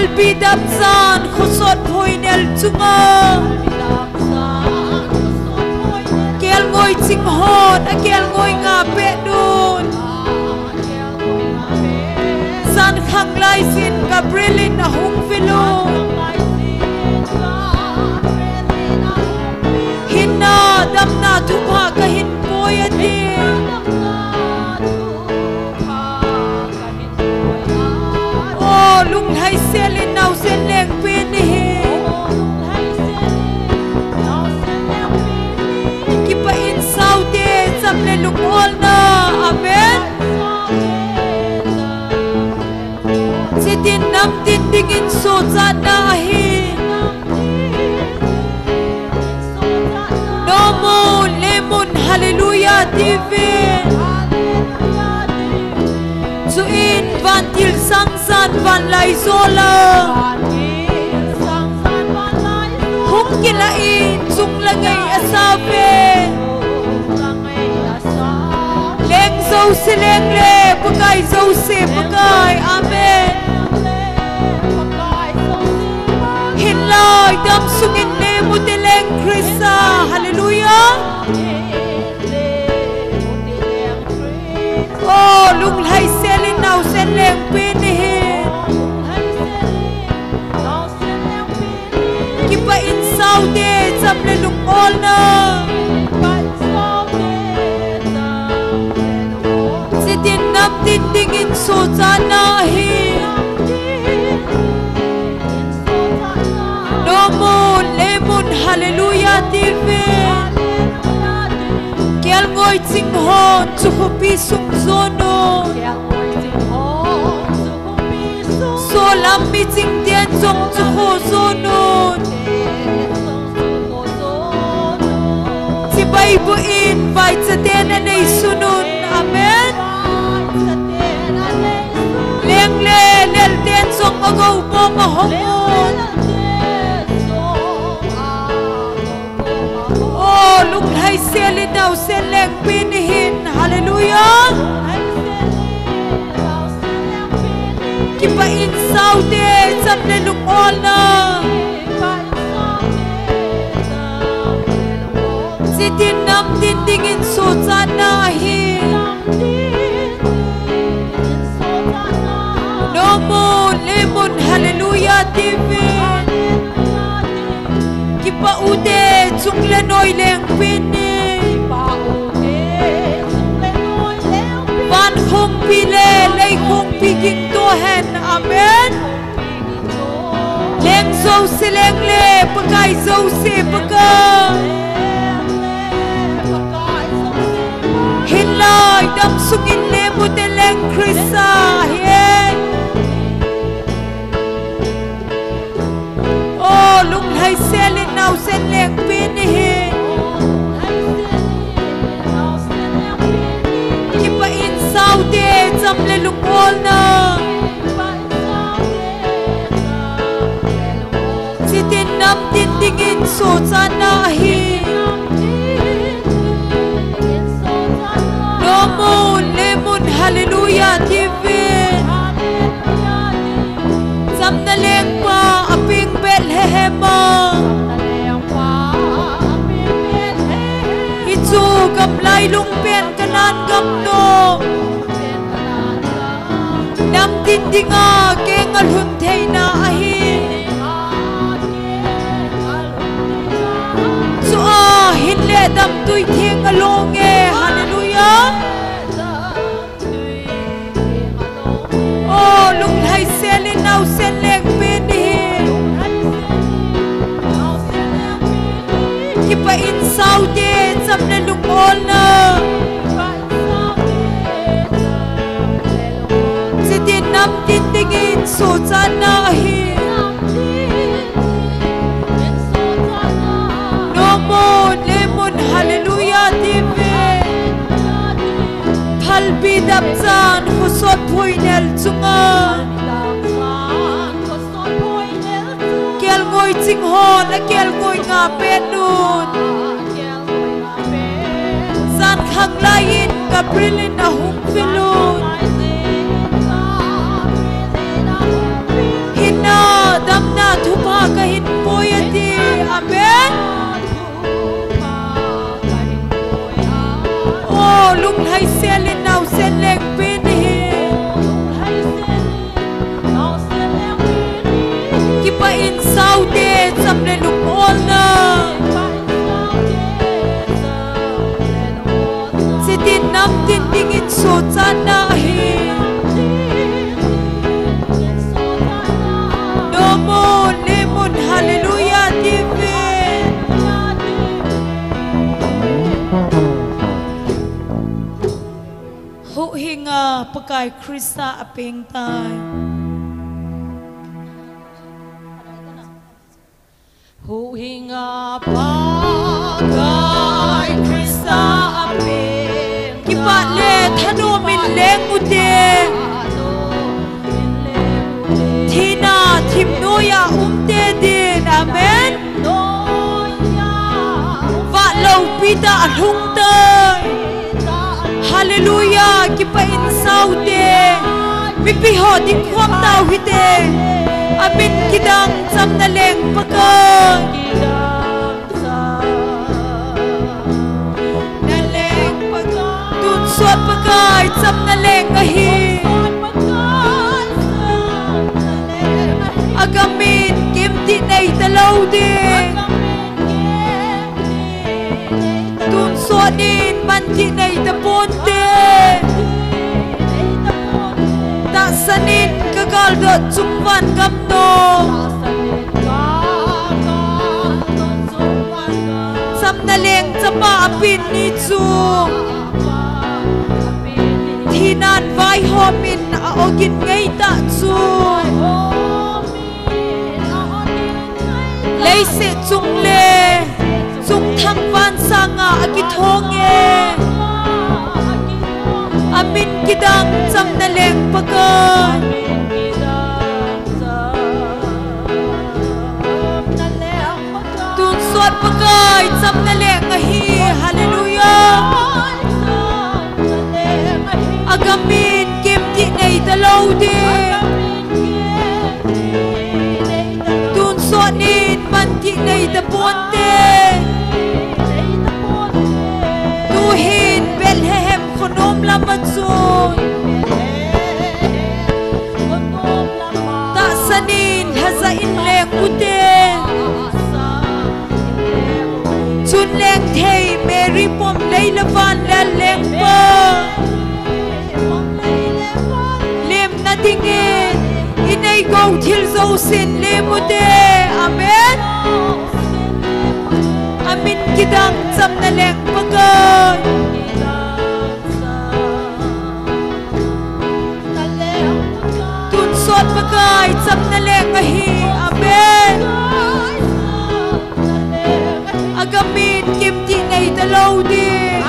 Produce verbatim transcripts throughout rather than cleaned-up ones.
Phalbi dapchan khosot phoinel chunga kelngoi ching hon akelngoi nga pehnun. Jan khanglai jin Gabriel in ahung vil un. Hinna damna thupha kahin poi ati. O, lunglhaisel in naosen lengpin ahi. Kipah in saote cham le lungolna. Amen. Chitin namtin dingin sochatna ahi. Nomun, lemun, hallelujah tivin. Chuin vantil sangsan vanlai jola hung kilah in chunglang ei asave. Leng jouse leng le Pakai jouse Pakai. Amen. Hinlai damsungin lemute leng Christa. Hallelujah. O, lunglhaisel in naosen lengpin ahi. Kipah in saote cham le lungolna. Chitin namtin dingin sochatna ahi. Nomun, lemun, hallelujah tivin. Kelngoi ching hon chu khopi sung jonun. Solam miching ten jong chu kho jonun. Chibai boh in vaichaten anei sunun. Amen. Leng le lel ten jong agou bom ahong un. O, lunglhaisel in naosen lengpin ahin. Hallelujah. Kipah in saote cham le lungolna. Chitin namtin dingin sochatna ahi. Nomun, lemun, hallelujah tivin. Kipah ute chung le noi lengpin in. Van khongpi le lei khongpi gingto hen. Amen. Leng jouse leng le Pakai jouse Pakai. Hinlai damsungin lemute leng Christa ahi. O, lunglhaisel in naosen lengpin ahi. Kipah in saote cham le lungolna. Chitin namtin dingin sochatna ahi. Nomun, lemun, hallelujah tivin. Chamna lengpa apeng Bethlehem a. Hichu gamlai lungpen Canaan gamnom. Namtin dinga keng alhun theina ahi. Chua hin le damtui theng along e. Hallelujah. O, lunglhaisel in naosen lengpin ahi. Kipah in saote cham le lungolna. Chitin namtin dingin sochatna ahi. Nomun, lemun, hallelujah tivin. Phalbi dapchan khosot phoinel chunga kelngoi ching hon akelngoi nga pehnun. Jan khanglai in Gabriel in ahung vil un. Hinna Sochatna ahi. Nomon, lemon, hallelujah, ti ve. Huhhinga Pakai Christa apeng tai. Huhhinga Pakai Christa apeng. Kipat le thanom in leng ute. Thina thim noiya um te din. Amen. Vah lopi tah a lhung tai. Hallelujah, kipah in sao te. Mipi ho dingkhom tau hite. Amin kidang chamna leng Pakai. Tonsot Pakai chamna leng ahi. Agamin kimti nei talou ding. Tonsot in manti nei taponte. Tahsan in ka galdot chung van gam no. Chamna leng chapa apin ni chu. Thinan vaihom in a ogin ngei tah chu. Leiset chung le chungthang van sanga akithong e. Amin kidang chamna leng Pakai. Tonsot Pakai chamna leng ahi. Hallelujah. Agamin kimti nei talou ding. Tonsot in manti nei taponte. Tuhin Bethlehem khonom lama chun. Tahsan in lhajah in leng ute. Chun leng thei Mary pom lei le van lel lengpa. Lemna dingin i nei gou thil jousen lem ute. Amen. Amin kidang chamna leng Pakai. Tonsot Pakai chamna leng ahi. Amen. Agamin kimti nei talou ding.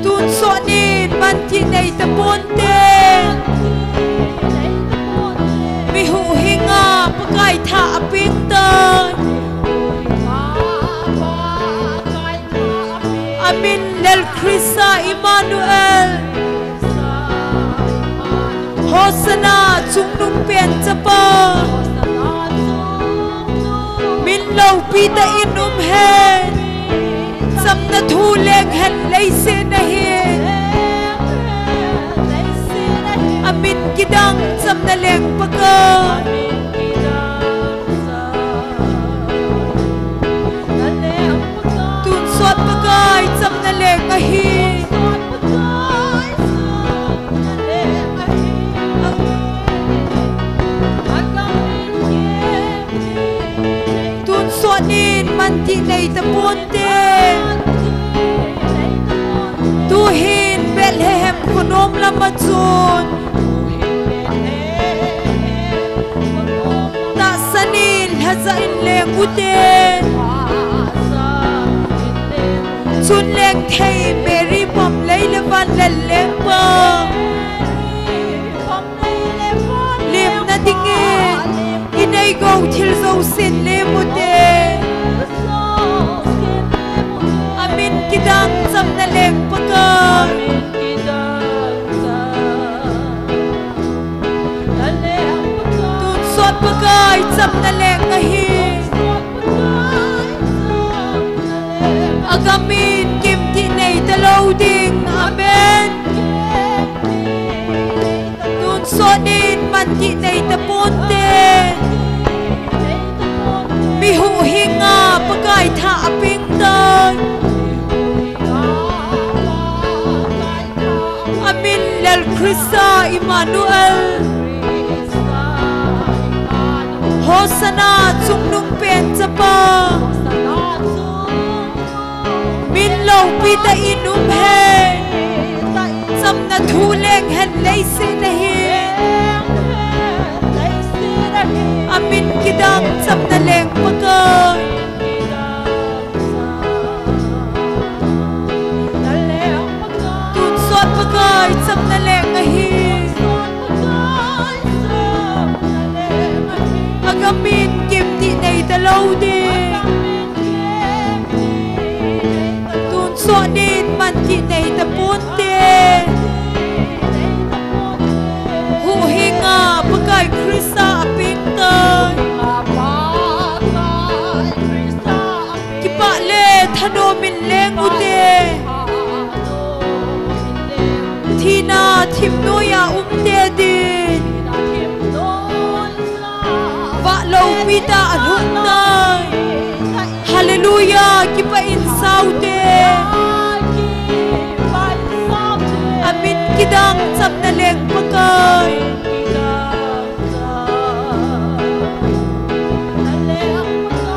Tonsot in manti nei taponte. Mi huhhinga Pakai tha apeng tai. Amin lel Christa Emmanuel. Hosanna chungnung pen chapa. Min loupi tah in um hen. Chamna thu leng hen leiset na hin. Amin kidang chamna leng Pakai. Tonsot Pakai chamna leng ahi. Tonsot in manti nei taponte. Tuhin Bethlehem khonom lama chun. Tahsan in lhajah in leng ute. Chun leng thei Mary pom lei le van lel lengpa. Lemna dingin i nei gou thil jousen lem ute. Amin kidang chamna leng Pakai. Tonsot Pakai chamna leng ahi. Agamin kimti nei talou ding. Amen. Tonsot in manti nei taponte. Mi huhhinga Pakai tha apeng tai. Christa Emmanuel. Hosanna, chungnungpen chapa. Min loupi tah in um hen. Chamna thu leng hen leiset a hin. Amin kidang chamna leng Pakai. Tonsot Pakai chamna leng ahi. Agam in kimtih nei talou ding. Tonsot in mantih nei taponte. Huhhing a Pakai Christa a peng tai. Kipah le thanom in leng ute. Thina thim noiya umte din. Vah loupi tah a lhung tai. Hallelujah, kipah in saute. Amin kidang chamna leng Pakai.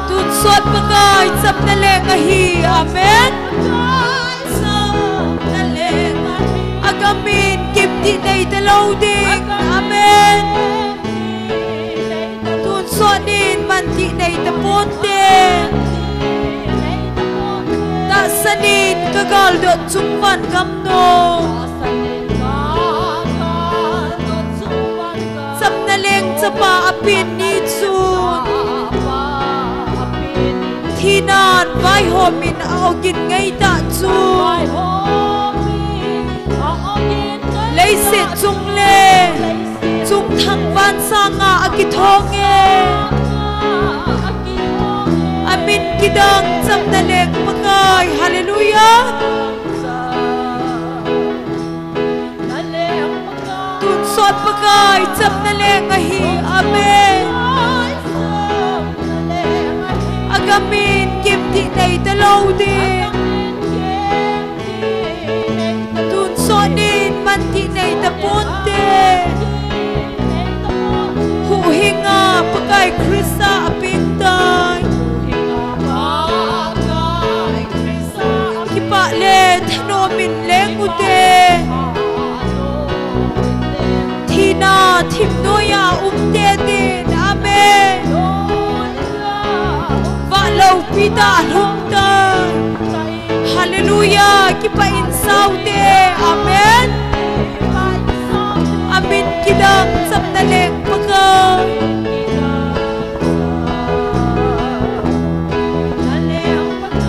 Tonsot Pakai chamna leng ahi. Amen. Agam in kimtih nei talou ding. Amen. Tonsot in mantih nei taponte. Tahsan in ka galdot chung van gam nom. Chamna leng chapa a pen ni chun. Thinan vaihom in a ogin ngeitah chun. Leiset chung le chungthang van sanga a kithong e. Amin kidang chamna leng Pakai. Hallelujah. Tonsot Pakai chamna leng ahi. Amen. Agam in kimtih nei talou ding. Tonsot in mantih nei taponte. Huhhing a Pakai Christa a peng tai. Kipah le thanom in leng ute. Thina thim noiya umte din. Amen. Vah loupi tah a lhung tai. Hallelujah. Kipah in saute. Amen. Amin kidang chamna leng Pakai.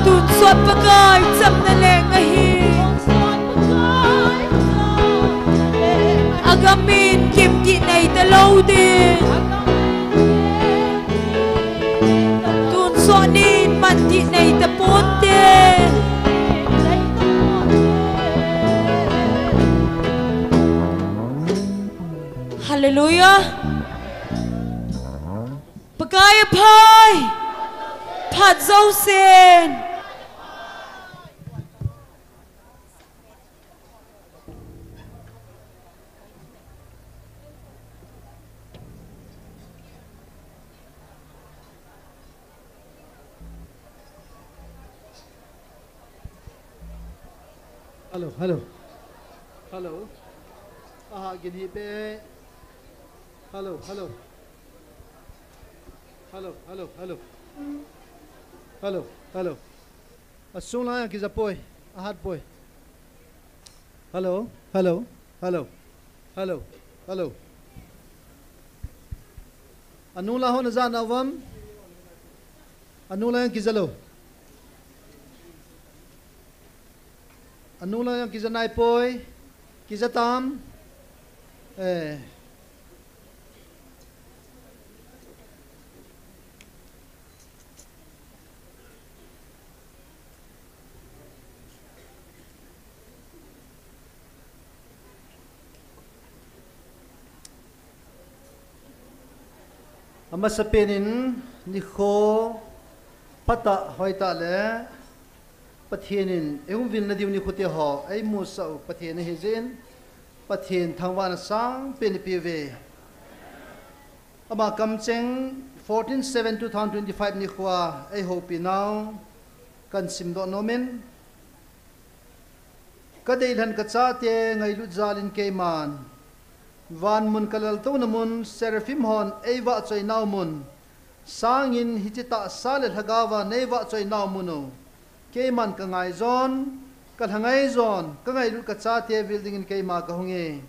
Tonsot Pakai chamna leng ahi. Agam in kimtih nei talou ding. Tonsot in mantih nei taponte. Hallelujah. Pakai aphai. Phat jousen. Hello, hello. Hello. Aha, gini pe. Hello, hello. Hello, hello, hello. Hello, hello. Asung la yang kija poi. Ahat poi. Hello, hello, hello. Hello, hello. Anu la hon ja na vam. Anu la yang kija lo. Anu la yang kija nai poi. Kija tam. Eh. Amasapen in nikho phatah hoitah le Pathen in eihung vilna diu nikho te ho eimusah u Pathen ahi jeh in Pathen thangvahna sangpen ipi uve. Ama kamcheng fourteen seven two thousand twenty-five nikhoa eihoupi nau kahin simdoh nomin. Kadeilhen kachate ngailut jalin keiman vanmun kalaltouna mun, seraphim hon eivahchoi nau mun sangin hiche tahsa le lhagaova neivahchoi nau mun u keiman kangaijun, kalhangaijun, kangailut kachate vil dingin keima kahunge.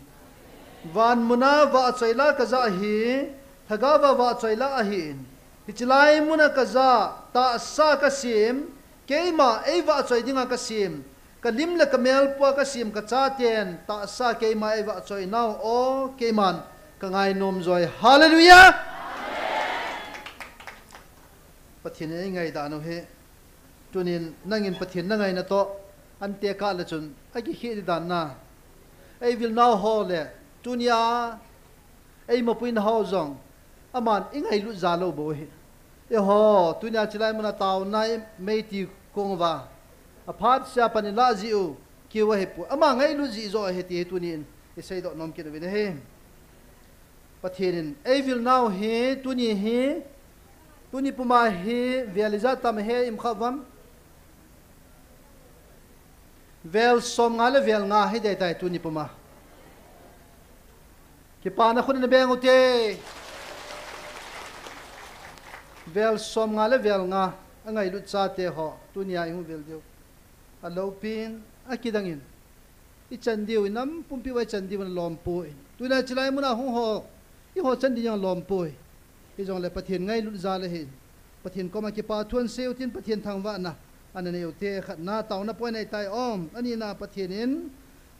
Vanmuna vahchoi la kajah hi lhagaova vahchoi la ahin. Hiche lai muna kajah tahsa kasem, keima eivahchoi dinga kasem, kalim le kamel pua kasem kachaten tahsa keima eivahchoi nau o keiman kangainom joi. Hallelujah! Pathen in eingaidanu hi. Tunin nangin Pathen nangaina toh antekah le chun akikheh di dan na. Eivilnau ho le tunia eimapuina ho jong aman ingailut jalou bou hi. Eiho, tunia chilai muna taona meiti kong uva aphat sea pan ilah jiu kiu ahipoi. Ama ngailut jih joh ahi ti hi tunin iseidoh nom kit uvin ahi. Pathen in eivilnau hi, tuni hi, tuni puma hi vel ijat tam ahi, im kha uvam. Vel somnga le vel nga hiding ahitai tuni puma. Kipana khut in nabeng ute. Vel somnga le vel nga angailut chate ho tunia ihung vil diu aloupin, akidangin ichan diu, inam pumpi uva ichan diu alom poi. Tunia chilai muna hung ho, eiho chan ding jong alom poi. Hijongle Pathen ngailut jal ahin, Pathen koma kipathu asei utin, Pathen thangvahna ana nei ute. Khatna, taona point ahitai. Anina, Pathen in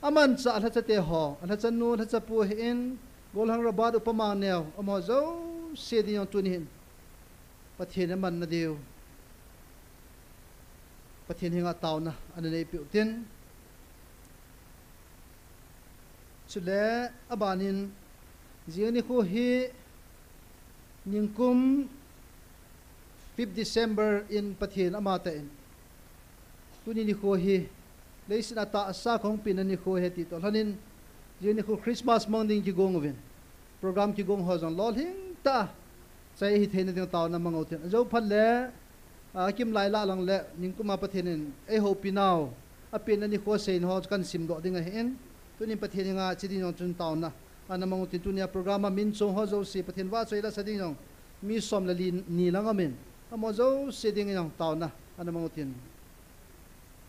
amanchah alhachate ho, alhachanu, alhachapu ahin, Golhang Robert, Upa Mangneo, amaho jouse ding jong tuni hin Pathen in amanna diu Pathen henga taona ana neipeh utin. Chule abanin, jing nikho hi ningkum fifth December in Pathen amatah in, tuni nikho hi leiset a tahsa kahung penna nikho ahi ti toh lhonin, jing nikho Christmas mang ding kigong uvin, program kigong ho jong lolhing tah a chai hitheina ding taona mang utin. Ajou phat le, a, akimlai lah lang le, ningkuma Pathen in eihoupi nau apenna nikho seina ho kahin simdoh ding ahin, tunin Pathen henga che ding jong chun taona ana mang utin, tunia program a min chong ho jouse Pathen vahchoi la sa ding jong mi som le li ni lang aumin, amaho jouse ding jong taona ana mang utin.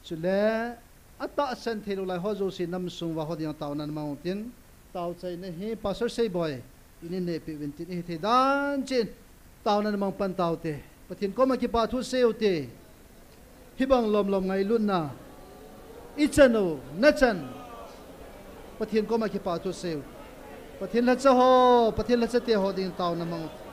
Chule atahsan theilou lai ho jouse namsung uva ho ding taona ana mang utin. Taochaina hi Pastor Seiboi in eineipeh uvin tin, ihithei dan cheh in taona ana mang pan taute. Pathen koma kipathu sei ute. Hibang lomlom ngailutna ichan u, nachan, Pathen koma kipathu sei u. Pathen lhacha ho, Pathen lhachate ho ding taona mang ute.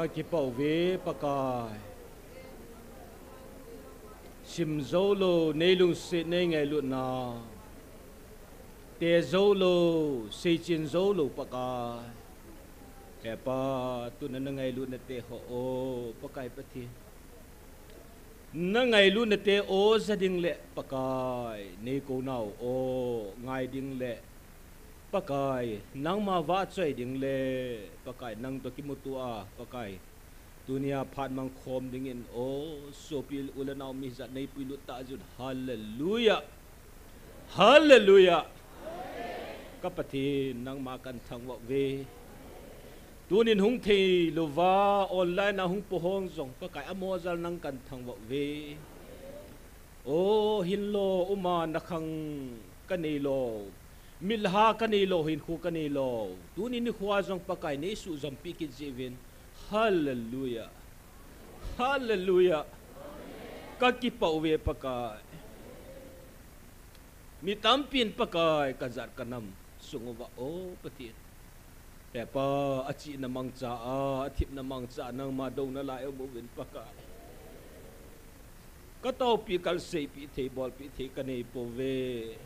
Kakipah uve Pakai. Sim jou lou, nei lungset nei ngailutna. Te jou lou, seichen jou lou Pakai. He Pa, tuna na ngailutna te ho o, Pakai Pathen. Na ngailutna te o ja ding le Pakai, nei kou nau o, ngai ding le Pakai, nangma vahchoi ding le Pakai, nang toh kimuto a, Pakai. Tunia phat mang khom dingin, o, sopi u le nao mi jat nei puilut ta jun. Hallelujah. Hallelujah. Ka Pathen, nangma kan thangvah uve. Tunin hung thei louva, online a hung pohong jong, Pakai, amojal nang kan thangvah uve. O, hinlo, uma nakhang ka neilou. Mitlha ka neilou, hinkho ka neilou. Tuni nikho jong Pakai nei suhjampi kit jeh uvin. Hallelujah. Hallelujah. Kakipah uve Pakai. Mi tampin Pakai kajat kanam sung uva, o Pathen. He Pa, achihna mangcha a, athepna mangcha a, nangma douna lai aum uvin Pakai. Kataopi, kaseipeh thei, bolpeh thei kanei pouve.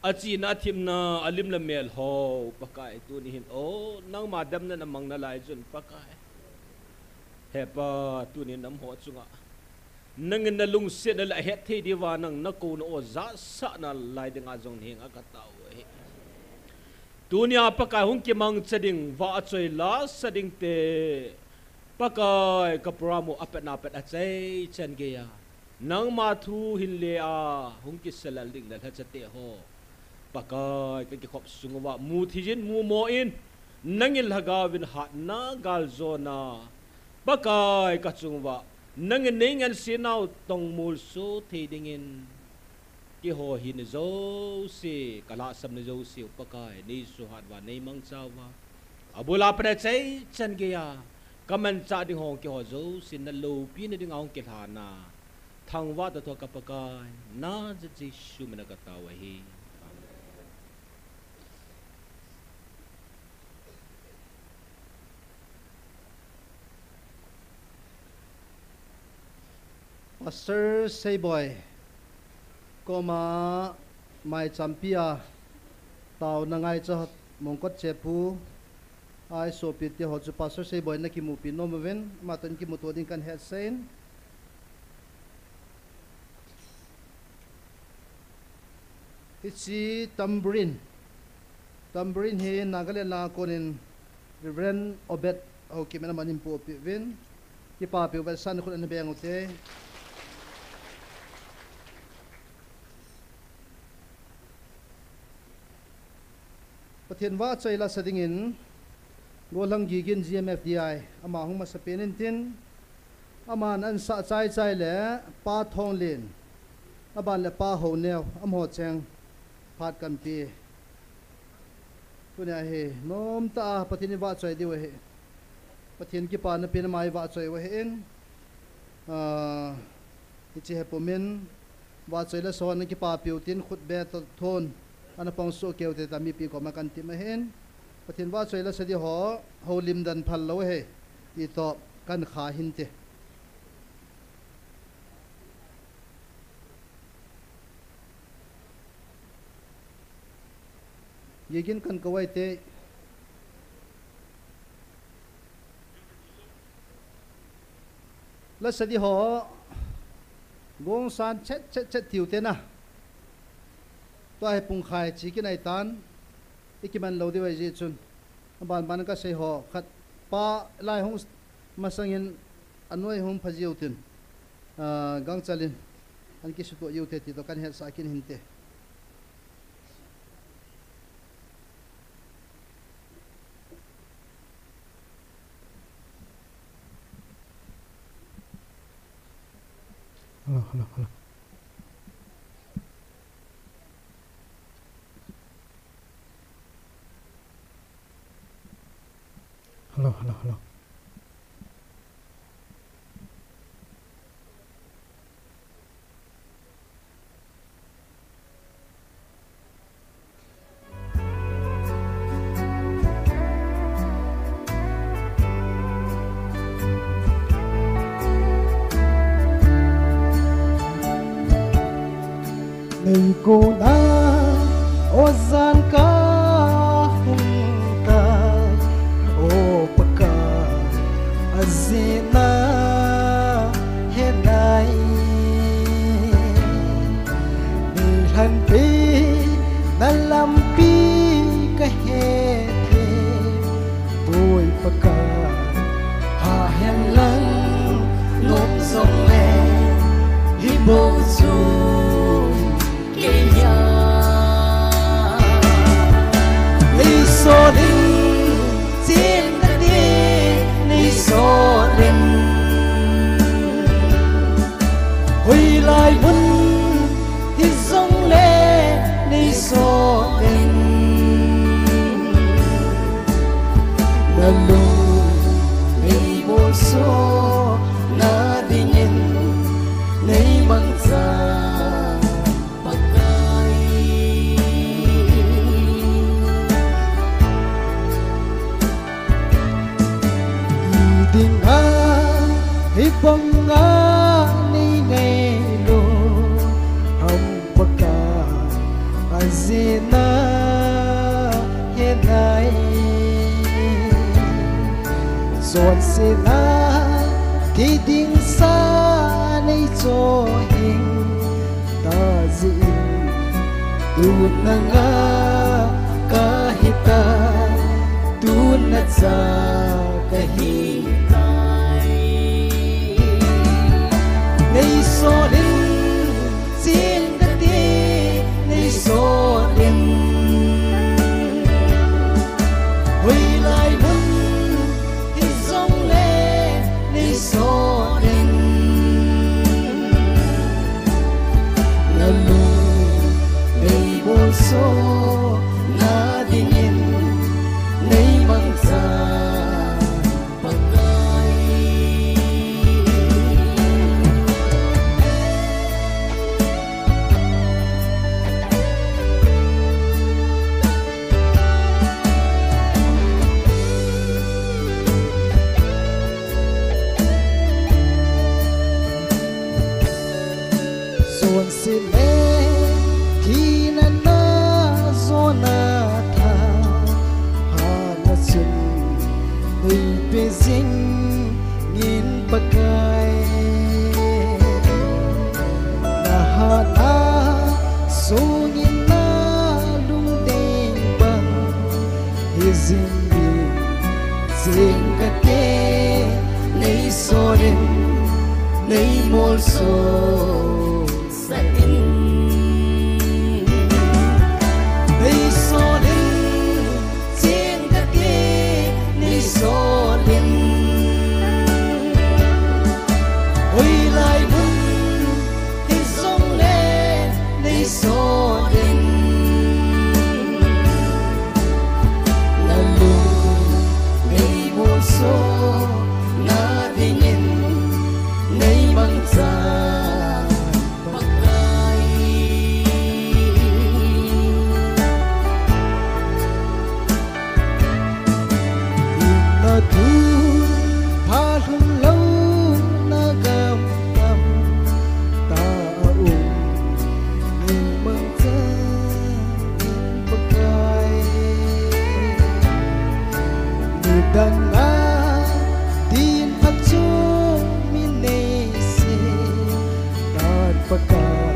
Achihna, athepna, alim le mel ho, Pakai, tuni hin, o, nangma damna namang nalai jun, Pakai. He Pa, tuni nam ho chunga nangin nalungsetna le ahet thei diuva nang nakouna o jahsah nalai dinga jong nahenga katao u ahi. Tunia Pakai hung kimangcha ding, vahchoi lasa ding te, Pakai ka program u apatna pat achaichan geiya nangma thu hinle a hung kisalal ding nalhacha te ho, Pakai, kakikhop sung uva muthei jin mumo in, nangin lhagao vin hatna galjona, Pakai, kachung uva nangin nei ngansena u tongmulso thei dingin, keiho hina jouse, kalhahsamna jouse u Pakai, nei suhat uva, nei mangcha uva, abul a pat achaichan geiya kamanchah ding ho keiho jousen naloupina dinga hung kilhana, thangvah tah tah ka Pakai, Nazareth Jesu mina katao u ahi. Amen. Pastor Seiboi koma maichampia taona ngaicha Mongkot Chepu a isopite ho chu Pastor Seiboi nakimupi nom uvin, amatoh in kimuto ding kahin hetsah in. Hiche tambourine, tambourine hi Nagaland langa konin Reverend Obed Haokip in aman eipohpeh uvin, kipapi u vetsahnan khut ana beng ute. Pathen vahchoi lasa dingin, Golhang Gigin G M F D I, ama hung masapen intin, aman ansah chaichai le Pa Thonglen, aban le Pa Houneo, amaho cheng phat kanpe. Tunia hi nomtah a Pathen ivahchoi diu ahi. Pathen kipana pen ama ivahchoi u ahin, ah, hiche hepum in vahchoi lasa ho ana kipapiu tin khutbeh toh thon ana pang soh keu te tia mipi koma kahin tim ahin, Pathen vahchoi lasa di ho houlim dan phal lou ahi ti toh kahin kha hinte. Gigin kahin kou ahi te. Lasa di ho gongsan chet chet chet tiu te na. Tua hi pungkhai chi kinai tan, ikiman lou diu ahi jeh chun, aban ban kasei ho khat pa lai hung masangin anoi hung phajiu tin, ah, gangchal in ana kisutoh jiu te ti toh kahin hetsah kit hinte. Hello, hello, hello. Hello, hello, hello. Kona, o jan kahung tai, o Pakai, ajehna he nai. Nei lhanpeh na lampi kahe thei, Pu Pakai, ha hen lang nom jongle, hi bou chu kei a. Nei sol in, cheng kate, nei sol in. Hoilai mun hijongle nei sol in. Na lung nei molso na dingin nei mangcha Pakai. Hi dinga, hi banga nei ngailou ham Pakai, ajehna he nai. Chonsetna thei ding sa nei cho hing, tajih in, tun nanga kahi tai, tun nacha kahi tai. Nei sol in, cheng kate, nei sol in. Hoilai mun hijongle nei sol in. Na lung nei molso na dingin nei mangcha Pakai. Chonsetna thina na jona tha, hana chun nei pe jing in Pakai. Na hana sungin na lungdei bang hi jing in, cheng kate, nei sol in, nei molso sah in. Nei sol in, cheng kate, nei sol in. Hoilai mun hijongle nei sol in. Na lung nei molso na dingin nei mangcha Pakai. Na thu pha lhun lou na gam tam ta a um, nei mangcha Pakai. Nidang a din phat chu mi nei se tan Pakai.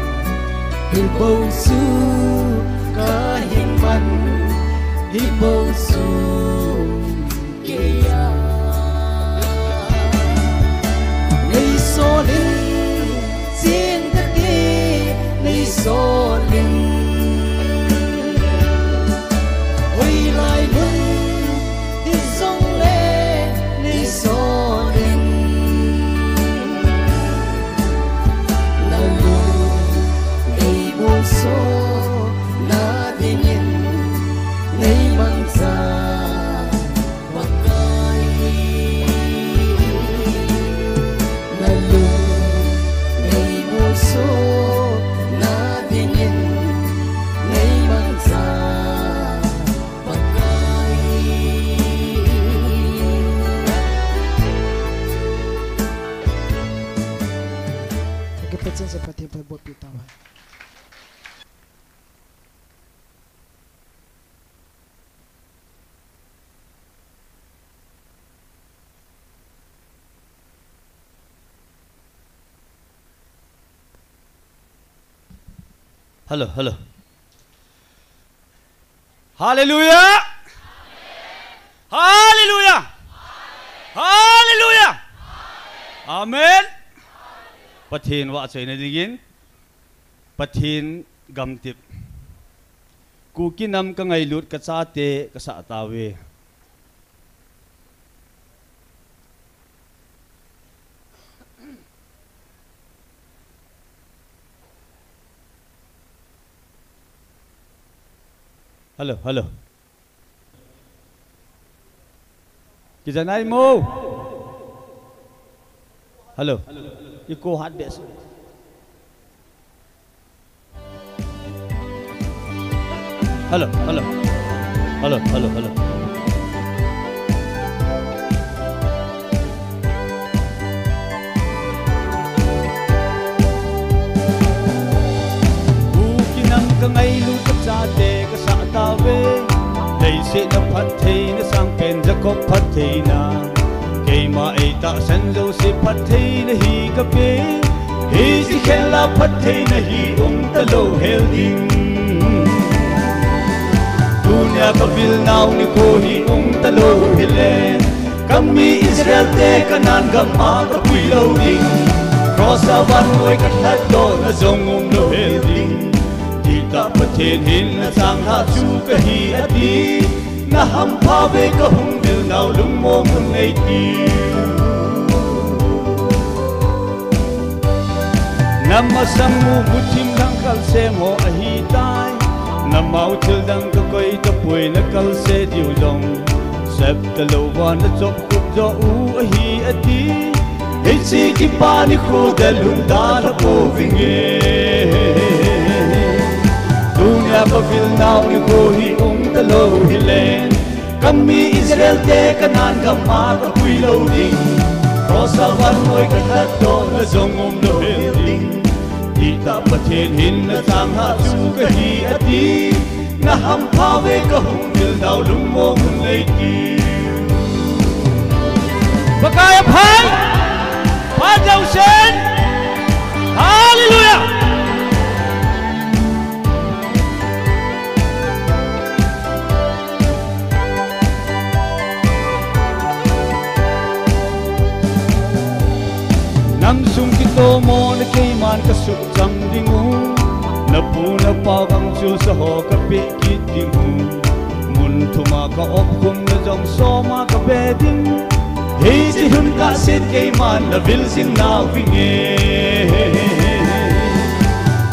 Hi bou chu kahi man, hi bou chu kei a. Nei sol in, cheng kate, nei sol in. Hoilai mun hijongle nei sol in. Na lung nei molso na dingin nei mangcha Pakai. Na lung nei molso na dingin nei mangcha Pakai. Ka kipachen sa Pathen phabol pi tauhen. Hello, hello. Hallelujah! Hallelujah! Hallelujah! Amen. Pathen vahchoina dingin, Pathen gamtip. Kuki nam ka ngailut ka chate ka sah tauve. Hello, hello. Kijanai mo. Hello. Echo hat behseh. Hello, hello. Hello, hello, hello. Kuki nam ka ngailut ka chate ka sah tauve. Leiset a phattheina sangpen Jacob phattheina. Keima eitahsan jouse phattheina hi ka pe. Hiche khel a phattheina hi um talou hel ding. Tunia ka vil nau nikho hi um talou hile. Ka mi Israel te Canaan gam a ka pui lou ding. Cross a vannoi ka lhatdohna jong um lou hel ding. Dihtah Pathen hin na changlhah chu kahi ati. Na hampha uve ka hung vil nau lungmong hung nei tiu. Na masang u muthim dang kalse mo ahitai. Na mao thil dang ka koi tapoi na kalse diu jong. Sep talou va na chop khup jo u ahi ati. Hiche kipa nikho dalha lhun dalha pouvinge. Tunia ka vil nau nikho hi um talou hile. Ka mi Israel te Canaan gam a ka pui lou ding. Cross a vannoi ka lhatdohna jong um lou hel ding. Dihtah Pathen hin na changlhah chu kahi ati. Na hampha uve ka hung vil nau lungmong hung nei tiu. Pakai aphai. Phat jousen. Hallelujah. Nam sung kitomona keiman ka suhchang ding u. Na pu na pa vang chu saho ka pe kit ding u. Mun thuma ka op khum na jong soma ka be ding. Hiche hun kahsen keiman na vil jing nau vinge.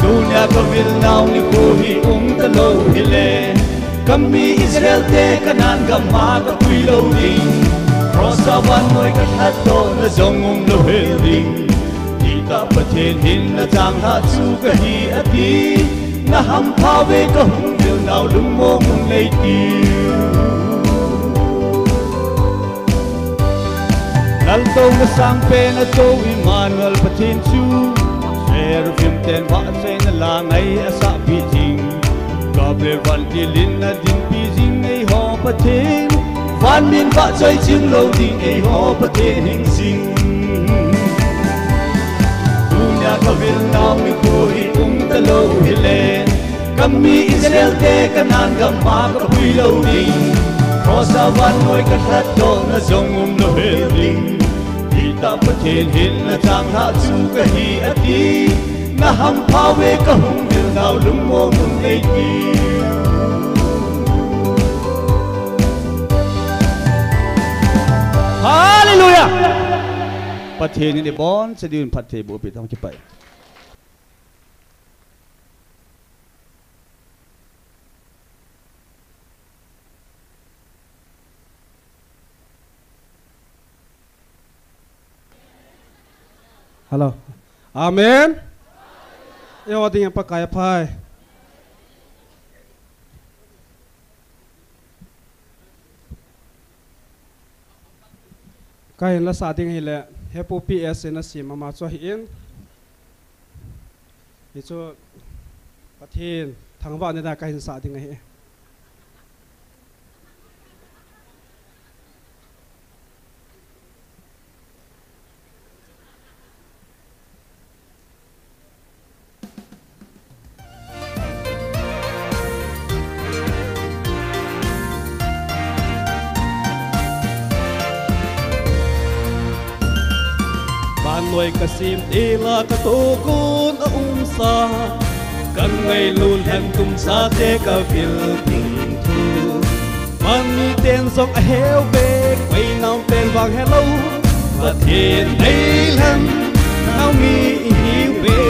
Tunia ka vil nau nikho hi um talou hile. Ka mi Israel te Canaan gam a ka pui lou ding. Cross a vannoi ka lhatdohna jong um lou hel ding. Dihtah Pathen hin na changlhah chu kahi ati. Na hampha uve ka hung vil nau lungmong hung nei tiu. Laltouna sangpen a tou Emmanuel Pathen chu. Seraphim ten vahchoina la ngai asahpi jing. Gabriel vantil in na dinpi jing eiho Pathen. Van min vahchoi ching lou ding eiho Pathen hing jing. Tunia ka vil nau nikho hi um talou hile. Ka mi Israel te Canaan gam a ka pui lou ding. Cross a vannoi ka lhatdohna jong um lou hel ding. Dihtah Pathen hin na changlhah chu kahi ati. Na hampha uve ka hung vil nau lungmong hung nei tiu. Hallelujah. Pathen in ibonchauvin phatthei boh pi tang kipai. Hello. Amen. Eiho dingin Pakai aphai. Kahin la sah ding hile, Hepu P S in asem ama chu ahin. Hichu Pathen thangvahna dinga kahin sah ding ahi. Kasim tila katokon aumsa, kangailut lheh tumsate kavil ding thu. Manmi ten jong aheuve, koi nam pen vang helou, Pathen nei lheh nau mi ihiuve.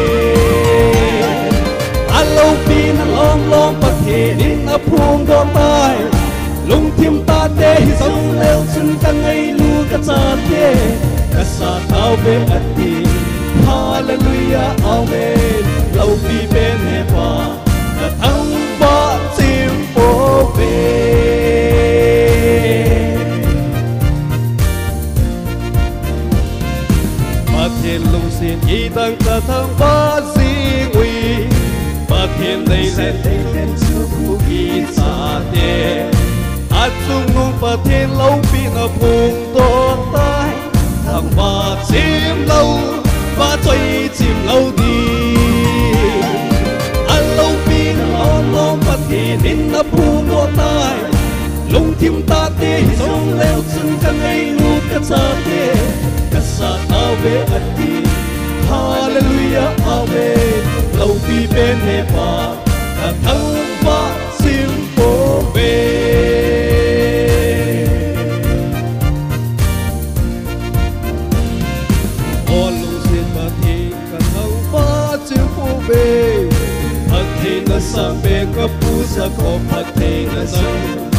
Aloupina lomlom Pathen in aphongdoh tai. Lungthim tahte hijongleu chun kangailut kachate, kasatauve ati. Hallelujah, amen. Loupi pen hepa, kathangvah chim pouve. Pathen lungset idang kathangvah jing uve. Pathen nei lheh ding chu Kuki chate. Achungnung Pathen loupina phongdoh tai. Thangvah chim lou, vahchoi chim lou ding. Aloupina lomlom Pathen in aphongdoh tai. Lungthim tahte hijongleu chun kangailut kachate, kasatauve ati. Hallelujah, amen. Loupi pen hepa, kathangvah chim pouve. O lungset Pathen, kathangvah chim pouve. Phattheina sangpen kapu Jakob phattheina sang,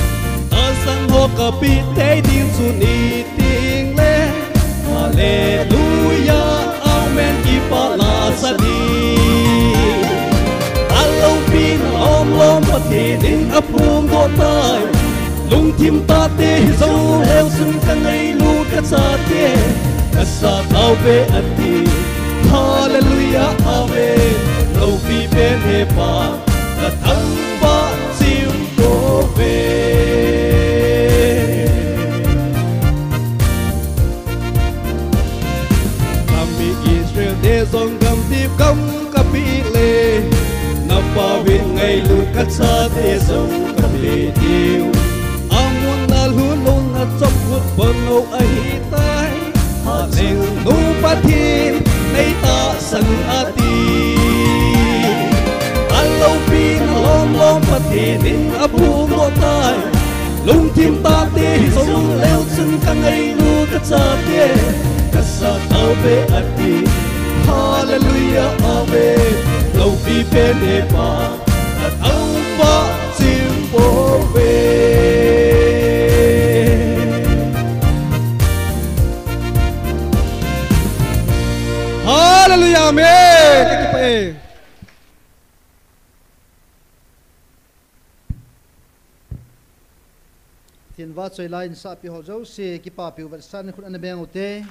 asang ho kapeh tei ding chu ni tengle, Hallelujah, amen, kipah lhasah ding. Aloupina lomlom Pathen in aphongdoh tai. Lungthim tahte hijongleu chun kangailut kachate, kasatauve ati. Hallelujah, amen. Loupi pen hepa, kathangvah chim pouve. Nami Israel te jong gamtep gam kapeh le, napauvin ngailut kachate jong kapeh diu. Amun a lhun louna chomkhat bol lou ahitai. Hatchungnung Pathen nei tahsan ati. Aloupina lomlom Pathen in aphongdoh tai. Lungthim tahte hijongleu chun kangailut kachate, kasatauve ati. Hallelujah, amen. Loupi pen hepa, kathangvah chim pouve. Hallelujah, amen. Ka kipah e. Pathen vahchoi la insahpi ho jouse, kipapiu vetsahnan khut ana beng ute.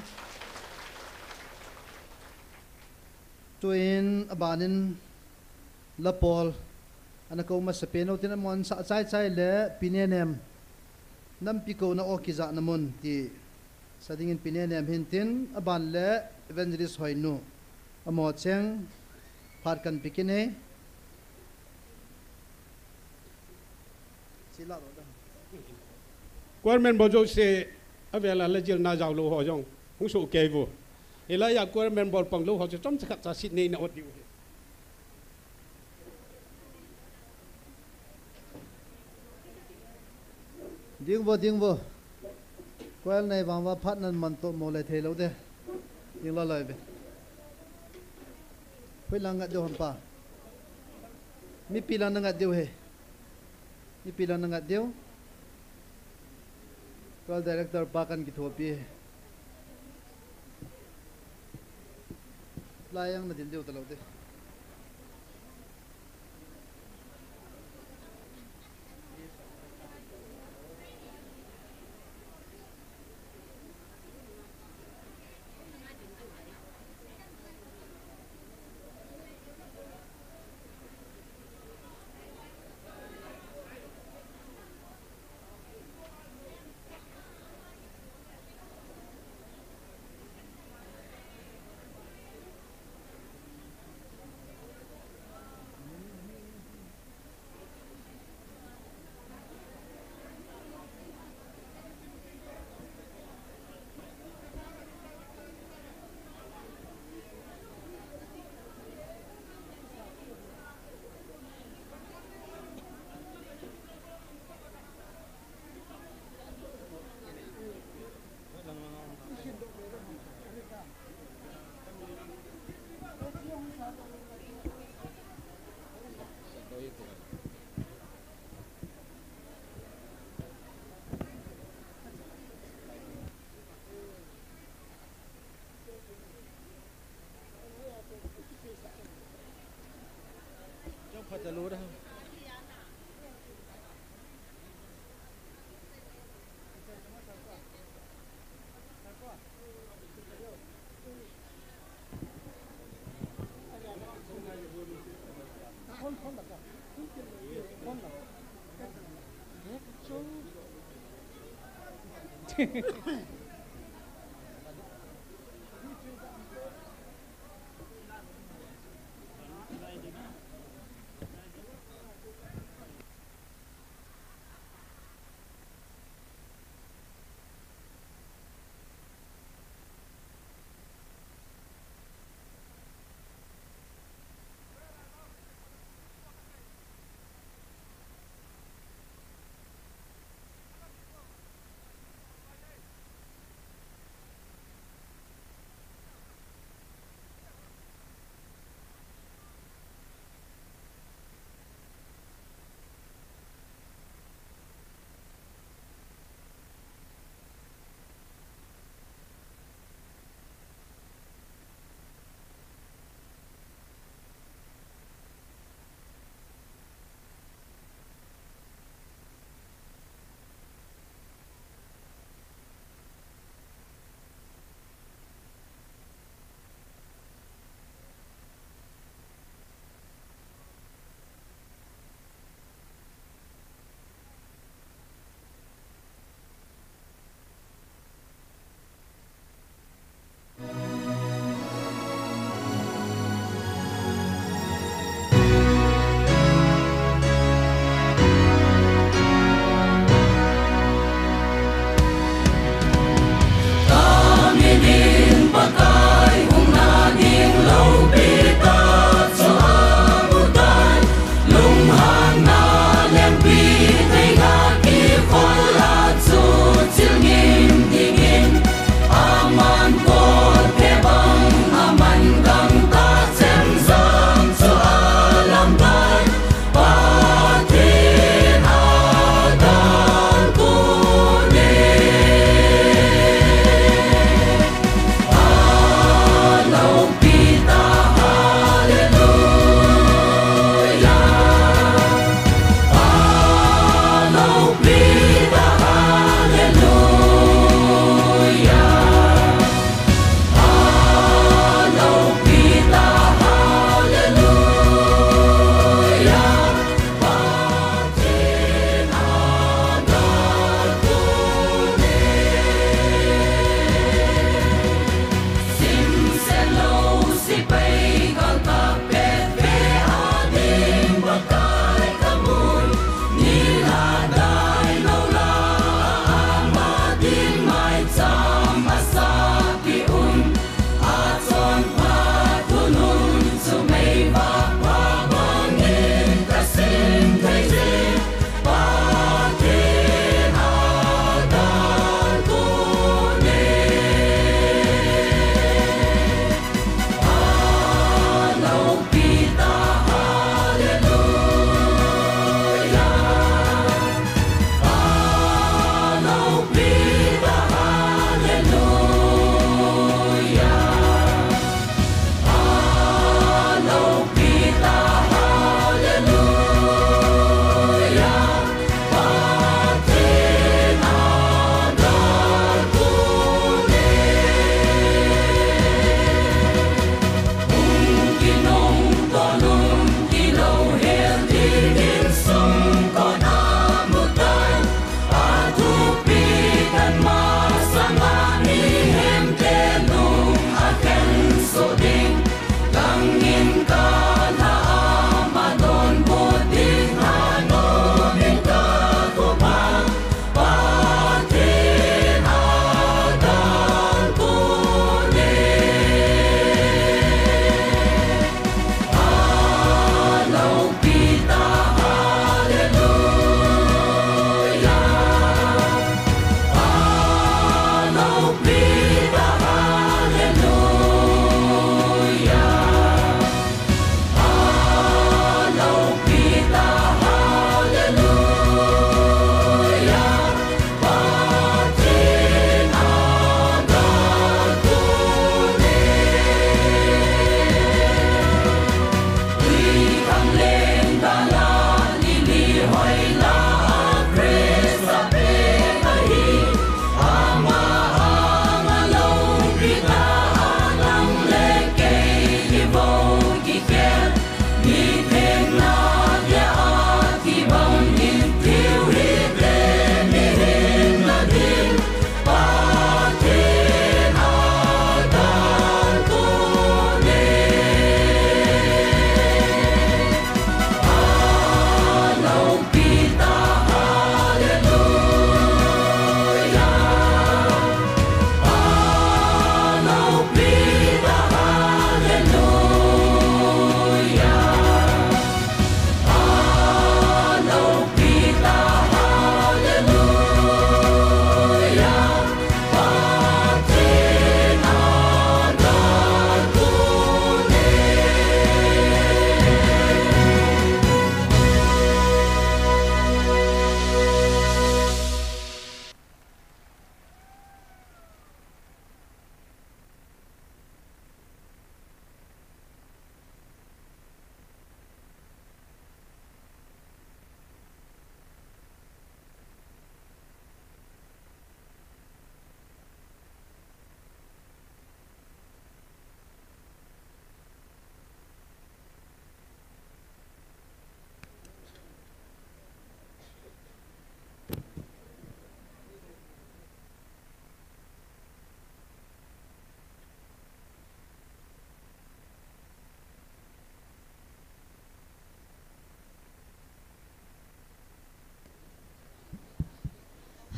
Tuin abanin lapol ana kou masapen utin, amahon sah chaichai le Pi Nenem, nampi kouna o kijahna mun ti sa dingin Pi Nenem hintin, aban le Evangelist Hoinu, amaho cheng phat kanpe kit e. Choir member jouse, avel a la jilna jaolou ho jong hung soh kei uvo. Hilai a choir member panglou ho chu chomcha khat cha seat neina ot diu ahi. Ding uvo, ding uvo. Choir nei vang uva phat nan man toh mo le thei lou te. Ding loi loi uve. Hoilang ngat diu ham pa? Mipi lang na ngat diu ahi. Mipi lang na ngat diu. Choir director pa kan kithopi. Lai jong na din diu talou te. Hello.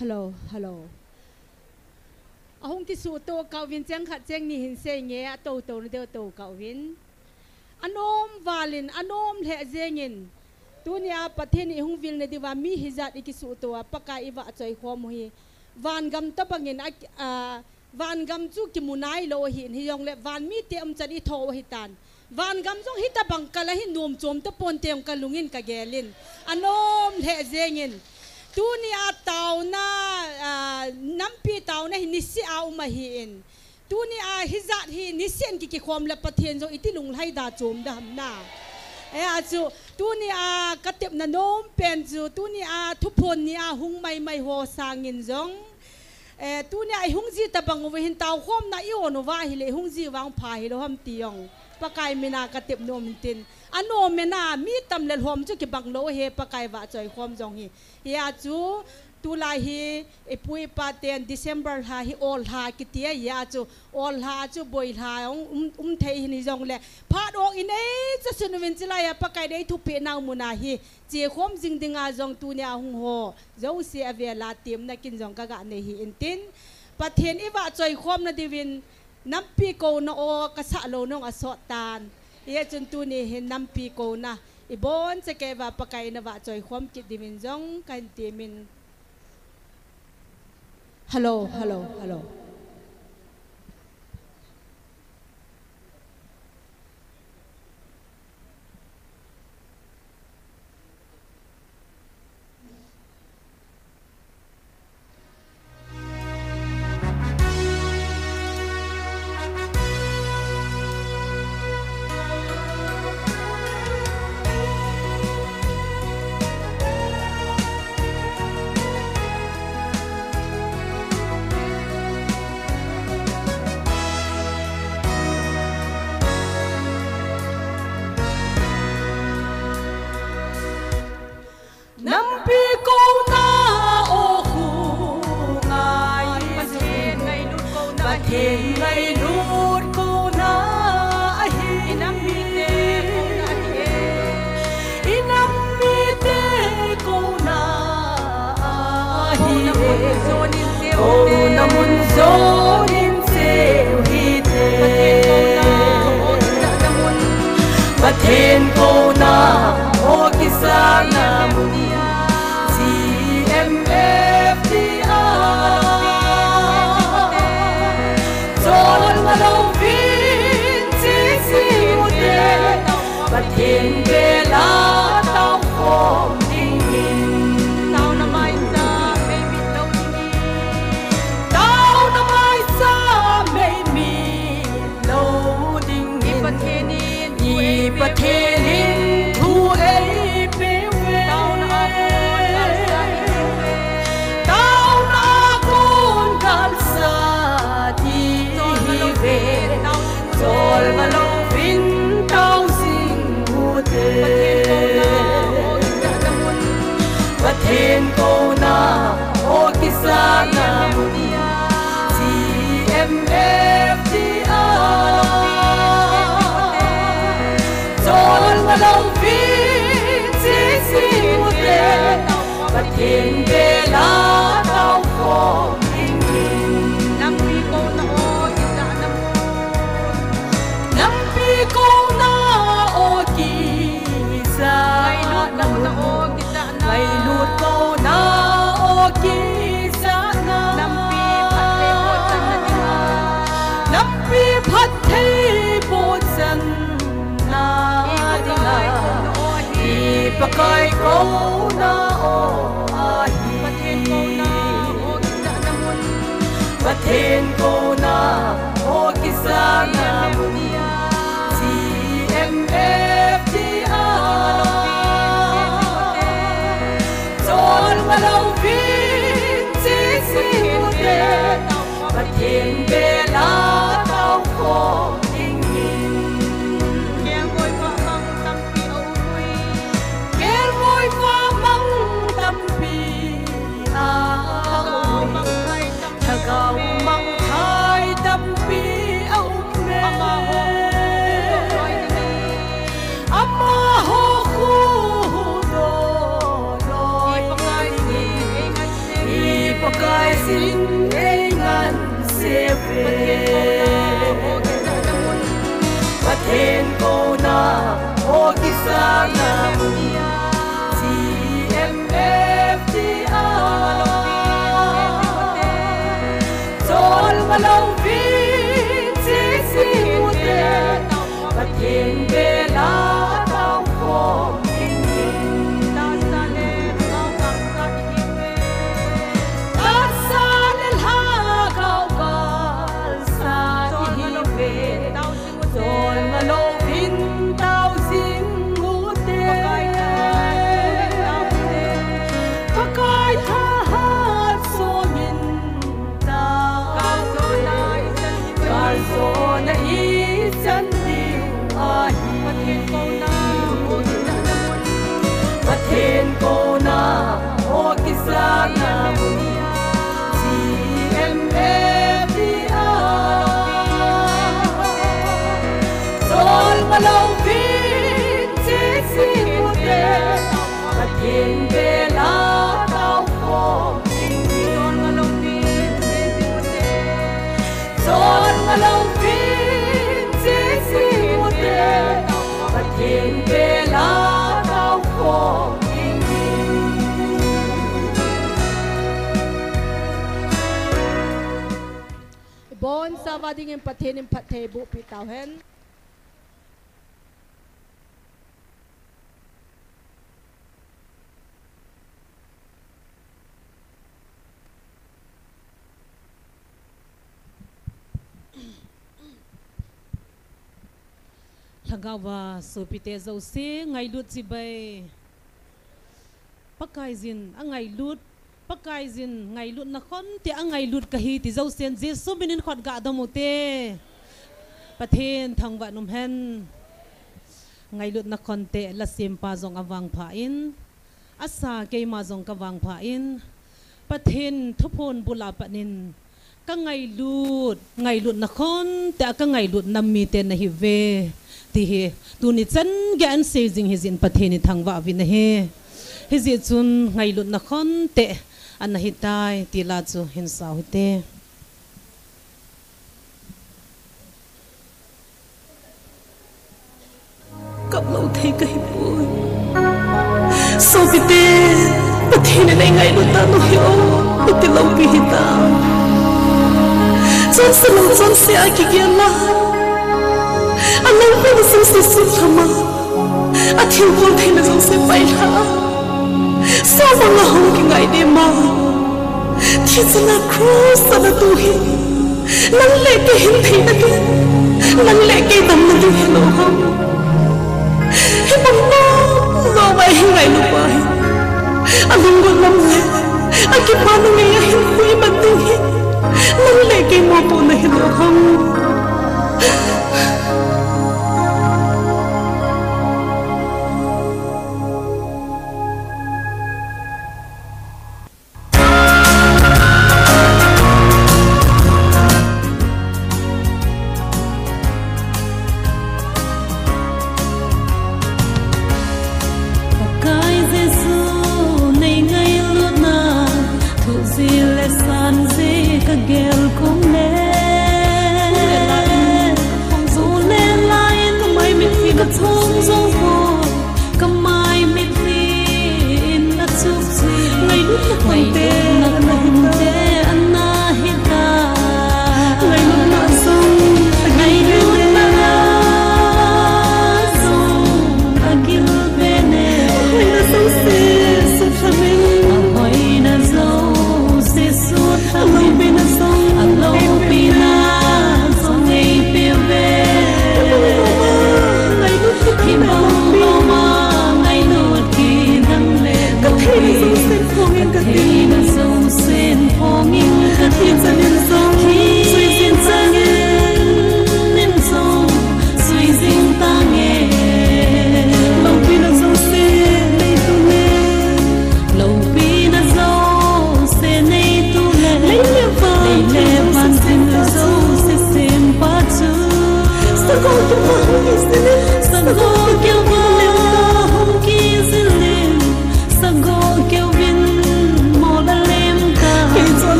Hello, hello. Ahung kisuhto kah uvin cheng khat cheng ni hin seinge, ato to na deu to kah uvin. Anom valin, anom lheh jengin. Tunia Pathen ihung vil na diuva mi hijat ikisuhto a, Pakai ivahchoi khom u hi. Vangam tabangin, a, a, vangam chu kimu nailou ahin, hijongle van mite umchan itho u ahitan. Vangam jong hitabang kal a hi nom chom tapon te jong kalungin kagelin. Anom lheh jengin. Tunia taona, a, nampi taona hi niseh a um ahin. Tunia hijat hi niseh in kikikhom le Pathen jong iti lunglhai da chom da ham na. Hijeh chun, tunia katepna nom pen chu, tunia thuphon nia hung maimai ho sangin jong. Eh, tunia ihung ji tabang uva hin taokhomna i-on uva ahile, ihung ji uva ahung pha hilou ham ti jong. Pakai mina katep nom tin. Anom e na, mi tam le lhom chu kibang lou ahi, Pakai vahchoi khom jong hi. Hijeh chun, tulai hi, ipu ipa ten December lha hi ol lha kiti ahi, hijeh chun, ol lha chu boi lha, um, um, um thei hin hijongle. Phat ong inei chasun uvin chulai a Pakai dei thupeh nau muna hi. Chekhom jing dinga jong tunia hung ho. Jouse avela temna kin jong kaga nei hi intin. Pathen ivahchoi khom na diuvin nampi kouna o kasah lou nung asot tan. Hijeh chun tuni hin nampi kouna. Ibon chakei uva Pakai ina vahchoi khom kit diuvin jong kahin temin. Hello, hello, hello. Nampi kouna o khu ngai, Pathen ngailut kouna, Pathen ngailut kouna ahi. I nam mite kouna ahi e. I nam mite kouna ahi e. Kouna mun jon in cheu hite. Pathen kouna o kisahna mun. Pathen kouna o kisahna mun. G M F D I. Chol ngalou vin ching jing ute. Pathen vela taokhom dingin. Taona maicham eimit lou dingin. Taona maicham eimit lou dingin. I Pathen in thu eipeh uve. I Pathen in thu eipeh uve. Taona a kon galsat ihiuve. Taona a kon galsat ihiuve. Chol ngalou vin tao jing ute. Chol ngalou vin tao jing ute. Pathen kouna o kisahna mun. Pathen kouna o kisahna mun. G M F D I. Chol ngalou vin ching jing ute. Pathen vela taokhom dingin. Nampi kouna o kisahna mun. Nampi kouna o kisahna mun. Ngailut kouna o kisahna. Ngailut kouna o kisahna. Nampi phatthei bohchanna dinga. Nampi phatthei bohchanna dinga. I Pakai kouna o ahi. Pathen kouna o kisahna mun. Pathen kouna o kisahna mun. G M F D I. Chol ngalou vin ching jing ute. Pathen vela taokhom dingin. Kelngoi vahmang tampi a um uve. Kelngoi vahmang tampi a um uve. Lhagao mangthai tampi a um uve. Ding ei nganse ve. Pathen kona ho kisakna mun. C M F T R. Chol malou vin che si mute. Pathen bela tao khom ding in. Tahsa le lhagao kalsa ihiuve. Chol malou vin tao jing ute. Pakai thahat songin tao. Kalsona ichan diu ahi. Pathen kona ho kisakna mun. C M F T R. Chol malou vin che si mute. Pathen bela tao khom ding in. Chol malou vin che si mute. Pathen bela tao khom ding in. Ibon sava dingin Pathen in phatthei boh peh tauhen. Lhagao va sopite jouse ngailut chibai. Pakaiyin angailut, Pakaiyin ngailutna khonte angailut kahi ti jousen Jesu minin khut ga dom ute. Pathen thangvah in umhen. Ngailutna khonte la sempa jong avangpha in. Asa keima jong kavangpha in, Pathen thuphon bula pat in, ka ngailut, ngailutna khonte a ka ngailut nam mite nahiuve, ti hi, tuni chan geiya ahin sei jing hijeh in Pathen ithangvah uvin ahi. Hijeh chun ngailutna khonte a nahitai, ti la chu hin sao hite. Kap lou thei kahi poi. Sopite, Pathen in eingailut tah u hi o, iti loupi hita. Chonse lou chonse a kigel a, alou pena jouse sutlham a, athilbol theina jouse pailha a, sumang a hung kingai dem a, thisan a cross a natu hi. Nang le kei hinna ding, nang le kei damna ding hilou ham. Hibang bang louva hi ngailu pa hi, alunggot lam le akipana ngei a hinkho iman ding hi nang le kei mopohna hilou ham. Pakai Jesu, nei ngailutna thuh jeh le san jeh kagel kong le,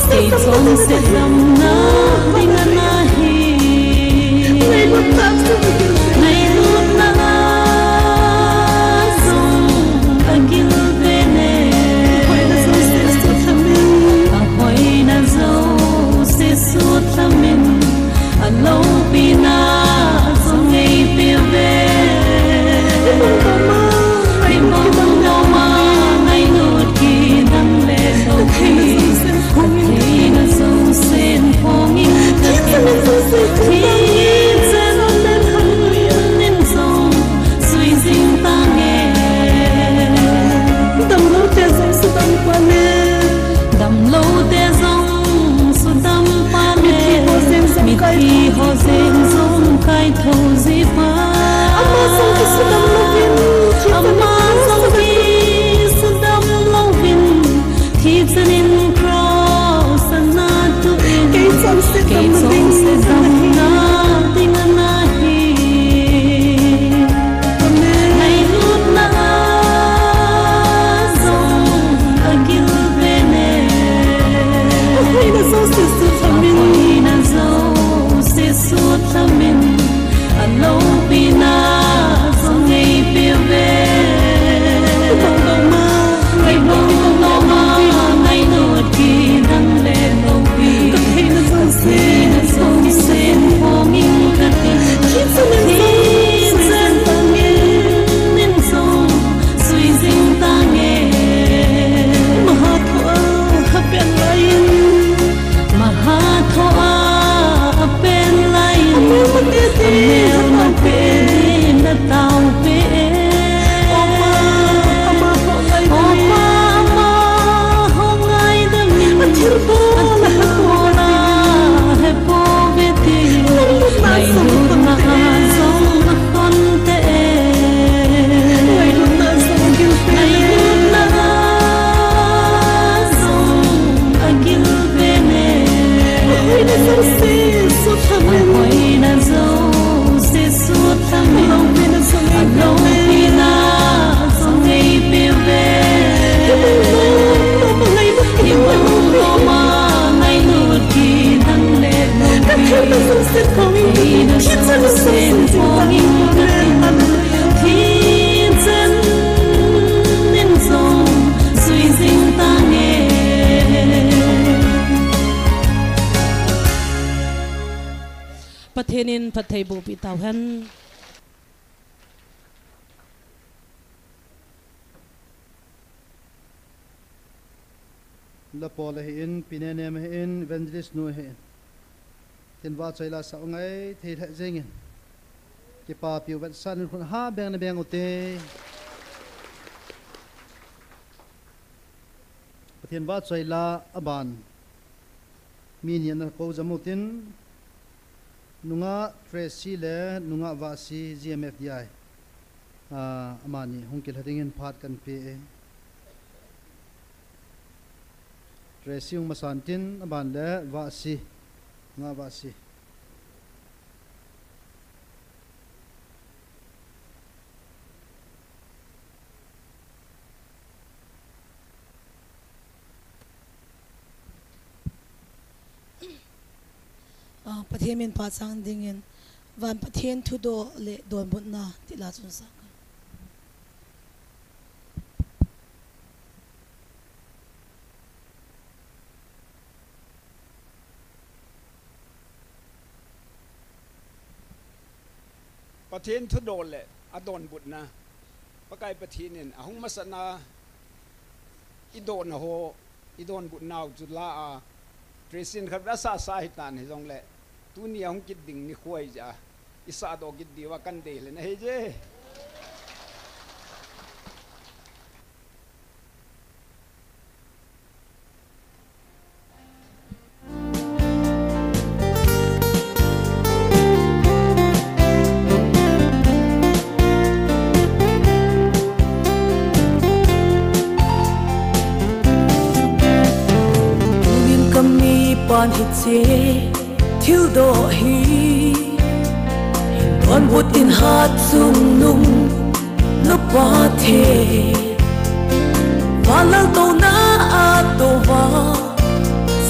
Kei chonset damna ding ana hi. Ngailutna jong agil pen e. Ahoina jouse sutlhamin, aloupina jong eipeuve. Ibang doma ngailut kidang le loupi. Atheina jousen phong in katin, thisan in jong sui jing tange. Damloute jong sudam pale, damloute jong sudam pale, mithi ho jeng jong kaithou jipa. Ama jong kisudam louvin, ama jong kisudam louvin, thisan in cross ana tuh in, kei chonset damna ding ana hi. Ngailutna jong agil pen e. Ahoina jouse sutlhamin, aloupina jong eipeuve. Ibang doma ngailut kidang le loupi. Atheina jousen phong in katin, thisan in jong sui jing tange. Mahathoa apen laiyin, mahathoa apen laiyin, amelmate din ataopeh e. O Pa, amaho ngaidamin, athilbol a hepouve tin, ngailutna jong akhonte e. Ngailutna jong agil pen e. Ahoina jouse sutlhamin, aloupina jong eipeuve. Ibang doma ngailut kidang le loupi. Atheina jousen phong in katin, thisan in jong sui jing tange. Pathen in phatthei bohpeh tauhen. Lapol ahin, Pi Nenem ahin, Evangelist nu ahin, Pathen vahchoi la asah u ngai thei lheh jengin, kipapiu vetsahnan khut ha beng nabeng ute. Pathen vahchoi la aban mi ni ana kou jam utin, nungah Tracy le nungah Vahsi, G M F D I, ah, amani hung kilha dingin phat kahin pe e. Tracy hung masan tin, aban le Vahsi, nungah Vahsi. Ah, Pathen min phat chang dingin, Van Pathen thudoh le donbutna ti la chun sa. Pathen thudoh le adonbutna. Pakai Pathen in ahung masatna, idonbutna ho, idonbutnau chu la a, Tracy in khatvei asasa hitan hijongle, tuni ahung kit ding nikho ahijeh a, isahdoh kit diuva kahin deilhen ahije. Tunin kamipan hiche thildoh hi hin donbut in, Hatchungnung na Pathen, van laltouna a touva,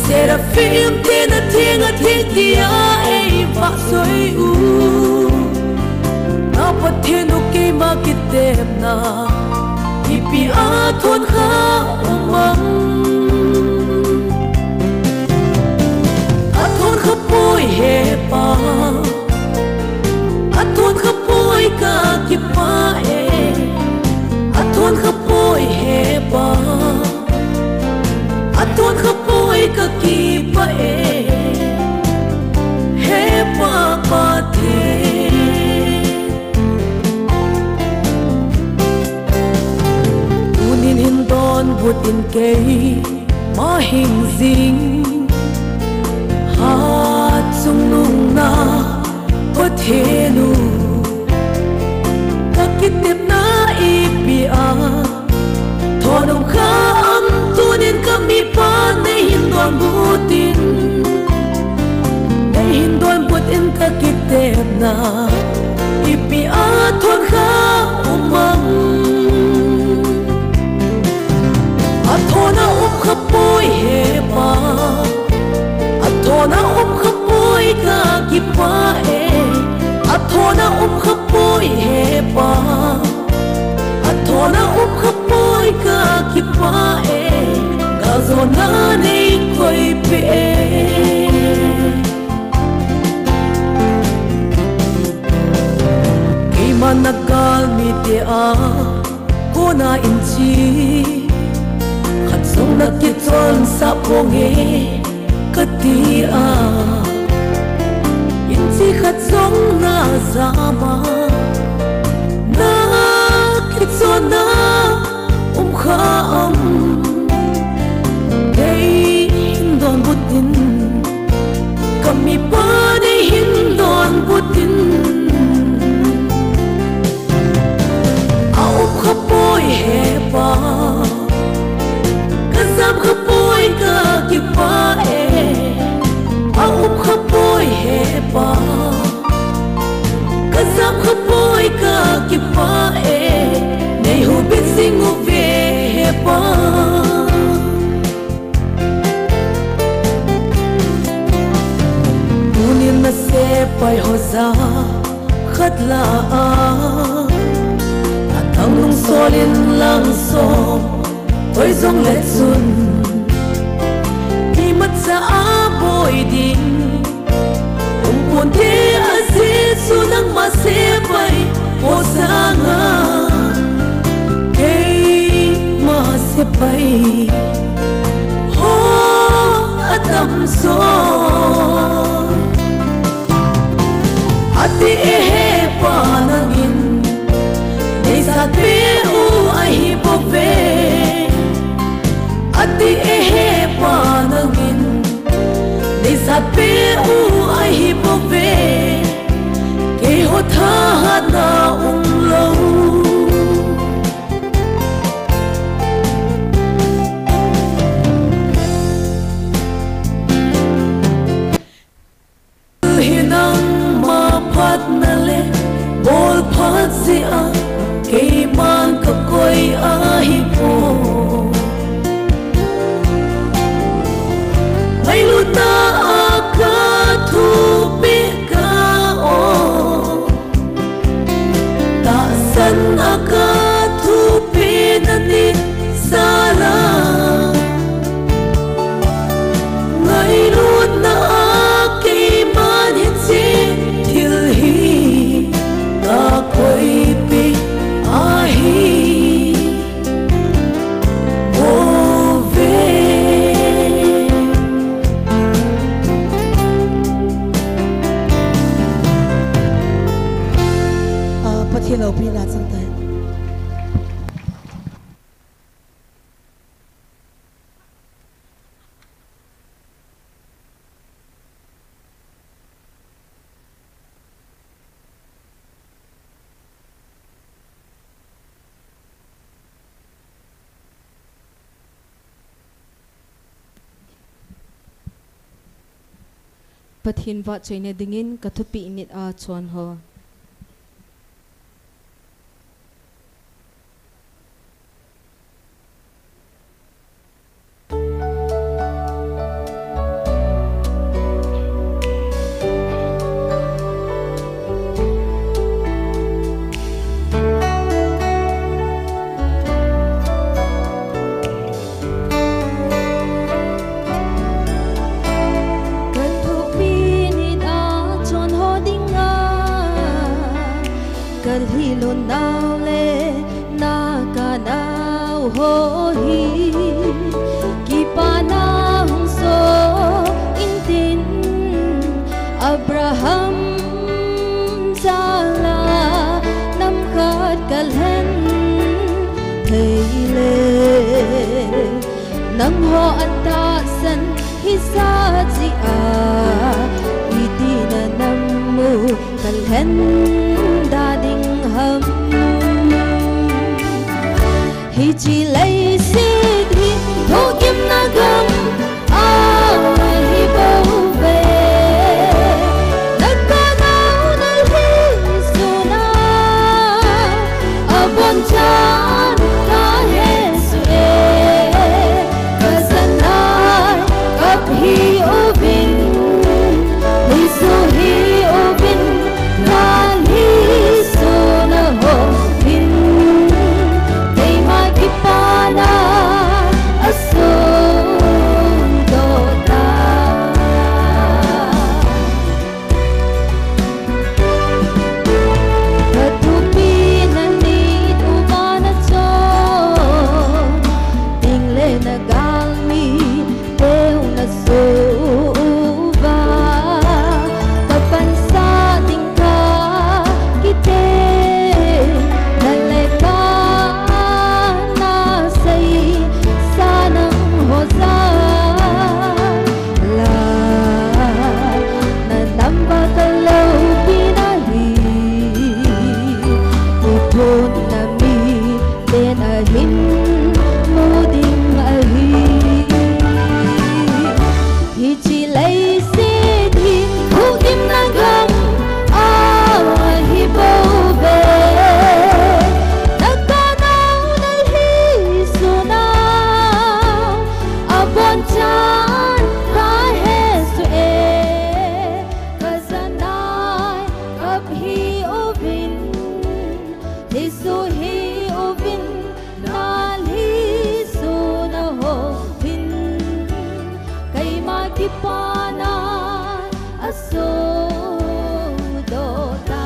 Seraphim te na theng a theng tia eivah soi u. Na Pathen u keima kitepna ipi a thon kha um am? A thon kha poi he Pa. A thon kha poi ka kipah e. A thon kha poi he Pa. A thon kha poi ka kipah e. He Pa Pathen. Tunin hin donbut in keima hing jing. Hatchungnung na Pathen u, ka kitepna ipi a thon um kha am? Tunin ka mipa nei hin donbut in, nei hin donbut in ka kitepna ipi a thon kha um am? A thon a um kha poi he Pa. A thon a um kha poi ka kipah e. A thon a um kha poi he Pa. A thon a um kha poi ka kipah e. Galjona nei koipeh e. Keiman na galmite a kona in chi khat jong na kichonsah ponge kati a, in chi khat jong na jama, na kichonna um kha am? Nei hin donbut in, ka mipa nei hin donbut in. A um kha poi he Pa. Ka jam kha poi ka kipah e. A um kha poi he Pa. Ka jam kha poi ka kipah e. Nei hubit jing uve he Pa. Tunin na sepai ho jakhat lah a, a thangnung sol in lang som toi jongle chun, imacha a boi ding um ponte, a Jesu nangma sepai ho sanga keima sepai ho atam jo. Ati e he Pa nangin nei jatpeh u ahi bouve. Ati e he Pa nangin nei jatpeh u ahi bouve. Keiho thahatna umlou. Hi nangma phatna le bol phat jeh a keiman ka koi ahipoi. Ngailutna a ka thupeh ka o, tahsan a ka thupeh na ni sala. Ngailutna a keiman hiche thil hi ka koipeh ahi bouve. Ah, Pathen loupina chang tai. Pathen vahchoina dingin ka thupeh nit a chon ho. Kalhilun nau le naka nau ho hi kipana hung so intin, Abraham jala nam khat kalhen thei le, nangho atahsan hisa jia, iti na nam mu kalhen da ding ham? Hiche leiset hi thugimna gam ahi bouve. Naka nau nalhi suna abonchan kahe su e, kajanai kap hi uvin, lhi su hi uvin, nalhi suna ho hin, keima kipana asung doh ta. Kathupina nit uva nachon, ding le na galmi teu nasu uva, kapansa ding kakite, na le kana seisa nangho jal a, na nam va kaloupina hi, iphonna miten ahin mu ding ahi. Hiche leiset hi thugimna gam ahi bouve. Naka nau nalhi suna abonchan kahe su e, kajanai kap hi uvin, lhi su hi uvin, nalhi suna ho hin, keima kipana asung doh ta.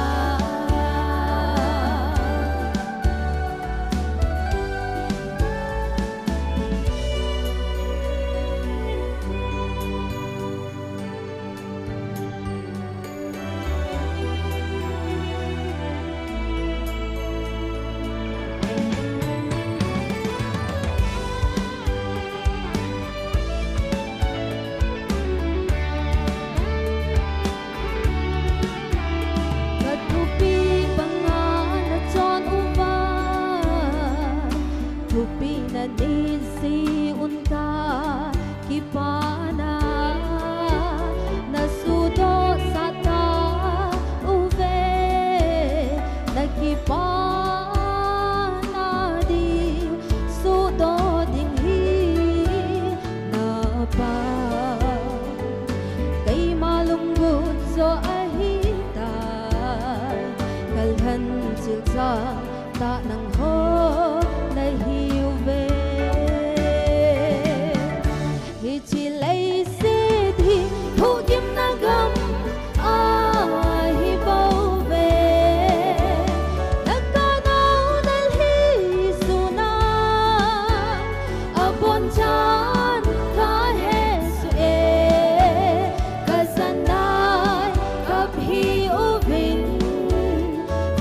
Kathupi banga nachon uva, thupina nit jeh un kakipana, nasuhdoh sah tauve, nakipana ding, suhdoh ding hi napha. Keima lunggut jo ahitai, kalhan chilchang tah nangho nahiuve. Hiche leiset hi thugimna gam ahi bouve. Naka nau nalhi suna abonchan kahe su e, kajanai kap hi uvin,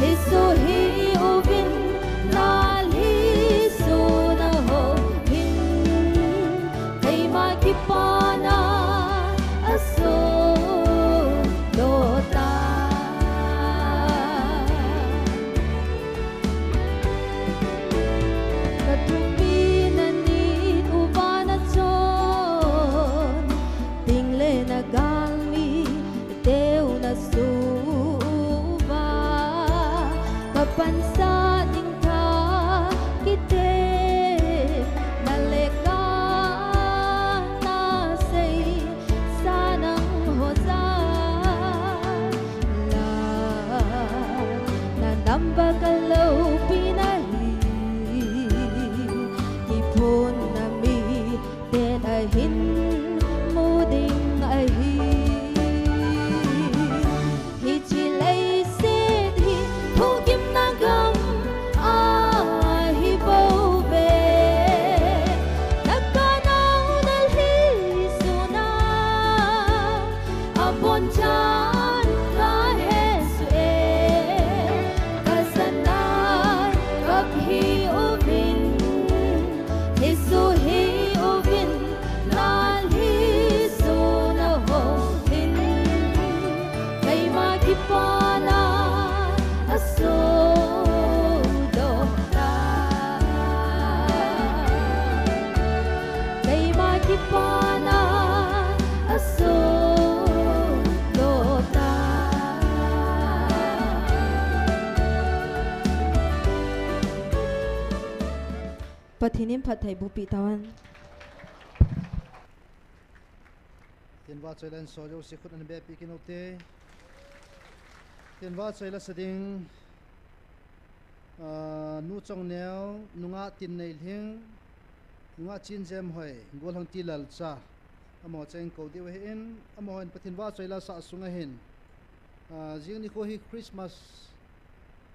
lhi su hi uvin, nalhi suna ho hin, keima kipana asung doh ta. Kathupina nit uva nachon, ding le na galmi teu nasu uva, kapansa ding kakite, na le kana seisa nangho jal a, na nam va kaloupina hi, iphonna mi ten ahin mu ding ahi. Hiche leiset hi thugimna Pathen in phattheiboh peh tahen. Pathen vahchoi la in so jouse khut ana beh peh kit u hite. Pathen vahchoi la sa ding, ah, Nu Chongneo, nungah Tinneilhing, nungah Chinjemhoi, gollhang Tilalcha, amaho cheng kou diu ahin, amahon Pathen vahchoi la sa sung ahin, ah, jing nikho hi Christmas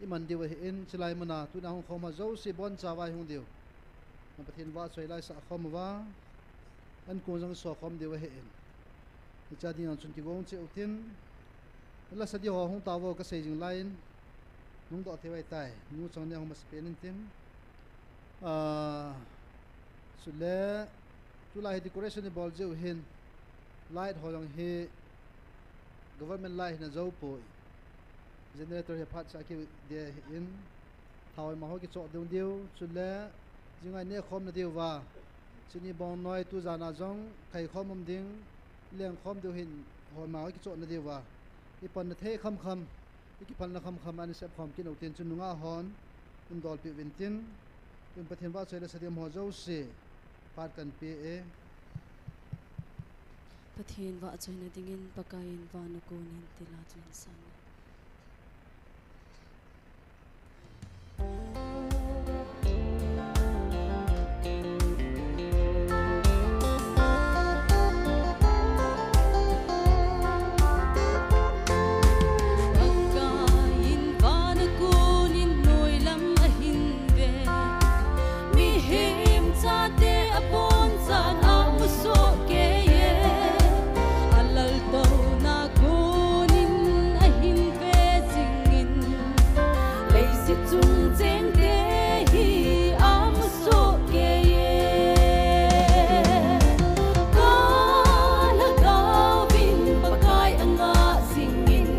iman diu ahin, chulai muna tuna hung khom ho jouse boncha vai hung diu. Na Pathen vahchoi la i sa khom uva, ankong jong i so khom diu ahin. Hiche a ding jong chun kigong cheh utin. La sa ding ho hung tao vo kasei jing lai in. Nung doh thei vai tai. Nu Chongneo hung masapen in tin. Ah, chule, tulai hi decoration i bol jiu hin, light ho jong hi government light hi na jou poi. Generator hi phat sa ki de hin, thao ima ho kichoh ding diu, chule jingai ne khom na diu va. Chini bong noi tu jan a jong khai khom um ding, leng khom diu hin hoi ima ho kichoh na diu va. I pan na thei kham kham. I kiphalna kham kham a i sep khom kit u tin chun nungah hon, um dol peh uvin tin, tun Pathen vahchoi la sa ding ho jouse, phat kan pe e. Pathen vahchoina dingin Pakai in van a kon in ti la chun sang. Pakai in van a kon in noilam ahin ve. Mihem chate abonchan a musoh kei e. Alaltouna kon in ahin ve jing in. Leiset chung chengte hi amusoh kei e. Ka lhagao vin Pakai angah jing in.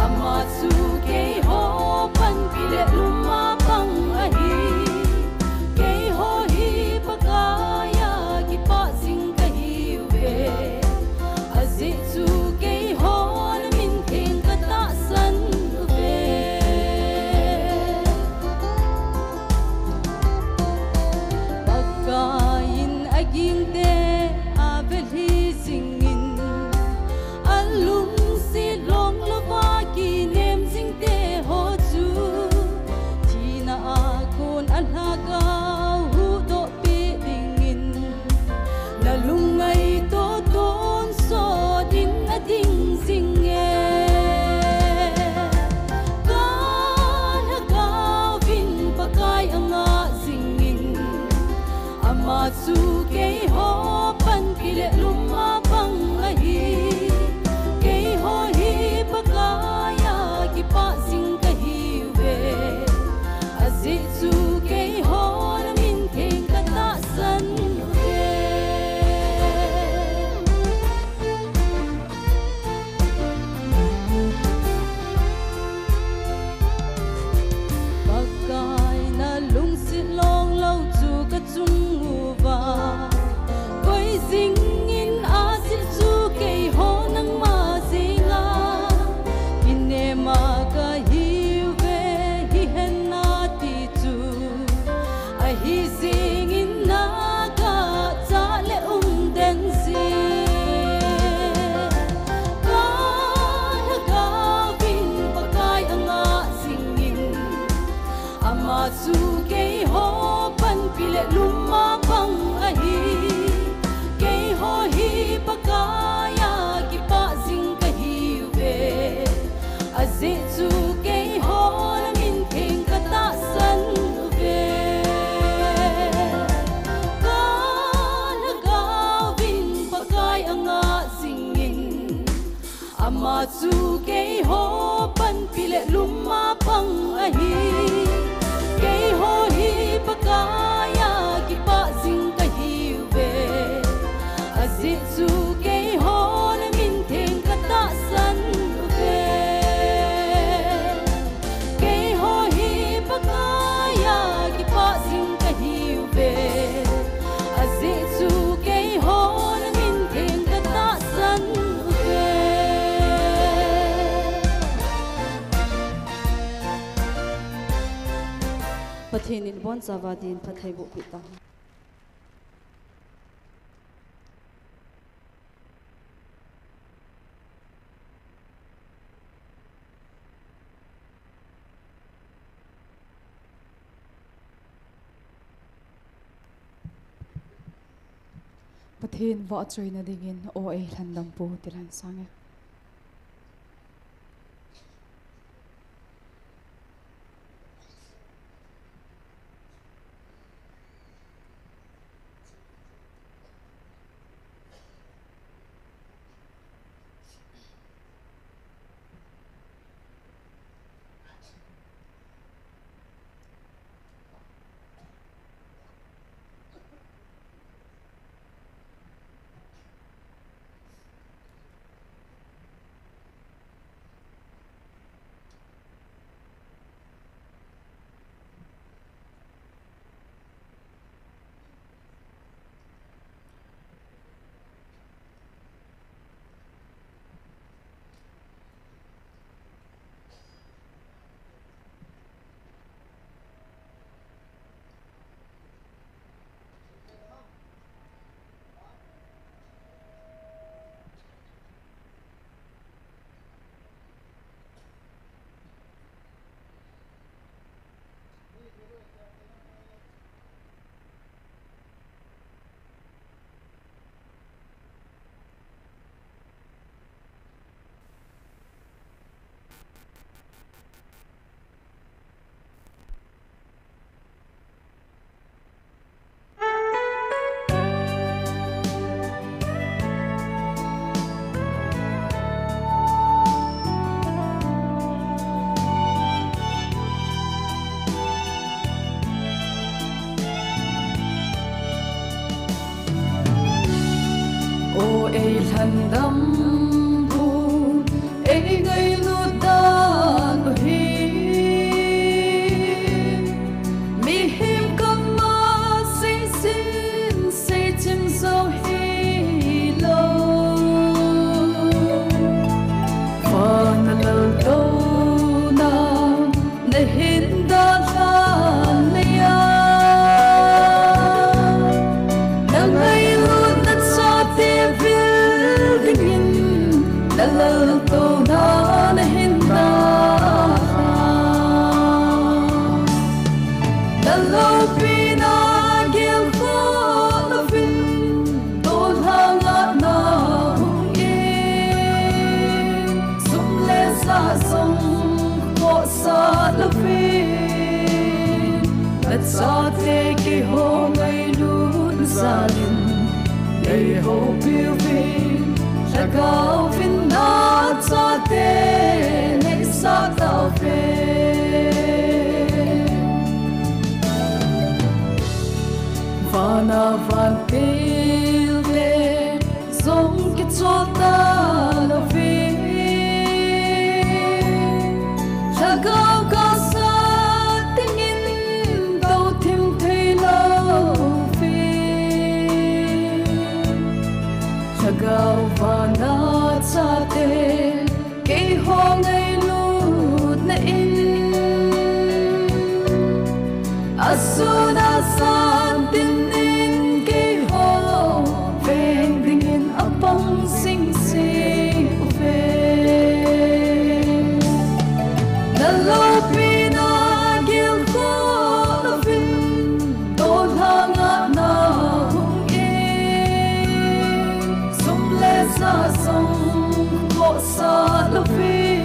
Ama chu keiho panpi le lum a pang ahi. Keiho hi Pakai a kipah jing kahiuve. Ajeh chu keihon amin theng katahsan uve. Pakai in agingte avelhi jing in. Alungset long louva kinem jingte ho chu, thina a kon a lhagao huhdoh peh dingin, na lungngaito tonsot in ading jing e. Ka lhagao vin Pakai angah jing in. Ama chu keiho panpi le lum a pang ahi. Keiho hi Pakai a kipah jing kahiuve. Ajeh chu keihon amin theng katahsan uve. Pakai na lungset long lou chu kachung uva, koi jing in ajeh chu keiho nangma jenga kinem a kahiuve, hihen nati chu ahi jing in na kachah le um den jing. Ka lhagao vin Pakai angah jing in. Ama chu keiho panpi le lum a pang ahi. Keiho hi Pakai a kipah jing kahiuve. Ajeh chu keihon amin theng katahsan uve. Ka lhagao vin Pakai angah jing in. Ama chu keiho panpi le lum a pang ahi. Keiho hi Pakai a kipah jing kahiuve. Ajeh chu keihon amin theng katahsan uve. Keiho hi Pakai a kipah jing kahiuve. Ajeh chu keihon amin theng katahsan uve. Pathen in abonchauva din phatthei bohpeh tauhen. Pathen vahchoina dingin, O ei lhandampu, ti lhah in sang e. O ei lhandampu, ei ngailut dan u hi, mihem kama seisin seichim jou hilou. Vana laltouna nahin dalhan laiya, na ngailutna chate vil dingin, na laltouna nahin dalhan. Na loupina gelkhoh louvin, tolhang a na hung in, sum le ja jong khohsah louvin, na chate keiho ngailut jal in, nei houpi uvin, Lhagao vin na chate nei sah tauve. Vana vantil te jong kichol talou vin, Lhagao kasa dingin tou thim thei louvin, Lhagao vana chate keiho ngailutna in, asun asan tin in keiho veng dingin apang singsi uve. Na loupina gelkhoh louvin, tolhang a na hung in, sum le ja jong khohsah louvin,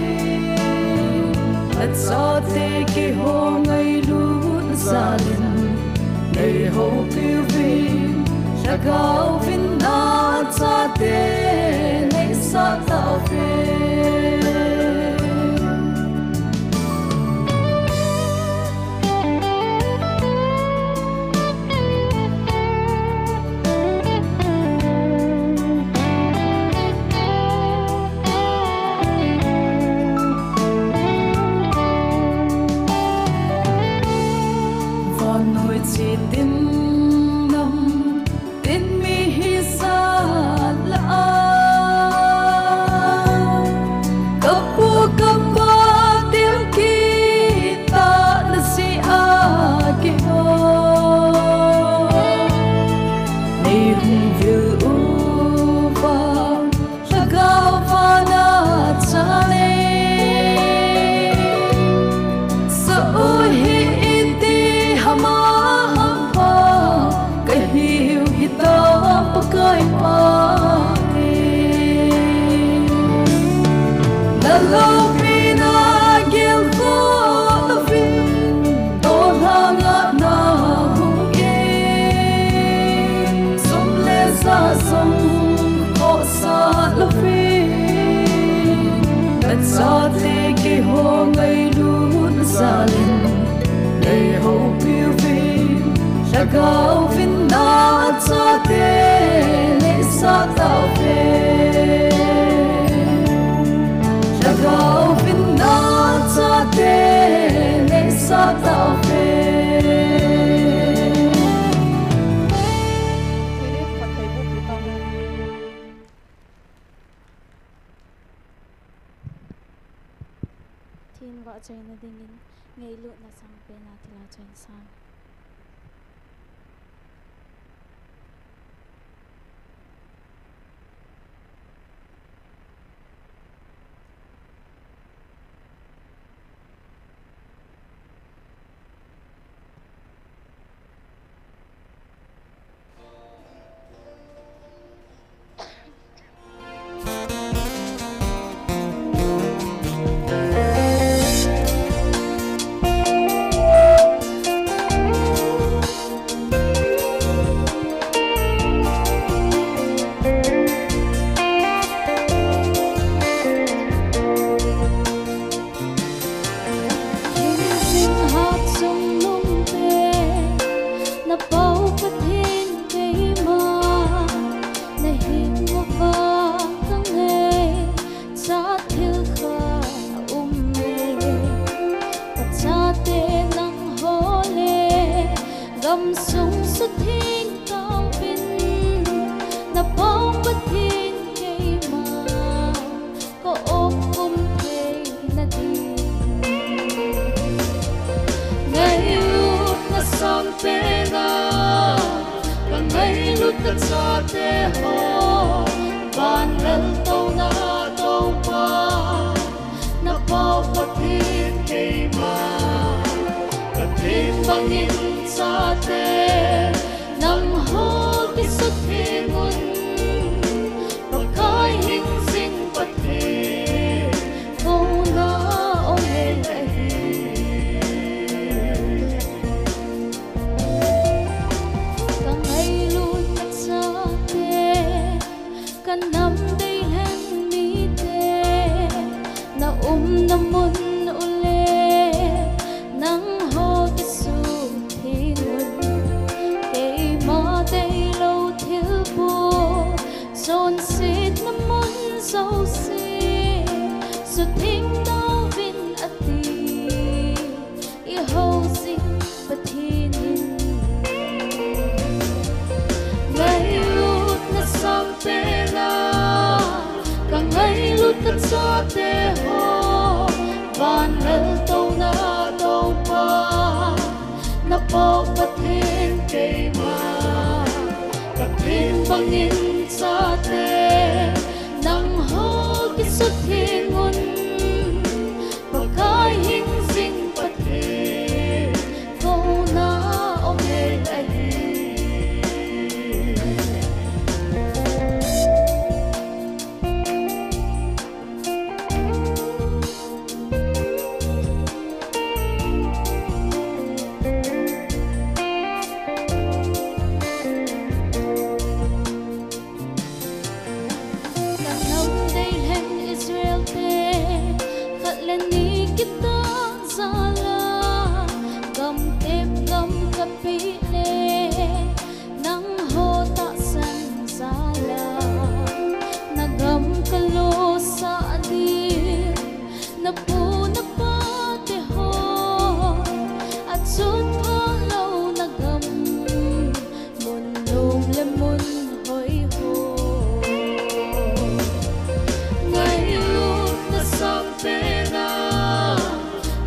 na chate keiho ngailut jal in, nei houpi uvin, Lhagao vin na chate nei sah tauve. Vannoi chitin nam tin mi hisah lah a, Lhagao vin nachate neisah tauve. Lhagao vin nachate neisah tauve. Themvah choina dingin ngailutna sangpen a thilha choi in sang. Hing jing hat chungnung te, na Pau Pathen keima, na hing uva ka ngaichat thil khat a um e. Ka chate nangho le gamsung sutheng tauvin, na Pau Pathen keima ka op khum theina ding. Ngailutna sangpen a ka ngailut ka chate ho, van laltouna Toupa, na Pau Pathen keima, ka theng bangin chate nangho kisutheng un. Pakai hing jing Pathen, kouna ong e ahi. Ka ngailut ka chate, ka nam deilhen mite, na umna mun u le nangho kisutheng un. Keima deilou thilpha, chonsetna mun jouse sutheng tauvin ati i hou jing Pathen in. Ngailutna sangpen a ka ngailut ka chate ho, van laltouna Toupa, na Pau Pathen keima, ka theng bangin chate nangho kisutheng un. Pakai hing jing Pathen, kouna ong e ahi. Ka nam deilhen Israel te, khat le ni kitah jal a, gam tep gam kapeh le, nangho tahsan jal a, na gam kalosah ding, na pu na pa te ho, achun phalou na gam, mun nom le mun hoi ho. Ngailutna sangpen a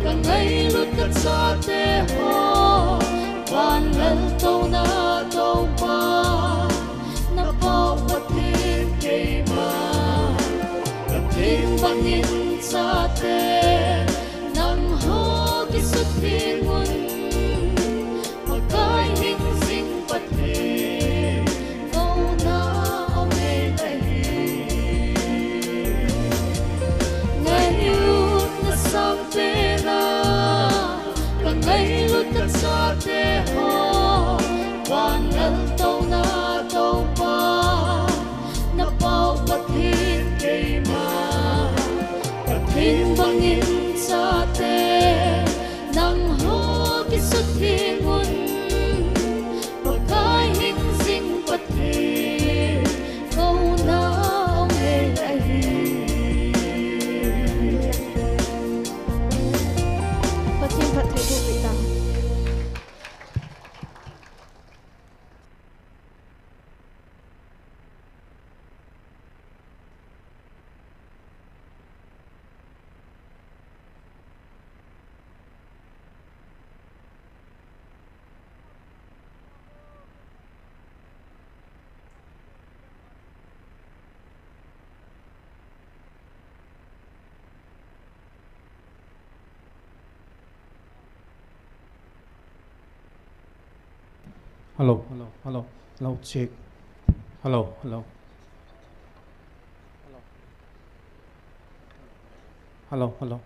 ka ngailut ka chate ho, van laltouna Toupa, na Pau Pathen keima, ka theng bangin chate nangho kisutheng un. Pakai hing jing Pathen, kouna ong e ahi. Ngailutna sangpen a ka ngailut ka chate ho, van laltouna Toupa, na Pau Pathen keima, ka theng bangin Phat thei thei ta. Hello, hello, hello, hello, check. Hello, hello. Hello, hello.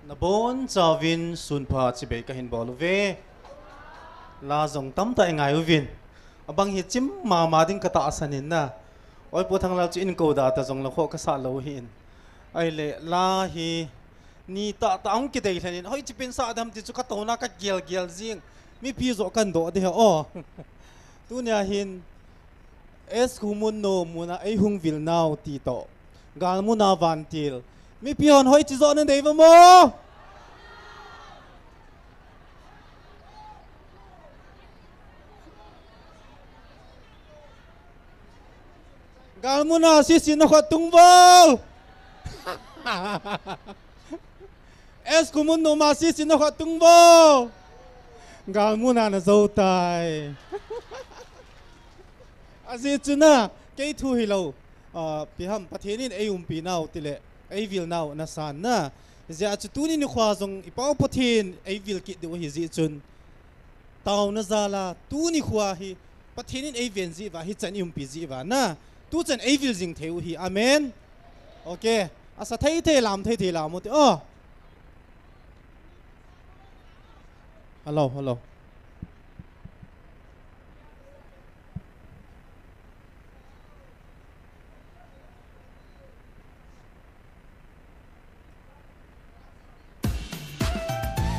Nabonchauvin sunpha chibai kahin bol uve. La jong tamtah ingai uvin. Abang hi chim mama ding katahsan in na. Oi, Pu Thanglal chu in kou da ta jong la kho kasa lou hi in. Ahile la hi ni tahtah ahung kidei lhon in, hoiche pen sa dam ti chu katouna kagel gel jing. Mipi joh kandoh ding ahi o. Tunia hin S Khumunnu muna eihung vil nau ti toh, Galmuna Vantil. Mipi hon hoiche joh nadei uvam o? Galmuna sese nakhut tung uvo. S Khumunnu ma sese nakhut tung uvo. Galmuna najou tai. Ajeh chu na, kei thu hilou. Ah, ipi ham, Pathen in eiumpi nau tile, eivil nau nasan na. Hijeh a chu tuni nikho jong i Pau Pathen eivil kit diu ahi jeh chun. Taona jal a, tuni nikho hi, Pathen in eiven jeh uva, hichan i umpi jeh uva na. Tuchan eivil jing thei u hi. Amen. Okay. Asa thei thei lam, thei thei lam u te o. Hello, hello.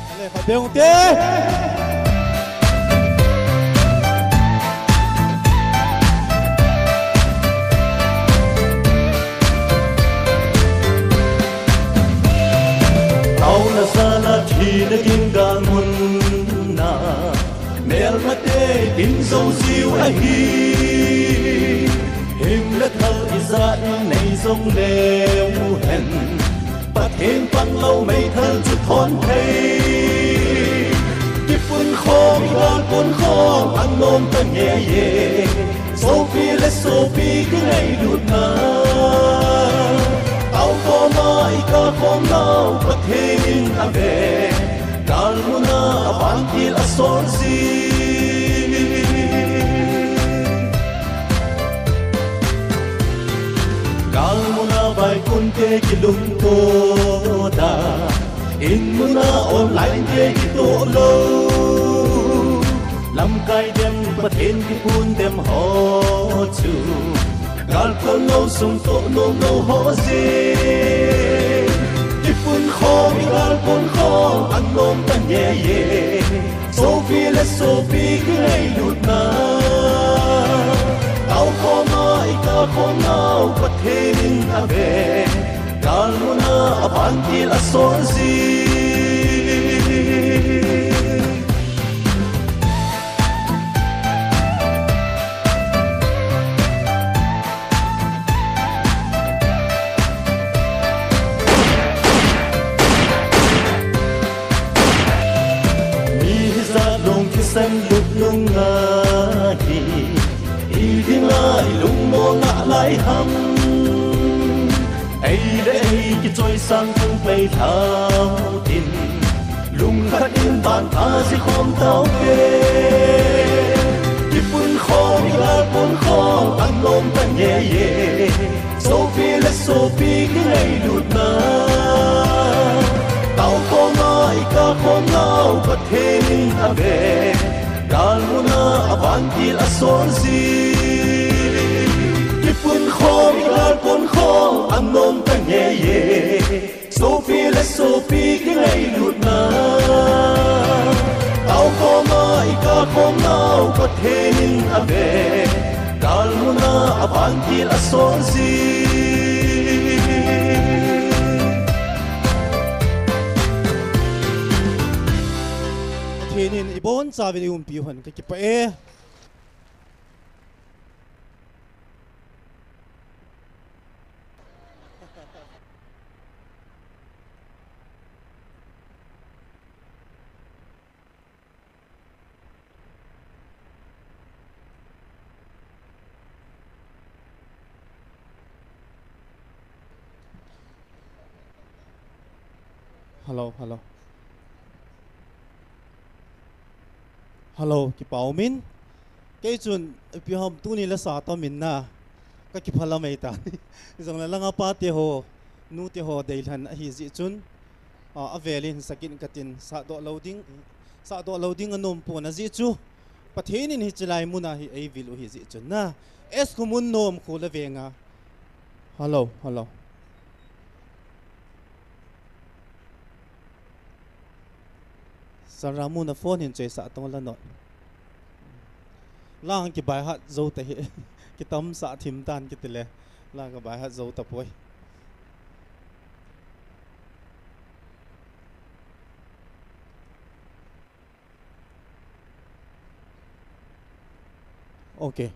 Ale, pabeng te. Taona jal a thina ding galmun na. Melmate in jou jiu ahi. Hing le thal ijat in nei jong leu hen. Pathen panglou meithal chu thon thei. Kipun khom, igal pun khom, anom ta ngei e. Sopi le sopi kingailutna. Tao khom a, ikah khom nau, Pathen in ave. Galmun a vantil asol jin. Galmun a vaikunte kilungto da. In mun a online te kitoh lou. Lamkai dem Pathen kipun dem ho chu. Gal kon lou sung toh nom lou ho jeh. Kipun khom, igal pun khom, anom ta ngei e. Sopi le sopi kingailutna. Tao khom a, ikah khom nau, Pathen in ave. Galmun a vantil asol jin. Mi hijat lung kisan lut nung ahi. Idinga ilungmong nalai ham. Ei le ei kichoisang tung pei thao tin. Lungkhat in vanta ji khom tao te. Kipun khom, igal pun khom, anom ta ngei e. Sopi le sopi kingailutna. Tao khom a, ikah khom nau, Pathen in ave. Galmun a vantil asol jin. Kipun khom, igal pun khom, anom ta ngei e. Sopi le sopi kingailutna. Tao khom a, ikah khom nau, Pathen in ave. Galmun a vantil asol jin. Pathen in ibonchauvin eiumpiu hen, kakipah e. Hello, hello. Hello, kipa umin. Kei chun, ipi ham tuni la sa tomin na. Kakipah lamei ta. Jongle langa pa te ho, nu te ho deilhen ahi jeh chun. A, avelin sakin katin, sahdoh lou ding, sahdoh lou ding anom pon ajeh chu. Pathen in hiche lai muna hi eivil u ahi jeh chun na. S Khomunnom Khulaveng a. Hello, hello. Saramu na phone hin choisah tong la not. Lang kibaihat jou ta hi. Kitamsah thim tan kiti le. Lang kibaihat jou tapoi. Okay.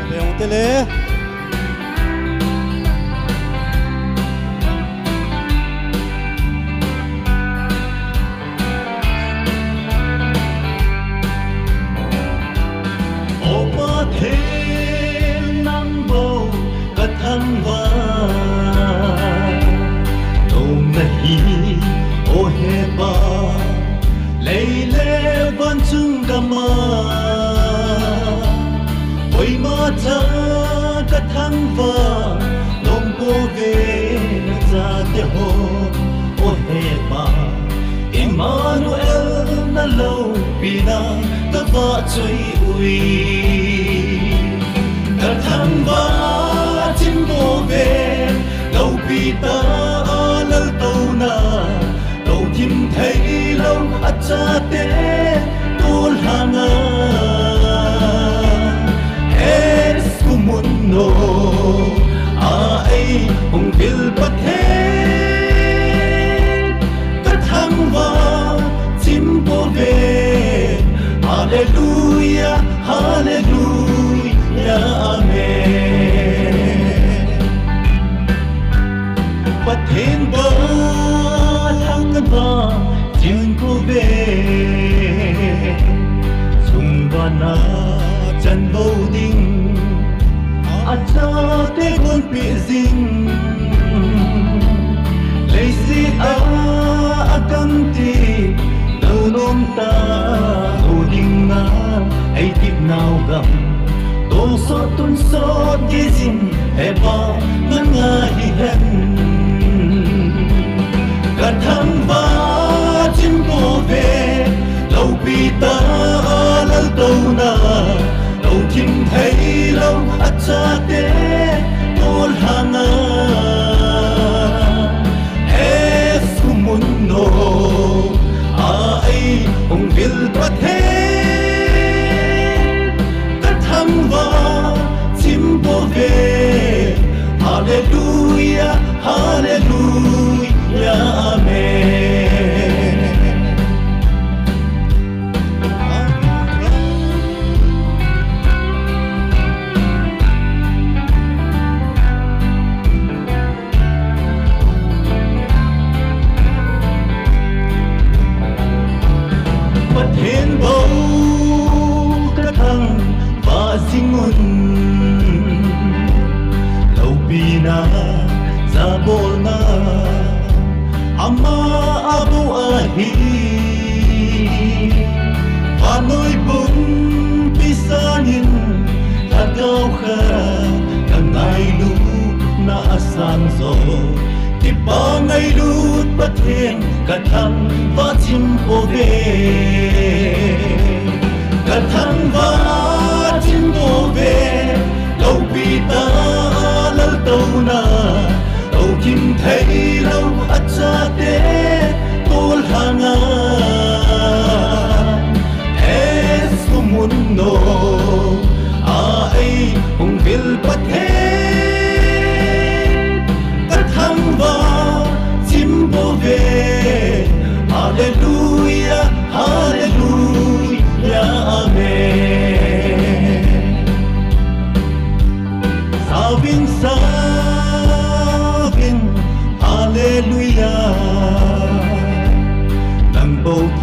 Abe ong tele. O Pathen nang bou kathangvah nom nahi, O he Pa, lei le van chung gam a. Koima cha kathangvah nom pouve, nachate ho, O he Pa. Immanuel na loupina kavahchoi uve. Kathangvah chim pouve, loupi tah a laltouna, louthim theilou achate tolhang a. S Khomunnom a eihung vil Pathen, kathangvah chim pouve. Hallelujah, hallelujah, amen. Pathen bou kathangvah chim pouve. Chungvana chanvou ding achate gonpeh jing. Leiset a agamtin lou nom talou ding a, eitep nau gam tongsot tonsot geijin, he Pa nanga hihen. Kathangvah chim pouve, loupi tah a laltouna, louthim theilou achate tolhang a. S Khomunnom a eihung vil Pathen, kathangvah chim pouve. Hallelujah, hallelujah, amen. Pathen bou kathangvah jing un, loupina jabolna ama a bou ahi. Vannoi pumpi sangin lhagao khat kangailutna asang jo, kipa ngailut Pathen kathangvah chim pouve. Kathangvah chim pouve, loupi tah a laltouna, louthim theilou achate tolhang a.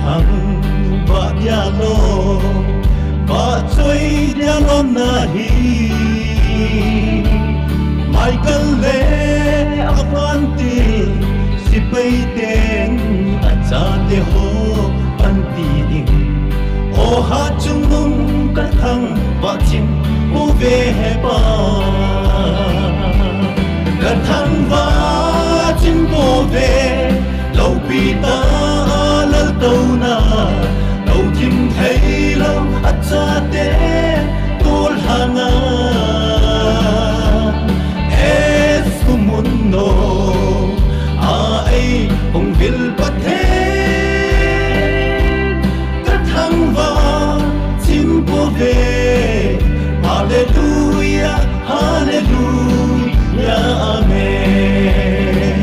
Thangvah dia lou, vahchoi dia lou nahi. Michael le apantil, sepai ten achate ho panti ding. Oha chungnung ka thangvah chin uve he Pa. Ka thangvah chin uve. Loupi ta laltouna, lou thim thei lou achate tolhana. Es kumun no, a ei hung vil Pathen, ka thangvah chin uve. Hallelujah, hallelujah, amen.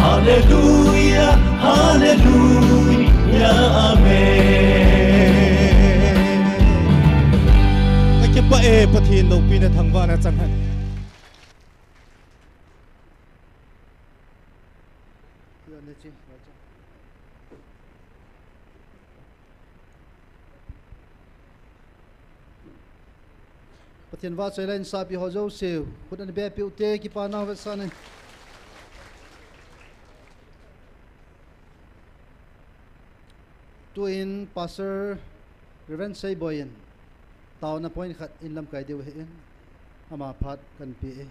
Hallelujah, hallelujah, amen. Ka kipah e, Pathen loupina thangvahna chang hen. Pathen vahchoi le insahpi ho jouse, khut ana beh peh ute, kipana vetsahna. Tuin Pastor Reverend Seiboi in taona point khat in lamkai diu ahin, ama phat kan pe e.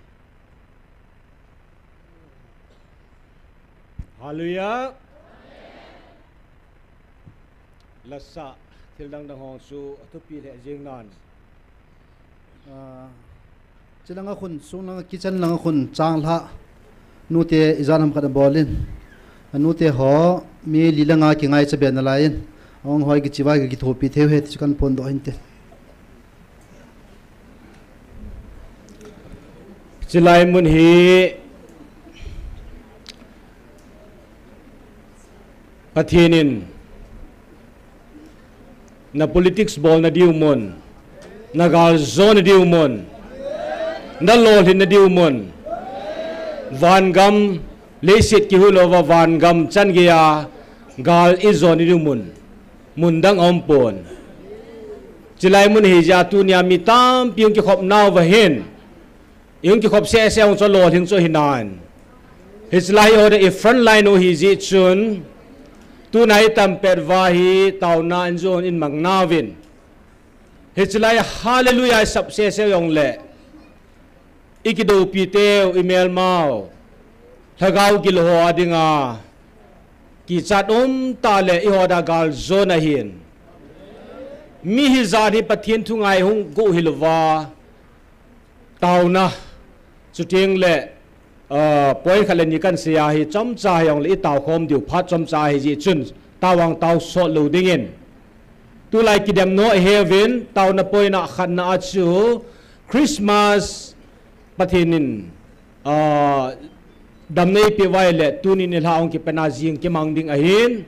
Hallelujah. Lasa thil dangdang hong chu athupi lheh jing nan. Ah, chilang a khun, sunglang a kitchen lang a khun, changlhah nute ijat ham khat abol in. Anute ho, mi li le nga kingaicha be nalai in. Ahung hoi kichi vai ka kithopi thei u ahi ti chu kan phondoh ahin te. Chilai mun hi Pathen in na politics bolna diu mun, na gal jona diu mun, na lolhinna diu mun, vangam leiset kihuhlouva vangam chan geiya gal ijona diu mun, mun dang aumpon. Chilai mun hi jeh a tunia mi tampi hung kikhop nauva hin, ihung kikhop sehseh hung chu lolhing chu ahi nan. Hiche lai hi order i front line u ahi jeh chun, tuna itam pet uva hi taona in jong in mang nauvin. Hiche lai hallelujah isap sehseh jongle, ikidoupi teu, imelmau, lhagao gilou ho a dinga kichat umtah le eiho dia gal jona ahin. Mi hijat hi Pathen thu ngai hung go hilouva, taona, chuteng le, ah, point khat le ni kan sei a hi chomcha hijongle itao khom diu phat chomcha ahi jeh chun, tao vang tao sot lou dingin. Tulai kidem nom ahiuvin, taona point a khatna a chu Christmas Pathen in, ah, damna eipeh uva ahile tuni nilhah hung kipatna jing kimang ding ahin.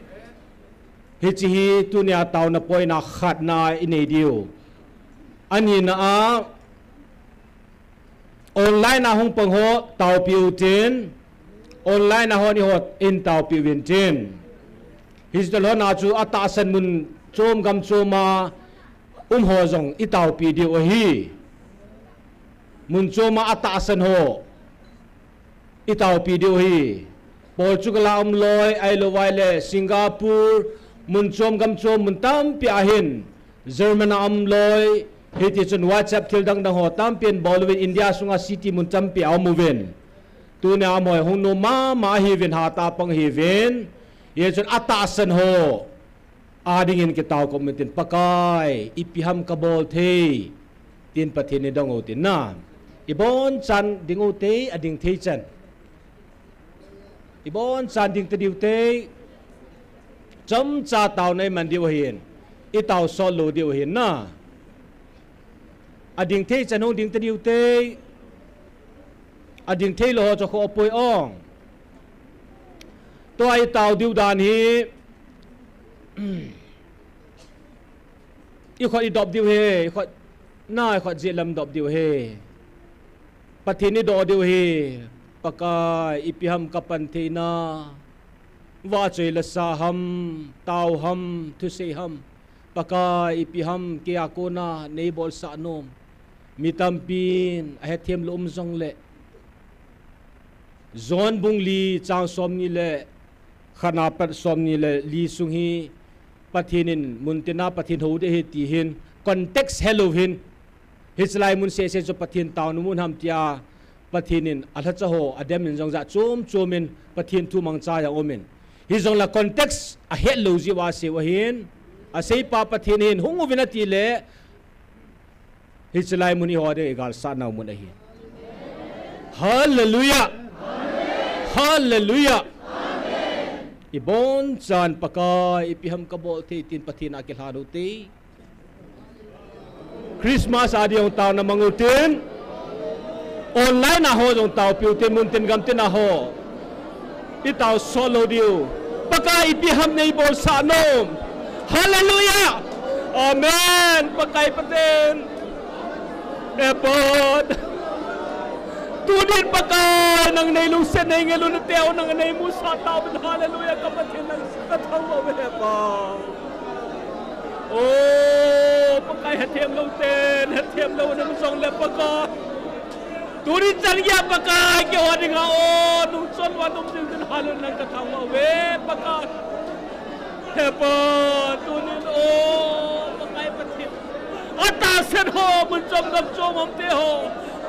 Hiche hi tunia taona point a khatna inei diu. Anina a, online a hung pang ho taopi utin, online a hon eiho in taopi uvin tin. Hiche tolhona chu atahsan mun chom gam chom a um ho jong itaopi diu ahi. Mun chom a atahsan ho itaopi diu ahi. Portugal a um loi, ahilouva ahile Singapore, mun chom gam chom mun tampi a hin, German a um loi, hiti chun WhatsApp thil dangdang ho tampi in bol uvin, India sunga city mun tampi a um uvin. Tunia um ho hung nom mama ahiuvin, hatah a pang ahiuvin. Hijeh chun atahsan ho a dingin kitao khom utin, Pakai, ipi ham kabol thei, tin Pathen idong utin na. Ibonchan ding ute, ading thei chan. Ibonchan ding tadiu te, chomcha taona iman diu ahin, itao sot lou diu ahin na. Ading thei chan hung ding tadiu te, ading theilou ho chu khoh poi ong. Tua itao diu dan hi, ikhut idop diu ahi, ikhut na, ikhut jet lam dop diu ahi. Pathen idoh diu ahi, Pakai, ipi ham kapan theina. Vahchoi la sa ham, tao ham, thusei ham, Pakai ipi ham, kei a kona neibolsah nom. Mi tampin ahethem lou um jongle, John bung li chang somni le khatna pat somni le li sung hi Pathen in muntina Pathen hou ding ahi ti hin context helou hin, hiche lai mun sese chu Pathen taona mun ham tia Pathen in alhacha ho adem in jong jat chom chom in Pathen thu mangcha jong um in, hijongle context ahet lou jeh uva asei u ahin, aseipa Pathen hin hung uvin ati le, hiche lai mun hi eiho ding igalsatnau mun ahi. Hallelujah. Hallelujah. Ibonchan Pakai ipi ham kabol thei tin Pathen a kilhan u te. Christmas a ding jong taona mang u tin, online a ho jong taopiu tin, mun tin gam tin a ho itao sot lou diu. Pakai ipi ham neibolsah nom. Hallelujah. Amen. Pakai Pathen, He Pa, tunin Pakai nang neilungset neingailut nate u nang neimusah tauvin. Hallelujah. Ka Pathen nang kathangvah uve He Pa. O Pakai, hethem lou ten hethem lou in um jongle Pakai, tuni chan geiya Pakai keiho dinga o nungchon uva um jing din, Hallelujah, nang kathangvah uve Pakai. He Pa, tunin o Pakai Pathen, atahsan ho, mun chom gam chom umte ho,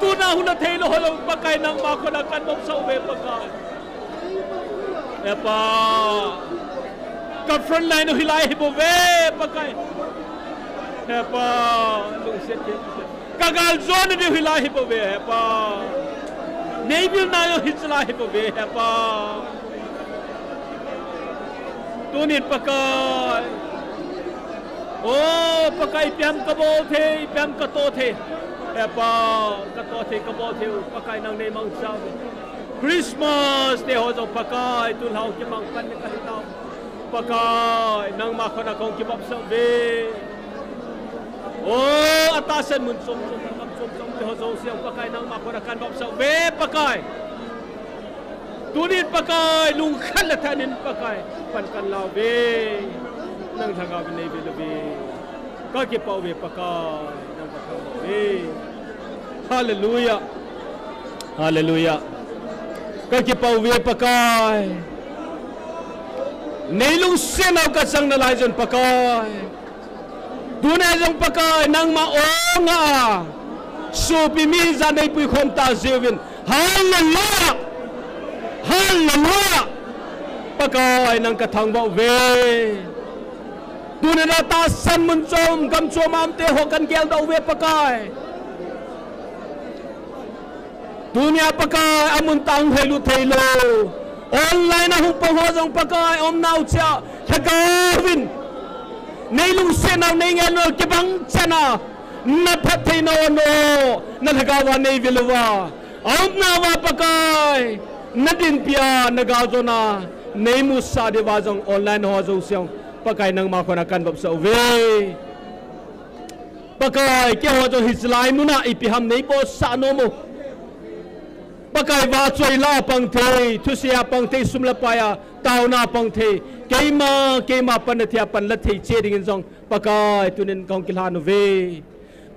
tuna hung la theilou ho jong Pakai nangma khut a kahin vopsah uve Pakai. He Pa, ka front line u hilai hibouve Pakai. He Pa, lungset thei, ka galjona diu hilai hibouve He Pa. Neivilna jong hiche lai hibouve He Pa. Tunin Pakai, o Pakai, ipi ham kabol thei, ipi ham katoh thei. He Pa, katoh thei kabol thei u Pakai nang neimangcha uve. Christmas te ho jong Pakai, tulha u kimang pan ni kahi tau. Pakai, nangma khut a kahung kivopsah uve. O, atahsan mun chom chom, gam chom chom te ho jouse jong Pakai nangma khut a kahin vopsah uve Pakai. Tunin Pakai, lungkhat le thaneina in Pakai, pan kahin la uve. Nang lhagao vin neivil uve. Kakipah uve Pakai, nang kathangvah uve. Hallelujah. Hallelujah. Kakipah uve Pakai. Neilungsetnau kachang nalai jeh un Pakai, tuna jong Pakai nangma o nga a sopi mi ijat neipui khom ta jeh uvin. Hallelujah. Hallelujah. Pakai nang kathangvah uve. Tuna atahsan mun chom gam chom a umte ho kahin geldoh uve Pakai. Tunia Pakai, amun tah a hung lhailut theilou, online a hung pang ho jong Pakai, aumnau cheh a Lhagao vin neilungsetnau, neingainau kibang chan a, naphattheinau a, na Lhagao va neivil uva, aumnau va Pakai, nadinpi a, nagaljona neimusah diuva jong online ho jouse jong Pakai nangma khut a kahin vopsah uve. Pakai, keiho jong hiche lai mun a ipi ham neibolsah nom u. Pakai, vahchoi la a pang thei, thusei a pang thei, sum le pai a, taona a pang thei, keima, keima panna thei a panla thei cheh dingin jong Pakai, tunin kahung kilhan uve.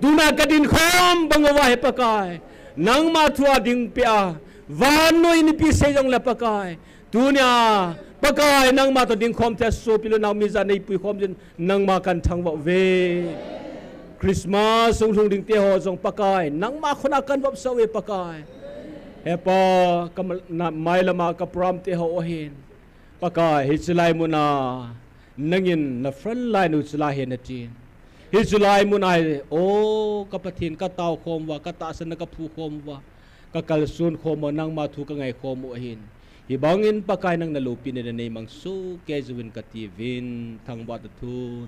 Tuna kadinkhom bang uva hi Pakai, nangma thu a dingpeh a, vannoi in ipi sei jongle Pakai, tunia Pakai, nangma toh dingkhom thei a sopi le nao mi ijat neipui khom jeh in nangma kahin thangvah uve. Christmas hung lhung dingte ho jong Pakai, nangma khut a kahin vopsah uve Pakai. He Pa, ka ma-, na, mailam a ka program te ho ahin, Pakai, hiche lai mun a nangin na front line u hiche lai ahi natin, hiche lai mun a hi, o ka Pathen, ka taokhom uva, ka tahsan a ka phukhom uva, ka kalson khom uva, nangma thu ka ngaikhom u ahin. Hibangin Pakai, nang na loupina neimang sohkei uvin kati uvin, thangvah tathun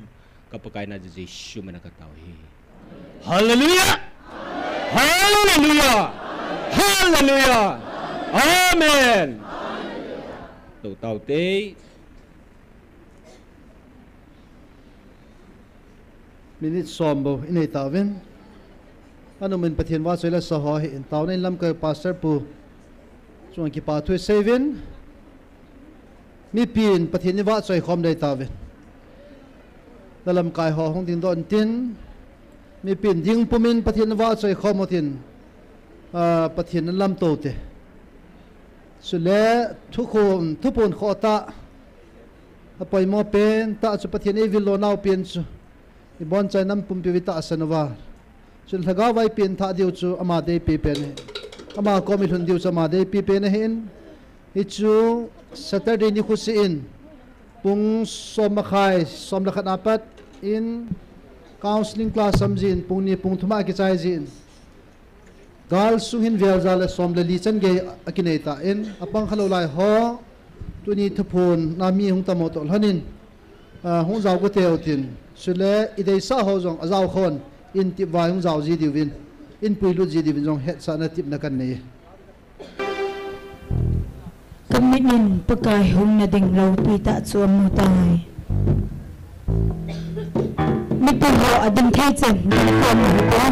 ka Pakai na Jesu min a katao ahi. Hallelujah! Hallelujah! Hallelujah! Amen. Tou tao te. Minute som bou inei tauvin. Anumin Pathen vahchoi le sa ho hi in taona in lamkai Pastor Pu chunga kipa thu isei uvin. Mipin Pathen ivahchoi khom dei tauvin. Nalamkai ho hung dingdoh intin. Mipin ding pumin Pathen ivahchoi khom utin. Ah, Pathen nalamto te. Chule thukhun, thuphon khoh tah. Apoimo pen tah chu Pathen eivil lo nau pen chu. Ibonchai nam pumpi uvin tahsan uva. Chun lhagao vai pen thah diu chu ama deipi pen ahi. Ama kom ilhun diu chu ama deipi pen ahin. Hichu Saturday nikho seh in. Pung som makhai, som le khat apat in counseling class am jin, pung ni pung thum a kichai jin. Gal sung hin vel ja le som le li chan gei akinei tan, apang khalou lai ho, tuni thuphon na mi hung tamo toh lhonin, ah, hung jao go teu tin, chule ideisah ho jong ajao khon, in tip vai hung jao ji diuvin, in puilut ji diuvin jong hetsahna tepna kanei. Kamit in Pakai hung nading loupi tah chu amu tai. Mipi ho ading thei chen, ding khom u hite.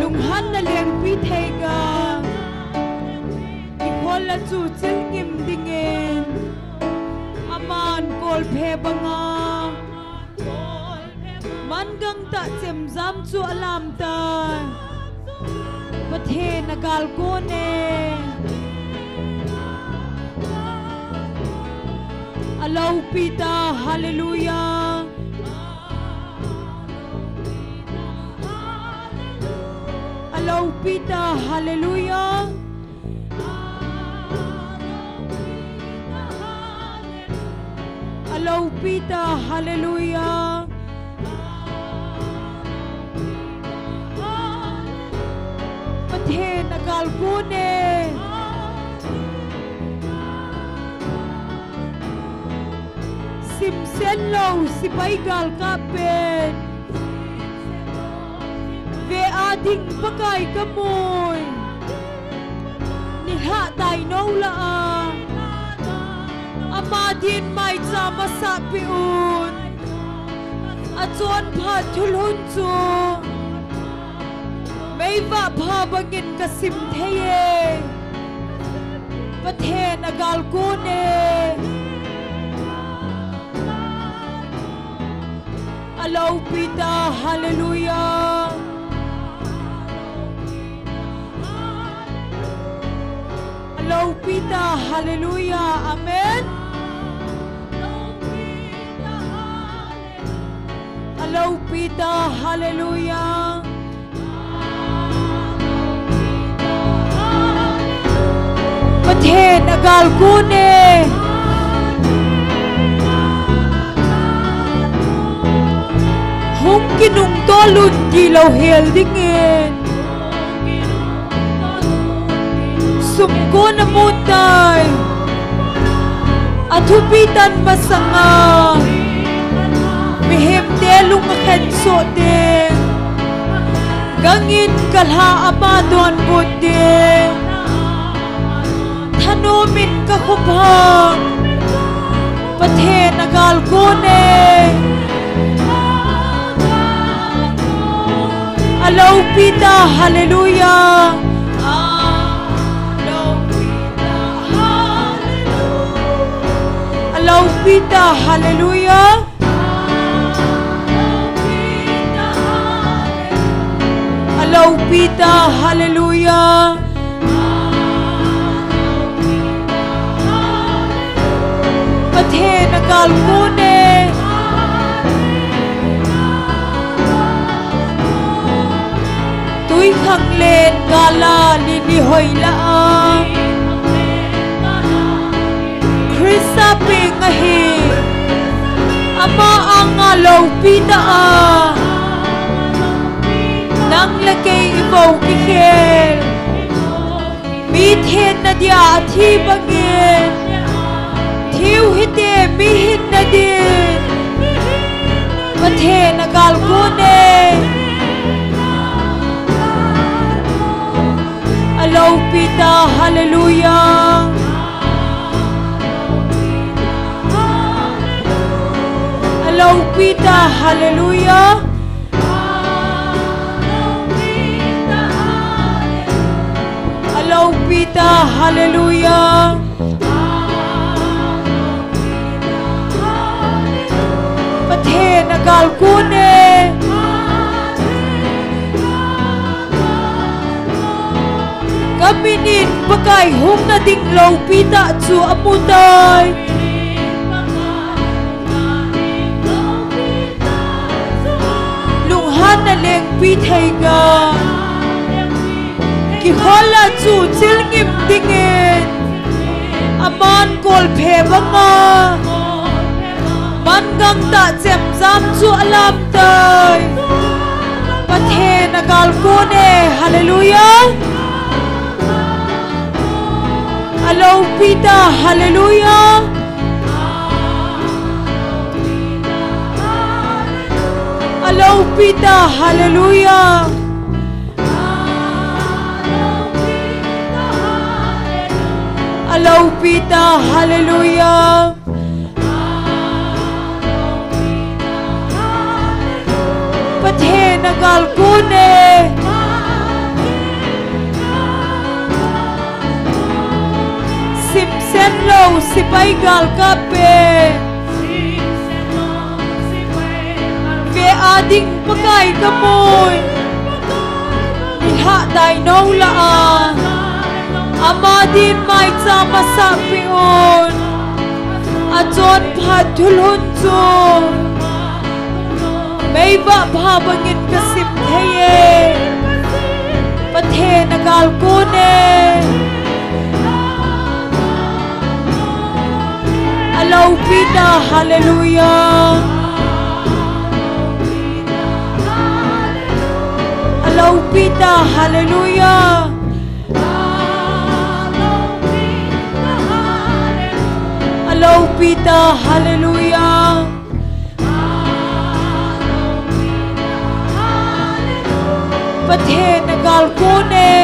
Lunghanna lengpi thei ga. Ikholna chu chilngim dingin. Aman kolphe banga. Man gangtah chemjam chu alam tai. Pathen agal kon e. Aloupi ta, hallelujah. Aloupi ta, hallelujah. Aloupi ta, hallelujah. Pathen agal kon e. Simsen lou, sipai galkap pen. Ve a ding Pakai kamu e. Nilhah tai nou lah a. Ama din maicham asah peh un. Achonphat thulhun chu. Meivah pha bangin kasim thei e. Pathen agal kon e. Aloupi ta, hallelujah. Aloupi ta, hallelujah. Amen. Aloupi ta, hallelujah. Pathen agal kon e. Hung kinungto lhun tilou hel dingin. Sumkon amu tai. Athupi tan masanga. Mihemte lung akhensoh ding. Gangin kalha ama donbut ding. Thanom in kakhop hang. Pathen agal kon e. Aloupi ta, hallelujah. Aloupi ta, hallelujah. Aloupi ta, hallelujah. Pathen agal kon e. Twikhanglen gal a lili hoi lah a. Christa peng ahi. Ama anga loupi ta a. Nang le kei i vou kikhel. Mi thenna dia athi bangin. Thiu hite mi hinna din. Pathen agal kon e. Aloupi ta, hallelujah. Alopi ta, hallelujah. Alopi ta, hallelujah. Pathen agalkon e. Kamin in Pakai hung nading loupi tah chu amu tai. Lunghanna lengpi thei ngal. Kikhol a chu chilngim dingin. Aman kolphe banga. Mangang tah chemjam chu alam tai. Pathen agalkon e, hallelujah. Alopi ta, hallelujah. Alopi ta, hallelujah. Alopi ta, hallelujah. Pathen agalkon e. Simsen lou sepai galkap e. Ve a ding Pakai kamun. Nilhah dainou lah a. Ama din maicham asah peh un. Achonphat thulhun chu. Meivah pha bangin kasim thei e. Pathen agalkon e. Alopi ta, hallelujah. Alopi ta, hallelujah. Alopi ta, hallelujah. Pathen agalkon e.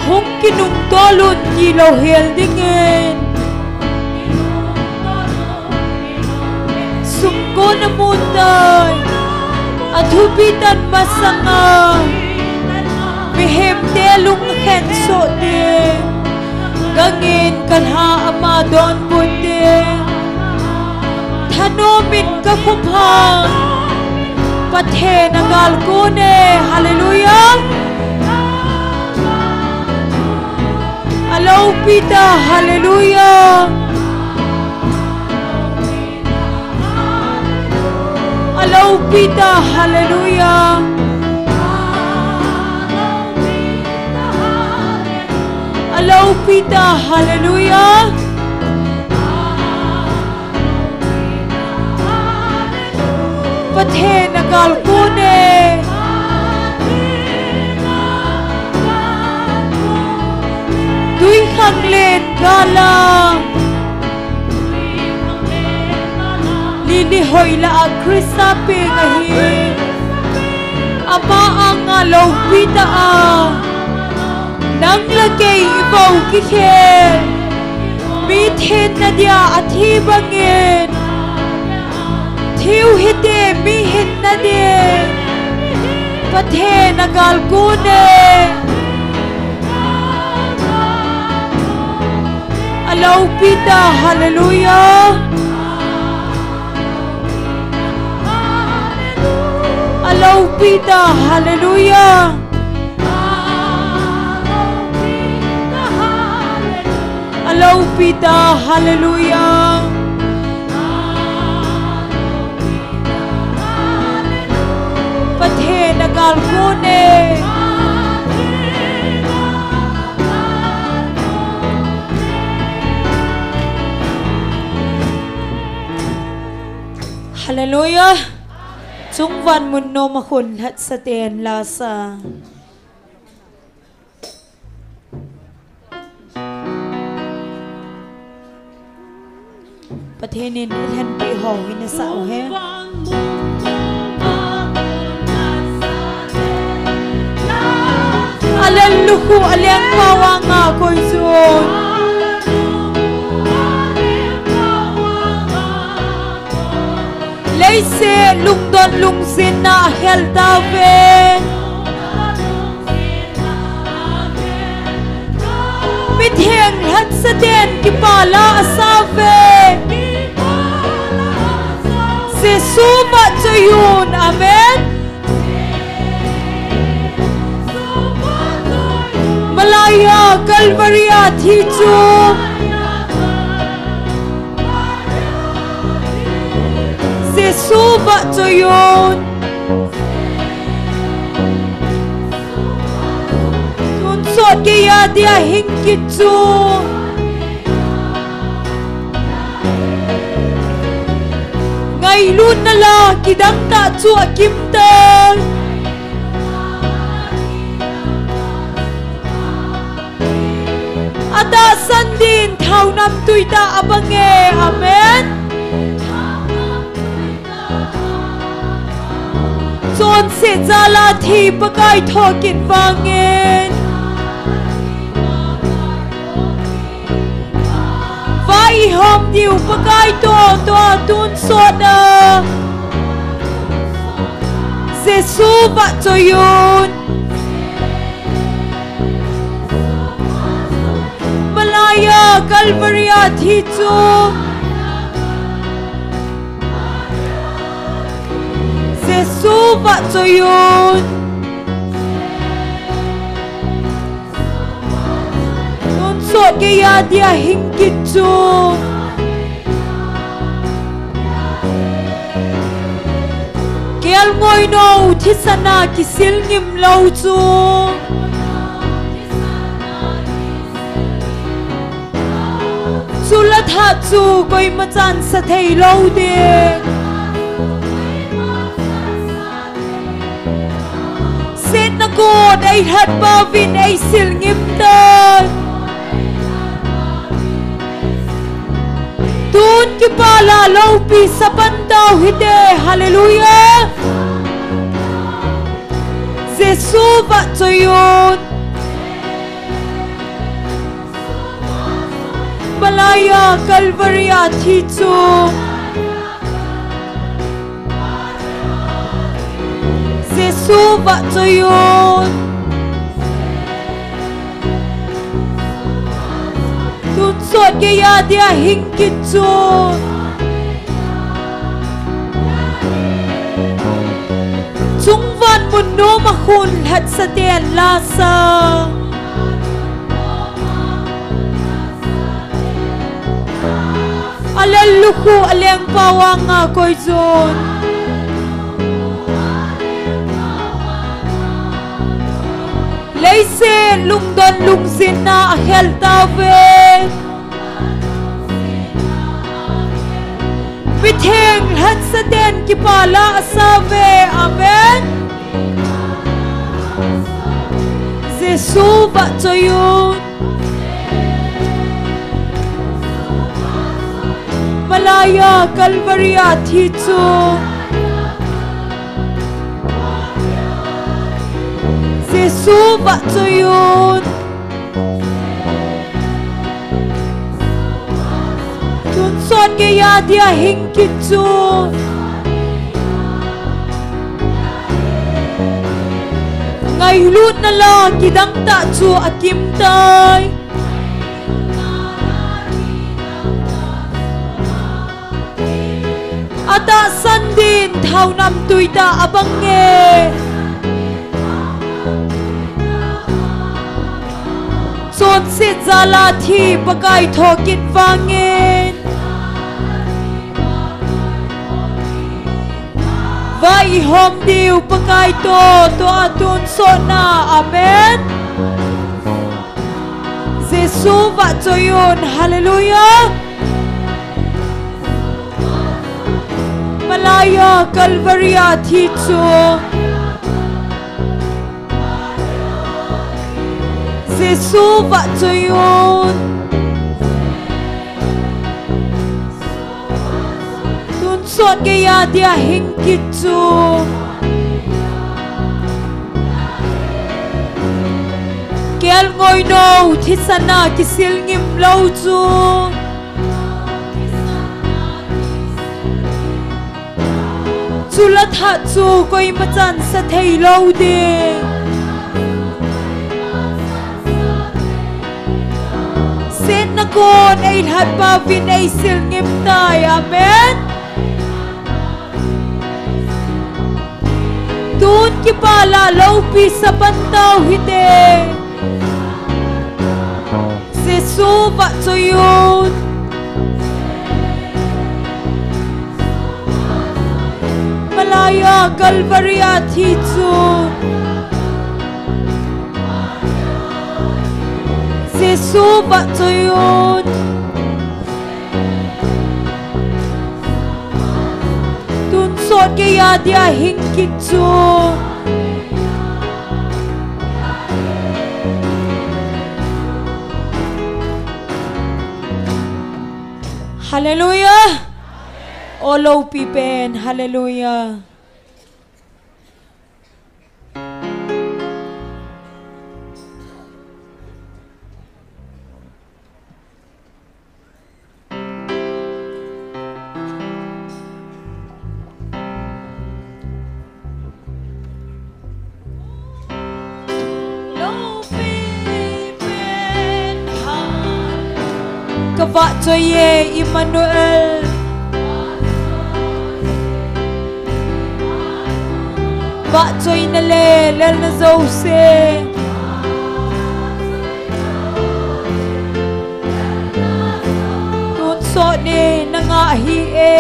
Hung kinungtol un tilou hel dingin. Sumkon amu tai. Athupi tan masanga. Mihemte lung akhen soh ding. Gangin kalha ama donbut ding. Thanom in kakhopha. Pathen agalkon e. Hallelujah. Alopi ta, hallelujah. Alopi ta, hallelujah. Alopi ta, hallelujah. Pathen agalkon e. Twikhanglen gala. Lily hoilah a Christa peng ahi. Ama anga loupi ta a. Nang le kei i vou kikhel. Mi thenna dia athi bangin. Thiu hite mi hinna dia. Pathen agalkon e. Alopi ta, hallelujah. Alopi ta, hallelujah. Alopi ta, hallelujah. Pathen agalkon e. Hallelujah. Chungvan mun nom a khun lhatsa ten lasa. Pathen in i lhenpi ho hi na sa u hen. Alen lukhu, alen pawanga koi chun. Lungdon lungzinna a khel tauve. Mitheng lhatsah ten kipah la asauve. Jesu vahchoi un. Amen. Malaiya Calvary a thi chu Jesu vahchoi un. Tonsot geiya dia hing kit chu ngailutna la kidang tah chu akim tai. Atahsan din thao namtui tah abang e. Amen. Chonset jal a thi Pakai thokit vangin vah ihom diu Pakai toh, toh a tonsot a Jesu vahchoi un. Malaiya Calvary a thi chu Jesu vahchoi un. Tonsot geiya dia hing kit chu kelngoi nou thisan a kisil ngim lou chu chula thah chu koima chan sa thei lou ding. Setna got eilhat pauvin eisil ngim tai. Tun kipah la loupi sa pan tau hite. Hallelujah. Jesu vahchoi un. Malaiya Calvary a thi chu Jesu vahchoi un. Tonsot geiya dia hing kit chu chungvan mun nom a khun lhatsah ten la sa. Alel lukhu alengpa vang a koi chun leiset lungdon lungzinna a khel tauve. Mitheng lhatsah ten kipah la asauve. Amen. Jesu vahchoi un. Malaiya Calvary a thi chu Jesu vahchoi un. Tonsot geiya dia hing kit chu ngailutna la kidang tah chu akim tai. Atahsan din thao namtui tah abang e. Chonset jal a thi Pakai thokit vangin vah ihom diu Pakai toh, toh a tonsotna. Amen. Jesu vahchoi un. Hallelujah. Malaiya Calvary a thi chu Jesu vahchoi un. Tonsot geiya dia hing kit chu kelngoi nou thisan a kisil ngim lou chu Chule thah chu koima chan sa thei lou ding. Setna kon eilhatpa uvin eisil ngim tai. Amen. Tun kipah lah loupi sa pan tau hite. Jesu vahchoi un. Malai a Calvary a thi chu. Jesu vahchoi un. Tun sot kei a dia hing kit chu. Hallelujah. O loupi pen, hallelujah. Ka vahchoi e Emmanuel. Vahchoina le lelna jouse. Tun sot ni na ngah hih e.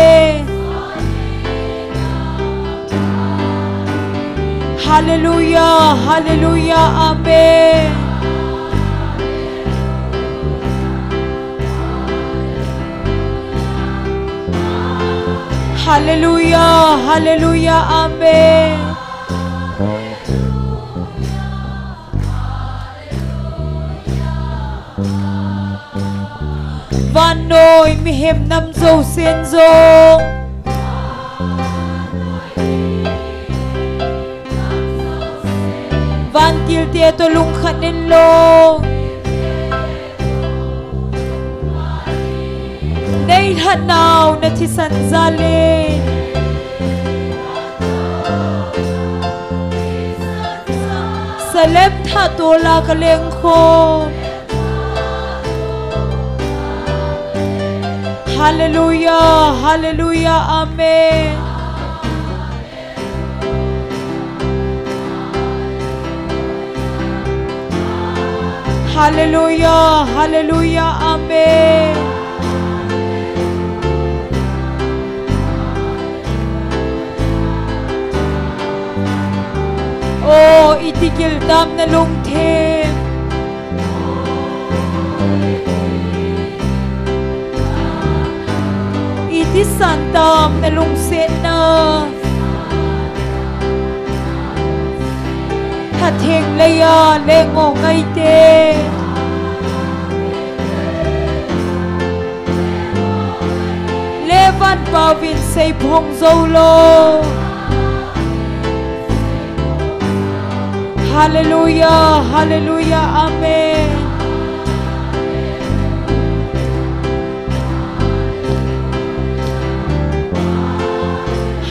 Hallelujah, hallelujah, amen. Hallelujah, hallelujah, amen. Vannoi mihem nam jousen jong vantil te toh lungkhat in lou. Nei lhatnau na thisan jal in. Salem thah tola ka lengkhom. Hallelujah, hallelujah, amen. Hallelujah, hallelujah, amen. O, iti kil tam na lungthim. Iti san tam na lungsetna. Tha theng lei a le ngo ngai te. Le van pao vin sei phong zo lo. Hallelujah, hallelujah, amen.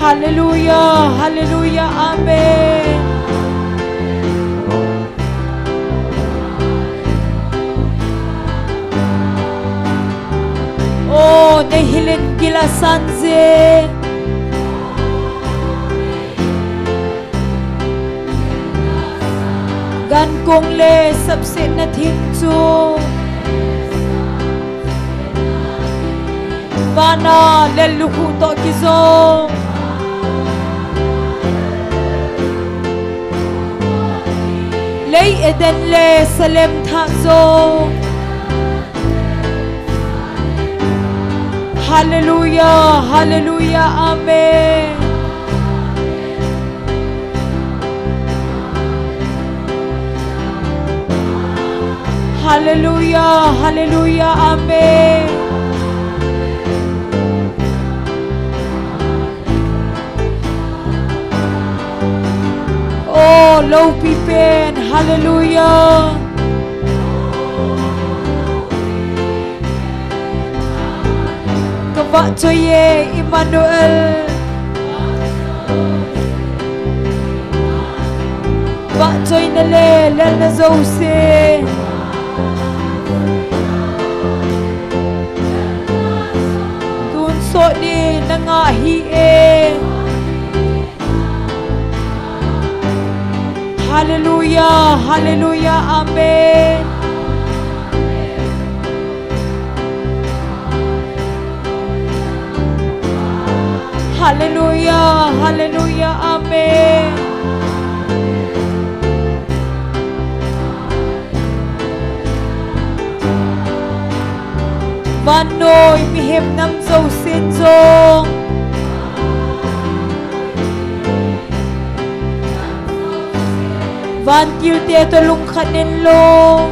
Hallelujah, hallelujah, amen. O, nei hilin kila san je. Gan kong le sapsetna thing chu. Vana lel lukhuh toh kijong. Lei Eden le Salem thah jong. Hallelujah, hallelujah, amen. Hallelujah, hallelujah, amen. O, loupi pen, hallelujah. Ka vahchoi e, Emmanuel. Vahchoina le lelna jouse tonsot ni nangah hih e. Hallelujah, hallelujah, amen. Hallelujah, hallelujah, amen. Vannoi mihem nam jousen jong vantilte toh lungkhat nenlou,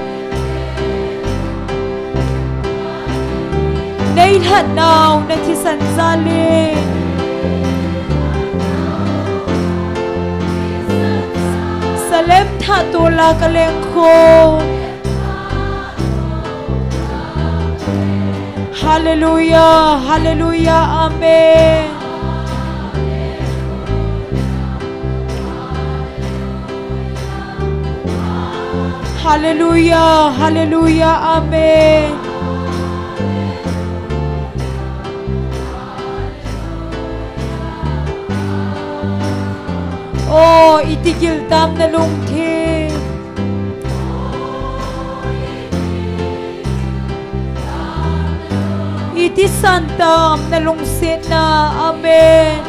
neilhatnau nathisan jal in Salem thah tola kalengkhom. Hallelujah, hallelujah, amen. Hallelujah, hallelujah, amen. O, iti gil tam nalungthim, iti san tam nalungsetna, amen.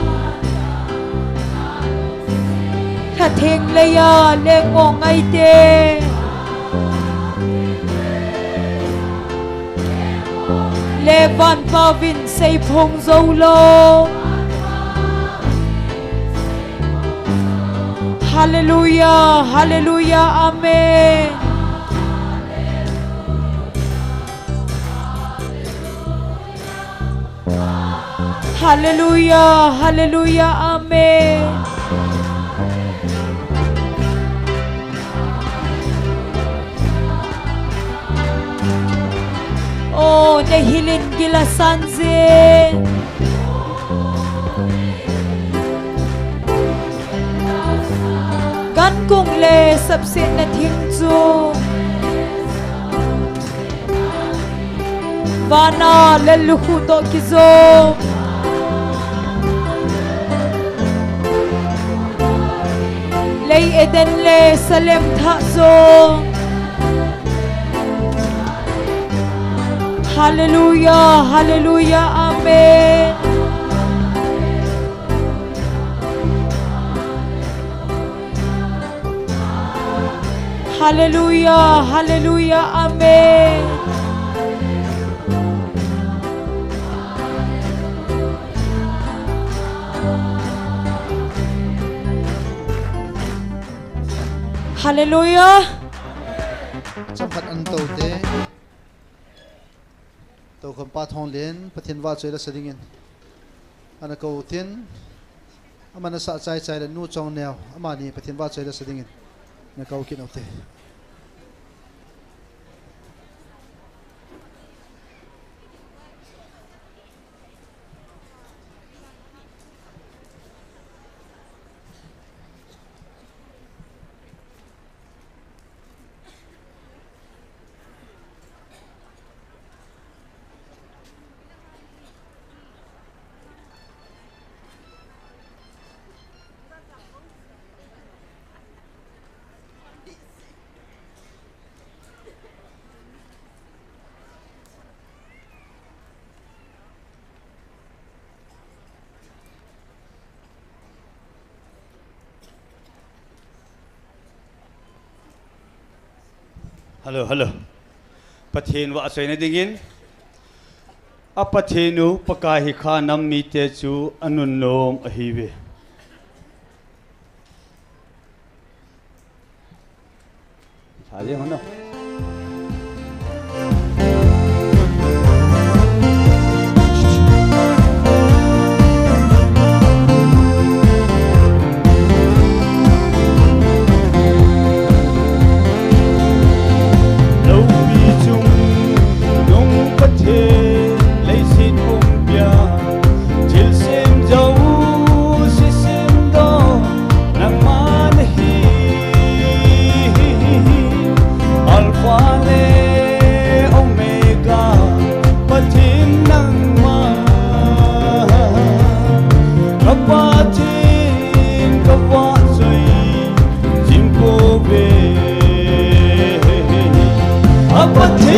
Lhatheng leiya leng ngaite, le vanpauvin seiphong joulou. Hallelujah, hallelujah, amen. Hallelujah, hallelujah, amen. O, nahilin gila sanje. Gankung le sapsetna thing chu vana lel lukhuh toh kijom. Lei Eden le Salem thah jong. Hallelujah, hallelujah, amen. Hallelujah, hallelujah, amen. Hallelujah. Chomkhat an tou te. Toukhompa Thonglen, Pathen vahchoi la sa dingin ana kou tin, aman asah chaichai le Nu Chongneo, amani Pathen vahchoi la sa dingin ana kou kit u te. Hello, hello. Pathen vahchoina dingin, a Pathen u Pakai hi kha nam mite chu anunnom ahiuve.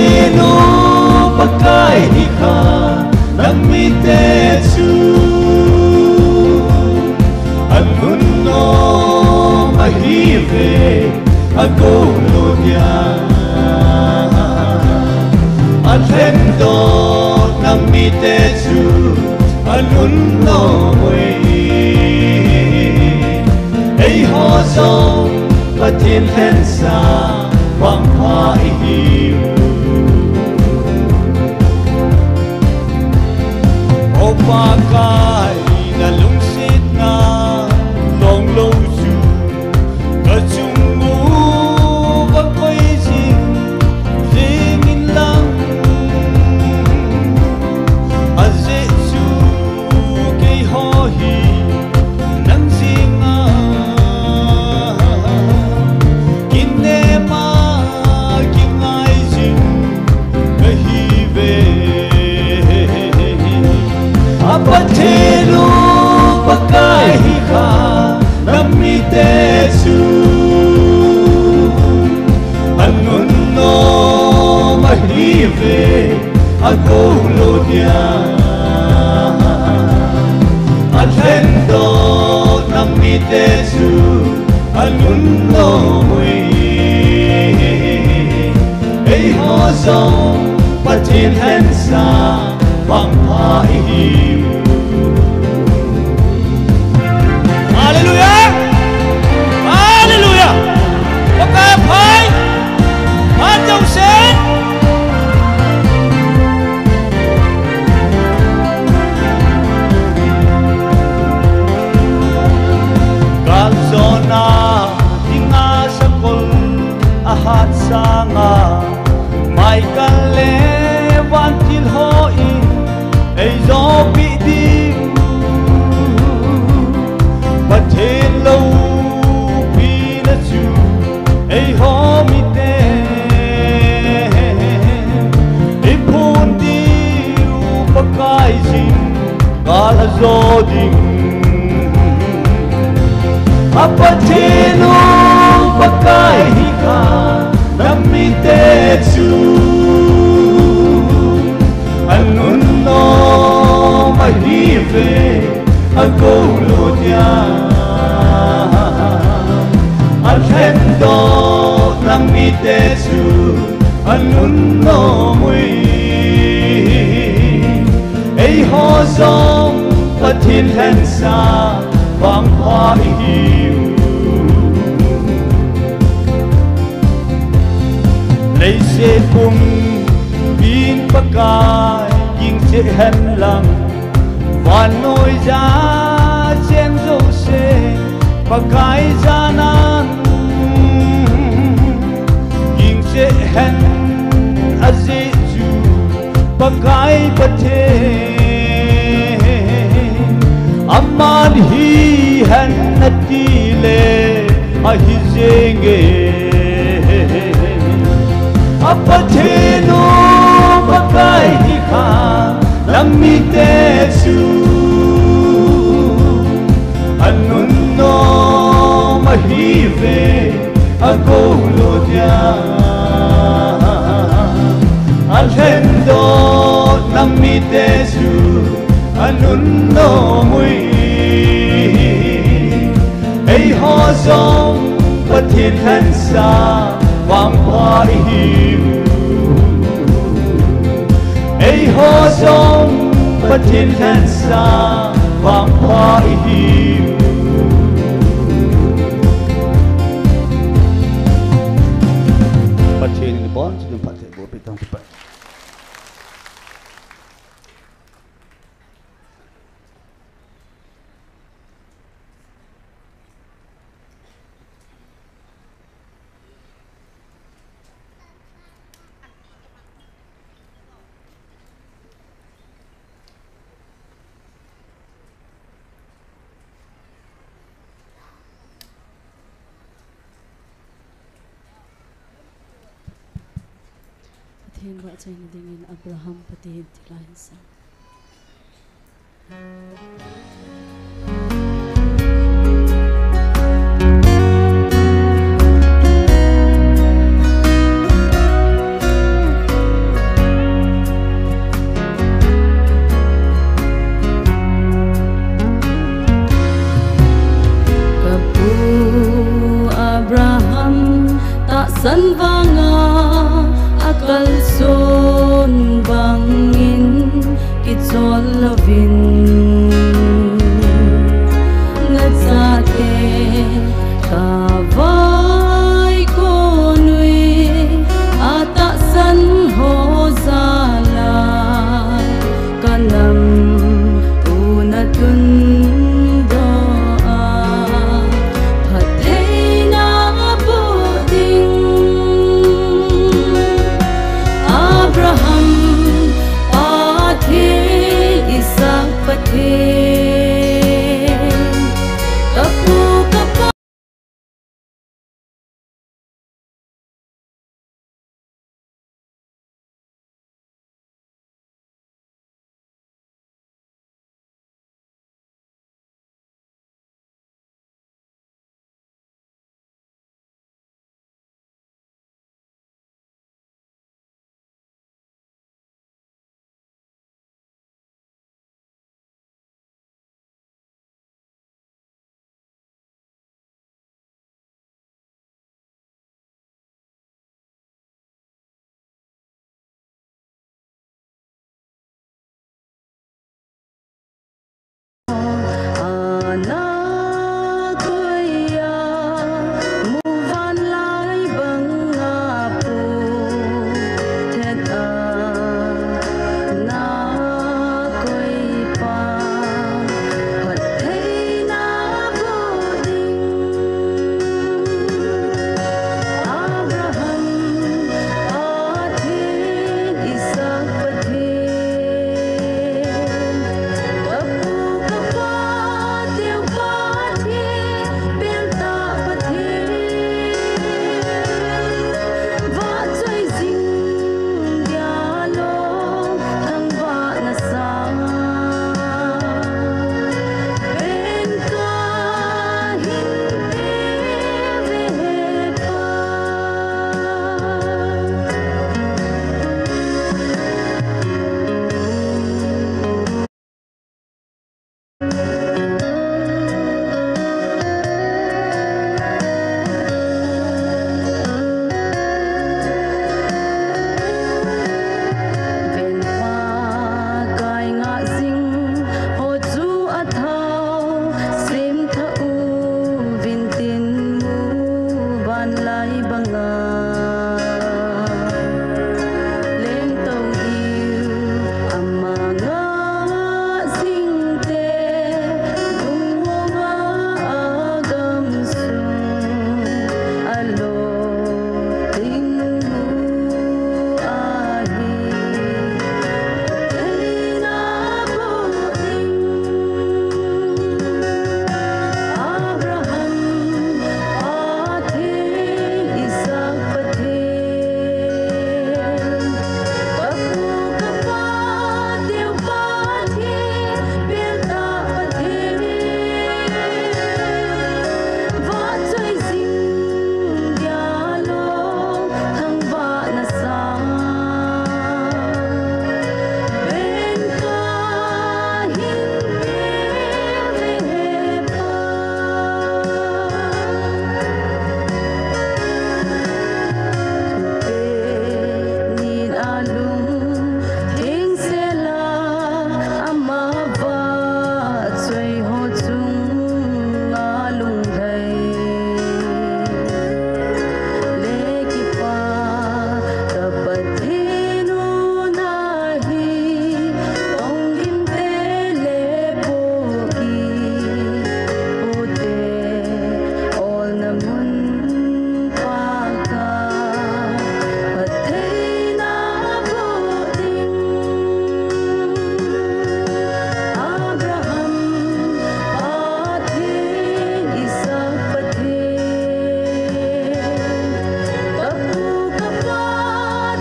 Pathen u Pakai hi kha, namite chu anun nom ahi ve, agou lou dia. Alhen doh namite chu anun nom uve. Eiho jong Pathen lhensa vangpha ihiu. O Pakai, nalungsetna long lou chu kachung uva koi jing jing in lang, ajeh chu keiho hi nang jeng a kinem a kingai jing kahi ve. A Pathen u Pakai hi kha, namite chu anun nom ahi ve, agou lou dia. Alhen doh namite chu anun nom uve. Eiho jong Pathen lhensa vangpha ihiu. Hallelujah! Hallelujah! Pakai phai, phat jouse. Gal jona dinga sakol ahat sanga, Michael le vantil hon eijopi diu Pathen loupina chu eiho miten iphon diu Pakai jing kal ajo ding. A Pathen u Pakai hi kha, namite chu anun nom ahi ve, agou lou dia. Alhen doh namite chu anun nom uve. Eiho jong Pathen lhensa vangpha ihiu. Leiset pumpin Pakai ging cheh hen lang, vannoi jat cheng jouse Pakai jana ging cheh hen, ajeh chu Pakai Pathen aman hi hen ati le ahi jenge. A Pathen u Pakai hi kha, namite chu anun nom ahi ve, agou lou dia. Alhen doh namite chu anun nom uve. Eiho jong Pathen lhensa vangpha ihiu. Eiho jong Pathen lhensa vangpha ihiu. Pathen in abonchauvin phattheiboh peh tauhen. Pathen vahchoina dingin Abraham Pathen thilha hin sang. Pathen, ka pu ka pa. Abraham Pathen, Isaac Pathen, ka pu ka pa teu Pathen, peltah Pathen, vahchoi jing dia lou thangvahna sang, pen kahin pe ve he Pa. Venpa kai ngah jing ho chu athao, semthah uvin tin mu vanlai banga. Lengtou diu ama ngah jingte, lungmonga agamsung alo ding mu ahi. Theina boh ding Abraham Pathen, Isaac Pathen, ka pu ka pa teu Pathen, peltah Pathen, vahchoi jing dia lou thangvahna sang, pen kahin pe ve he Pa. Thupeh nin alung thengsel a, ama vahchoi ho chunga lunglhai le kipah tah Pathen u nahi, onglim te le pohgih, pote olna mun paka, phattheina boh ding Abraham Pathen, Isaac Pathen, ka pu ka pa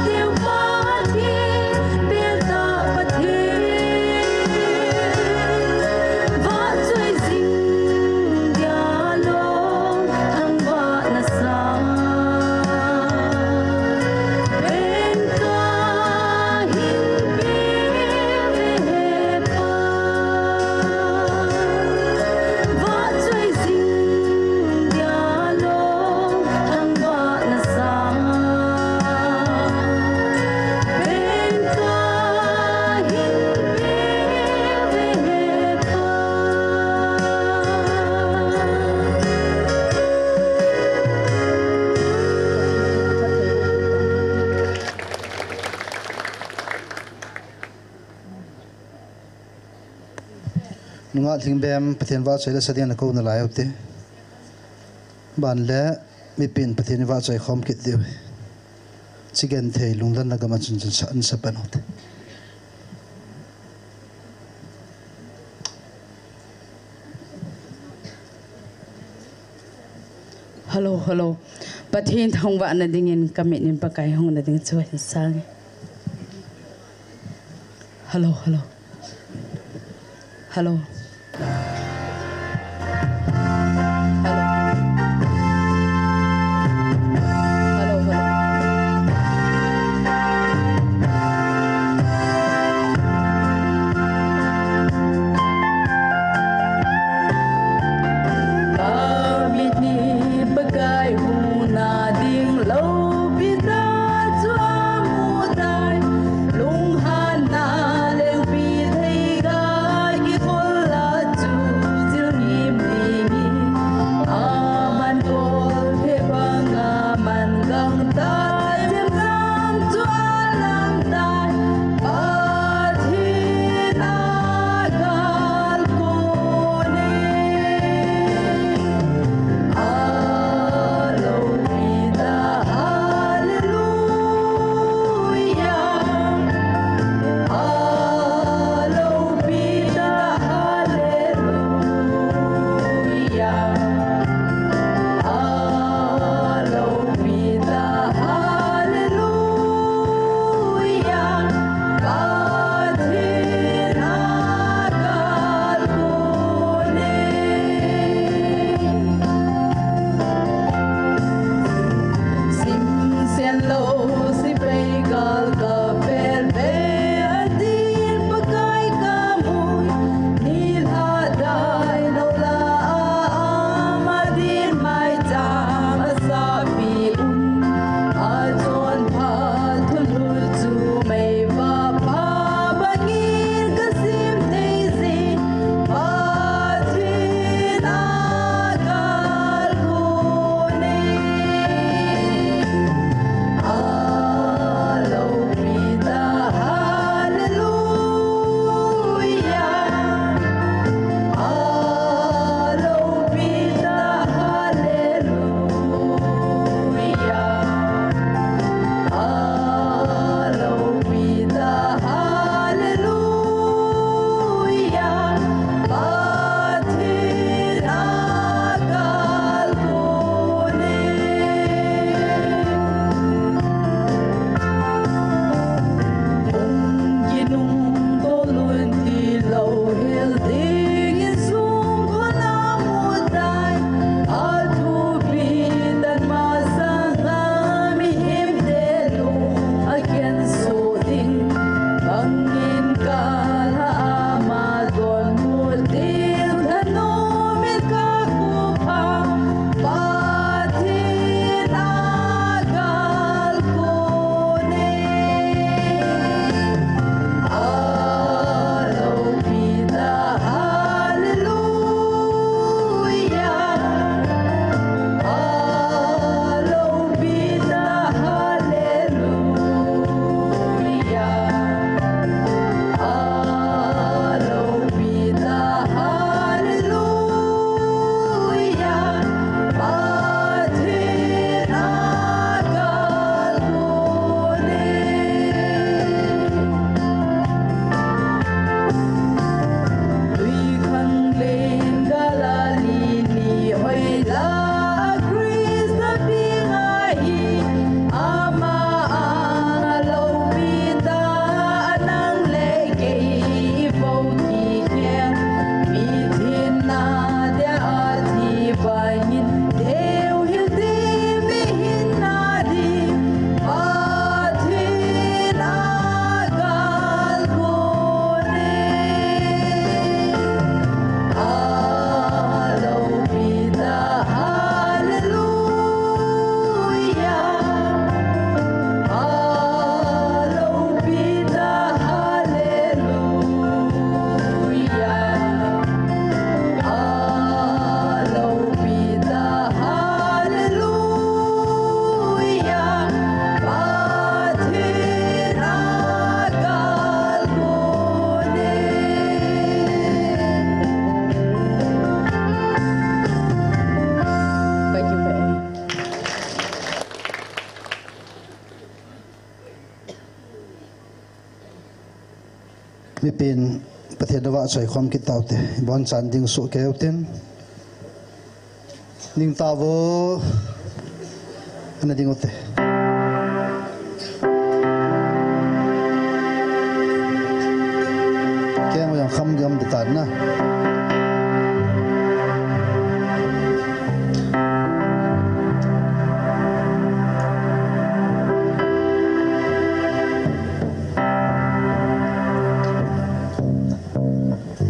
teu Pathen, peltah Pathen, vahchoi jing dia lou thangvahna sang, pen kahin pe ve he Pa. Vahchoi jing dia lou thangvahna sang, pen kahin pe ve he Pa. Nungah Lhingbem, Pathen vahchoi la sa ding nakou nalai ute. Ban le mipin Pathen vahchoi khom kit diu. Chi genthei lungdonna gam a chun chun sa, an sa pan ute. Hello, hello. Pathen thangvahna dingin ka mit in Pakai hung nading chu hin sang. Hello, hello. Hello. Hello. Hello, hello. Ka mit in Pakai hung nading loupi tah chu amu tai. Lunghanna lengpi thei ga kikhol a chu chil ngim ding in. Aman kol phe bang aman gangtah themgam chu alam tai. Pathen a gal kon e. Aloupi tah, hallelujah. Aloupi tah, hallelujah. Aloupi tah, hallelujah. Pathen a gal kon e. Simsen lou sepai gal ka pel be, adin Pakai ka mu. Nilhah dai lou la, ama din maicham a sapi un. Achonphat thulhut chu mei vapha bangin ka sim thei jin. Pathen a gal kon e. Aloupi tah, hallelujah. Aloupi tah, hallelujah. Aloupi tah, hallelujah. Pathen a gal kon e. Hung kinung tolun tilou hil ding insung kon amu tai. Athupi tan masanga mihemte lung aken soh ding. Bangin kala ama donbut ding thanom in ka kipah. Pathen a gal kon e. Aloupi tah, hallelujah. Aloupi tah, hallelujah. Aloupi tah, hallelujah. Pathen a gal kon e. Twikhanglen Galilee ni hoila Christa peng ahi, ama anga loupi tah nang le kei i vou kikhen. Mithenna dia athi bangin deuhil ding, mihinna ding, Pathen a gal kon e. Aloupi tah, hallelujah. Aloupi tah, hallelujah. Aloupi tah, hallelujah. Pathen a gal kon e. Thank you very much. Mipen Pathen a vahchoi khom kit taute, bonchan ding suh keu tin. Ning tavo. Ana ding ute. Keng yang kham diam de tan na.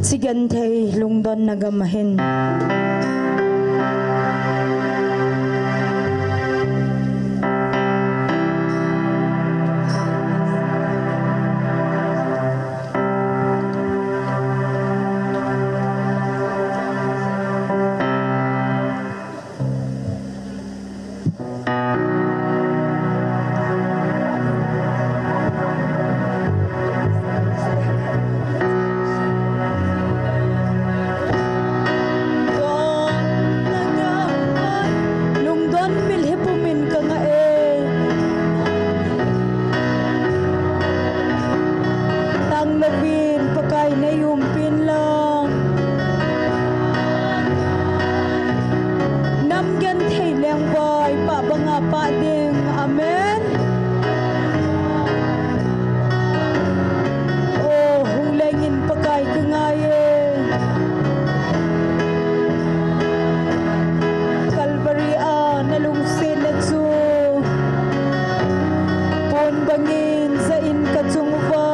Chigenthei lungdonna gam ahin. Lungdon mil hi pumin ka ngah e. Tanglouvin Pakai nei umpin lang. Nam genthei lengvai pah banga pah ding. Amen. O, hung lengin Pakai ka ngai e. Calvary a na lungsetna chu pon bangin jah in ka chung uva.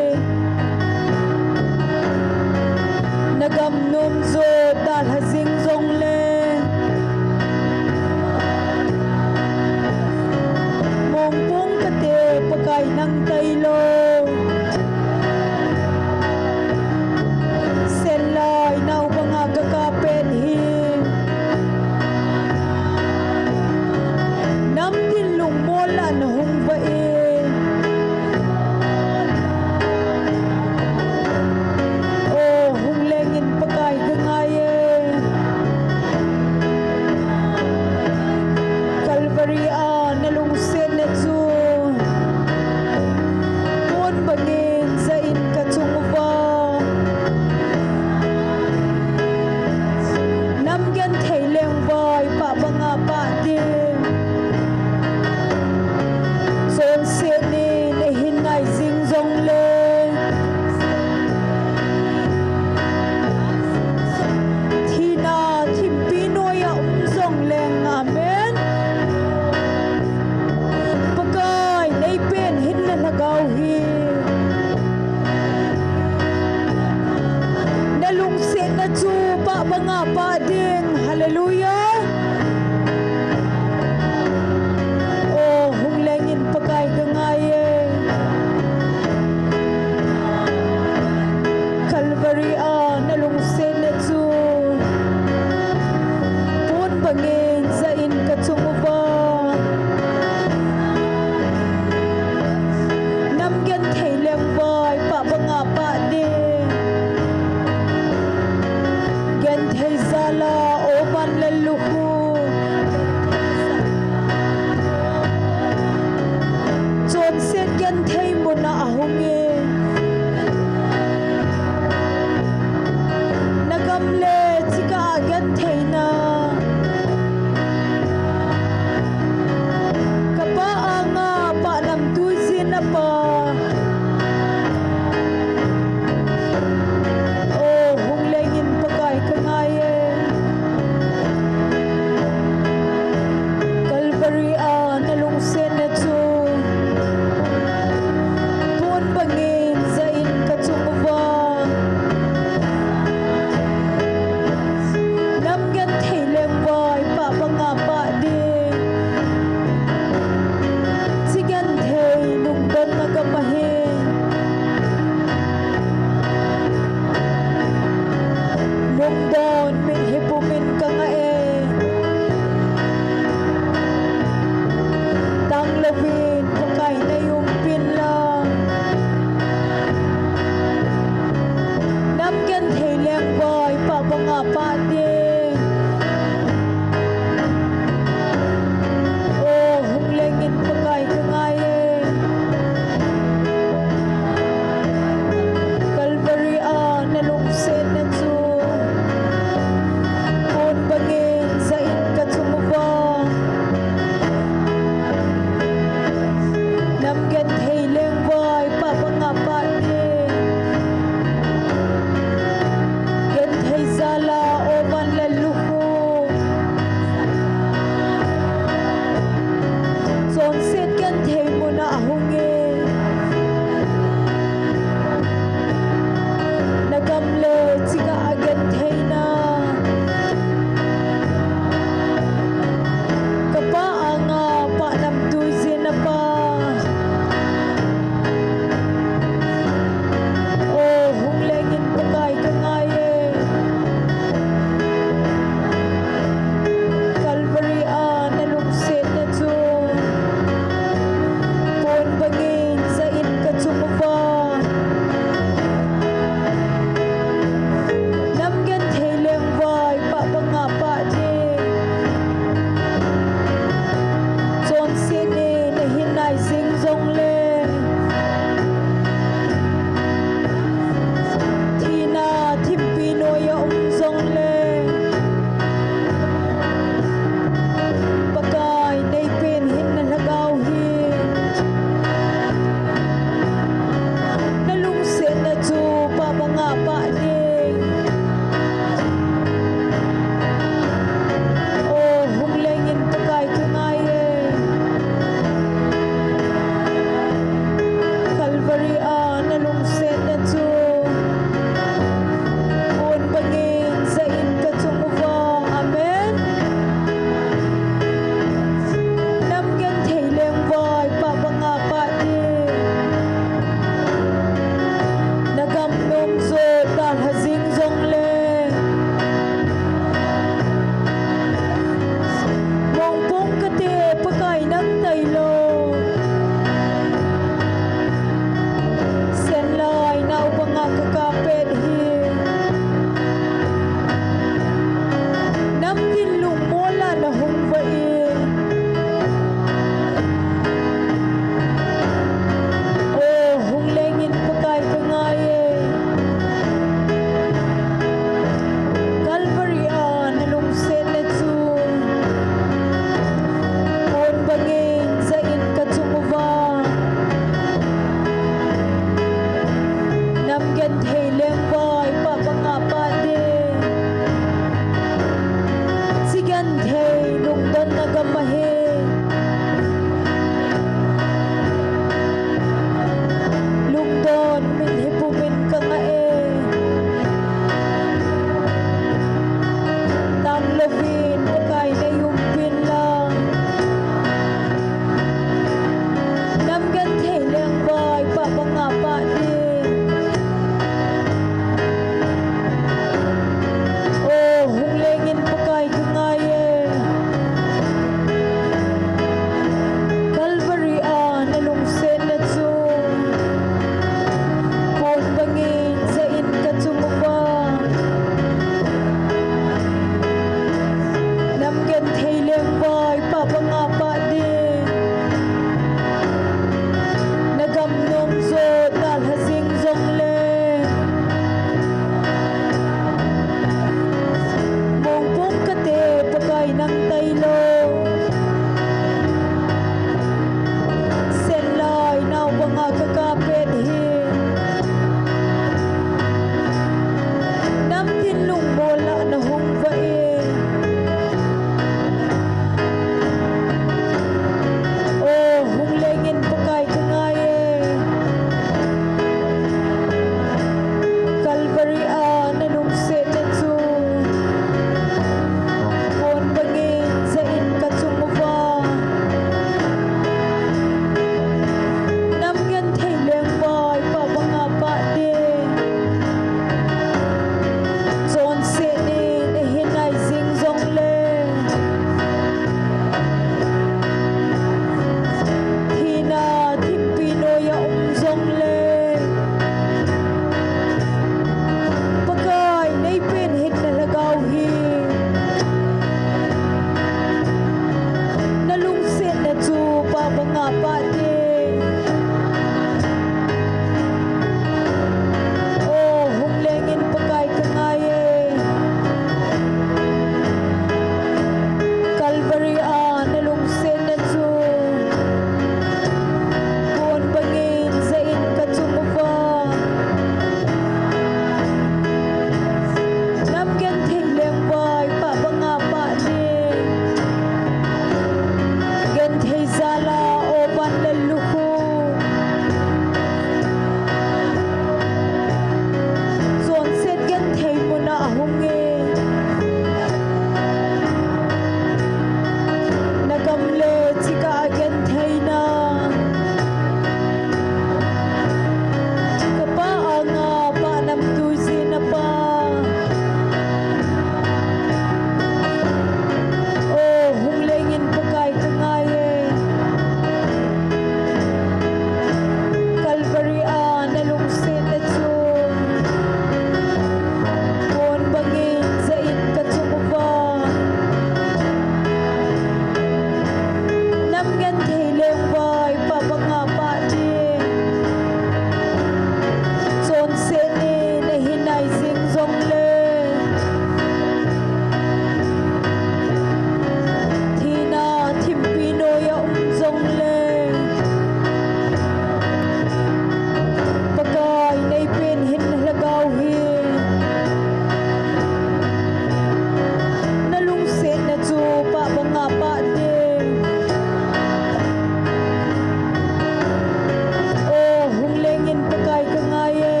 O, hung lengin Pakai ka ngai e.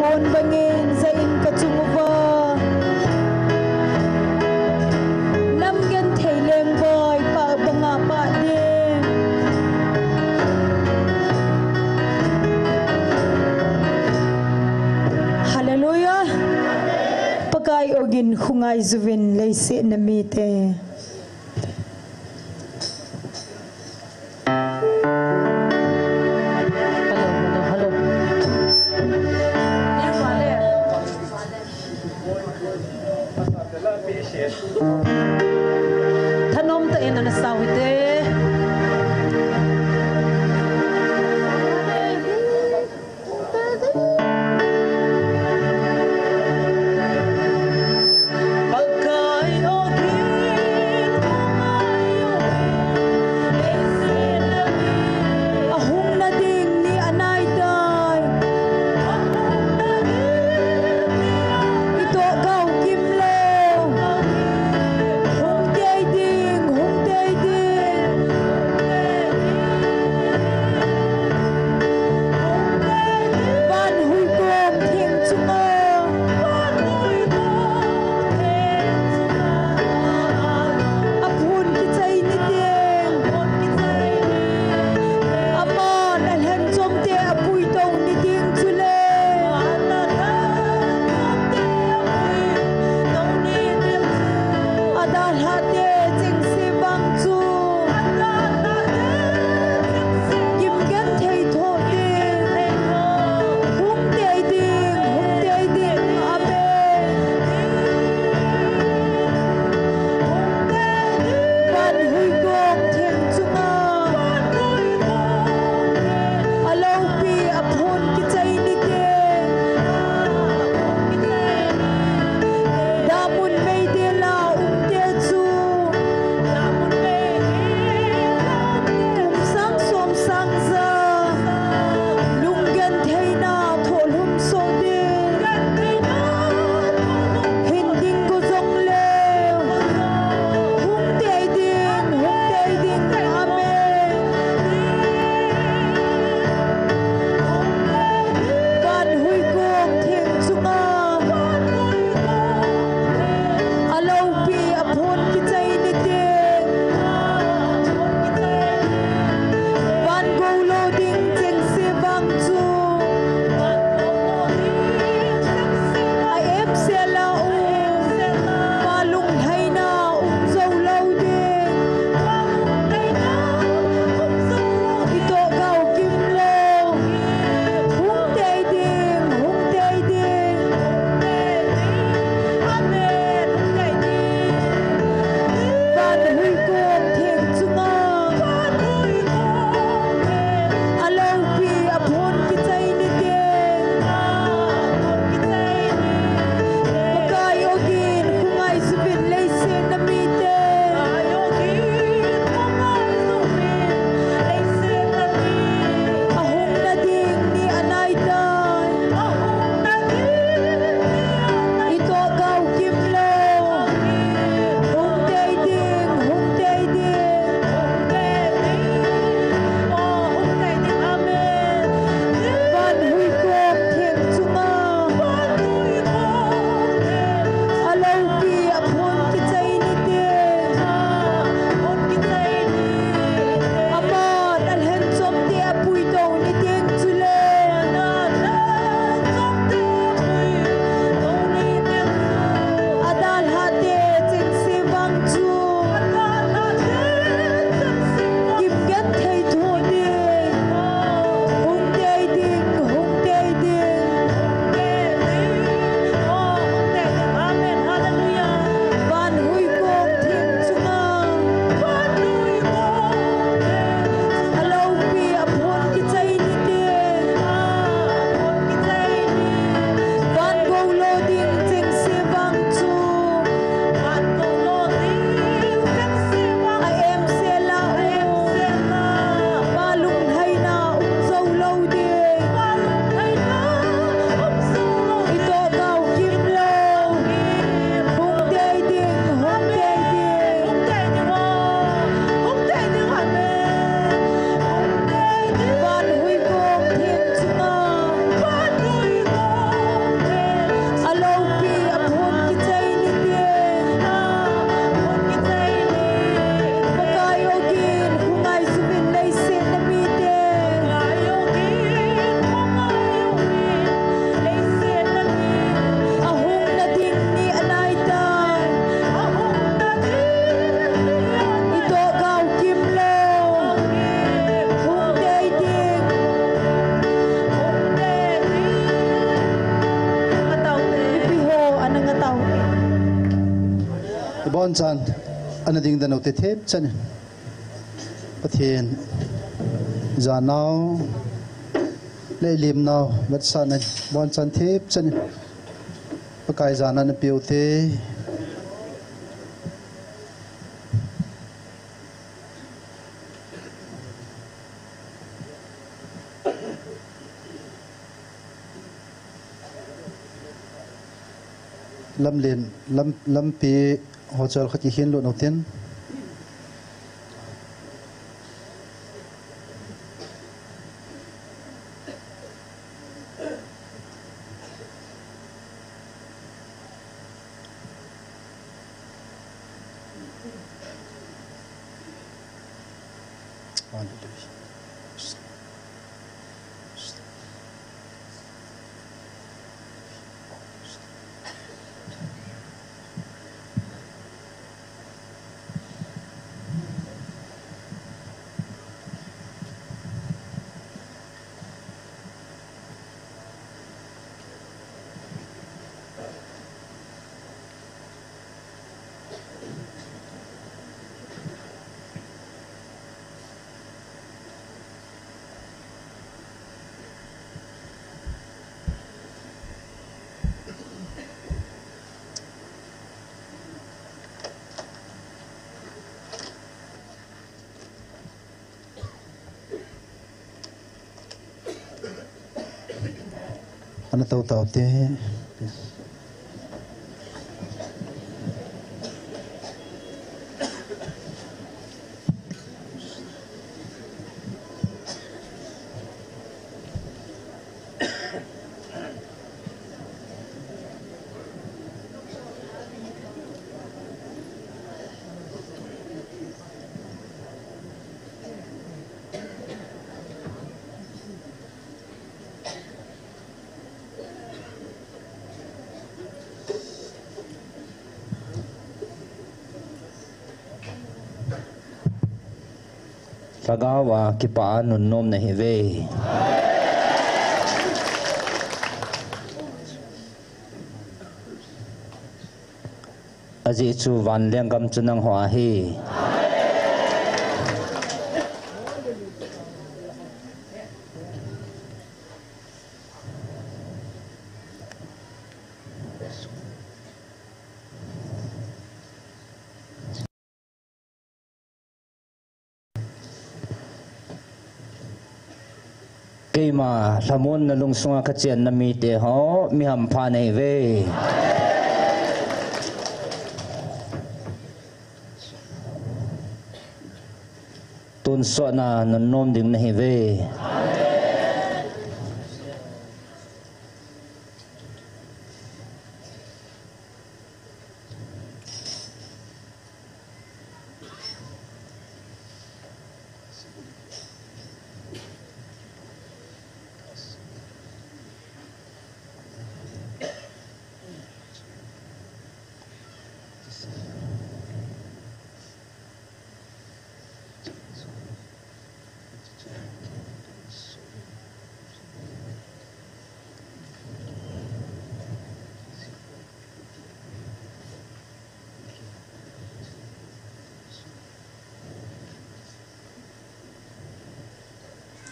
Pon bangin ja in ka chung uva, nam genthei leng vai pah banga pah ding. Hallelujah. Pakai ogin khongai juvin leiset na mite. Hello, hello, hello. Thanom tah in ana sao hite. Ahung nading ni anai tai. Itoh gao kim lou. Bonchan ana ding dan u te themchan in, Pathen janau le limnau vetsahna in bonchan themchan in Pakai jana ana pe u te. Lamlen, lam, lampi ho chal khat kihin lut u tin. Ana tou tau te. Lhagao a kipah a nunnom nahiuve. Ajeh chu van lenggam chu nangho ahi. Keima lhamonna lungsunga kachenna mite ho, mi hampha nahiuve. Tonsotna nunnom ding nahiuve.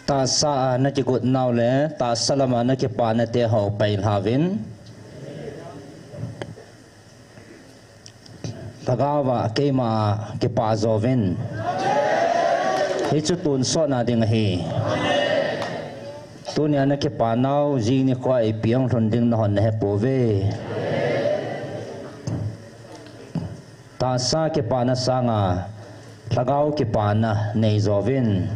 Tahsa a nakigot nau le tahsa lama nakipana te ho pailhauvin. Lhagao a keima kipah jouvin. Hichu tonsotna ding ahi. Tunia nakipa nau jing nikho a ipi hung lhun ding nahon nahepouve. Tahsa kipana sanga lhagao kipana neijouvin.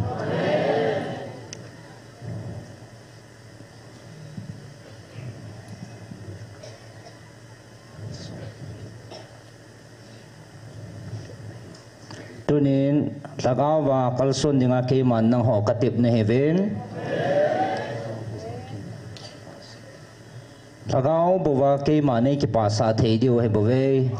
Tunin lhagao a kalson dinga keiman nangho katep nahiuvin. Lhagao bou a keima neikipasah thei diu ahibouve.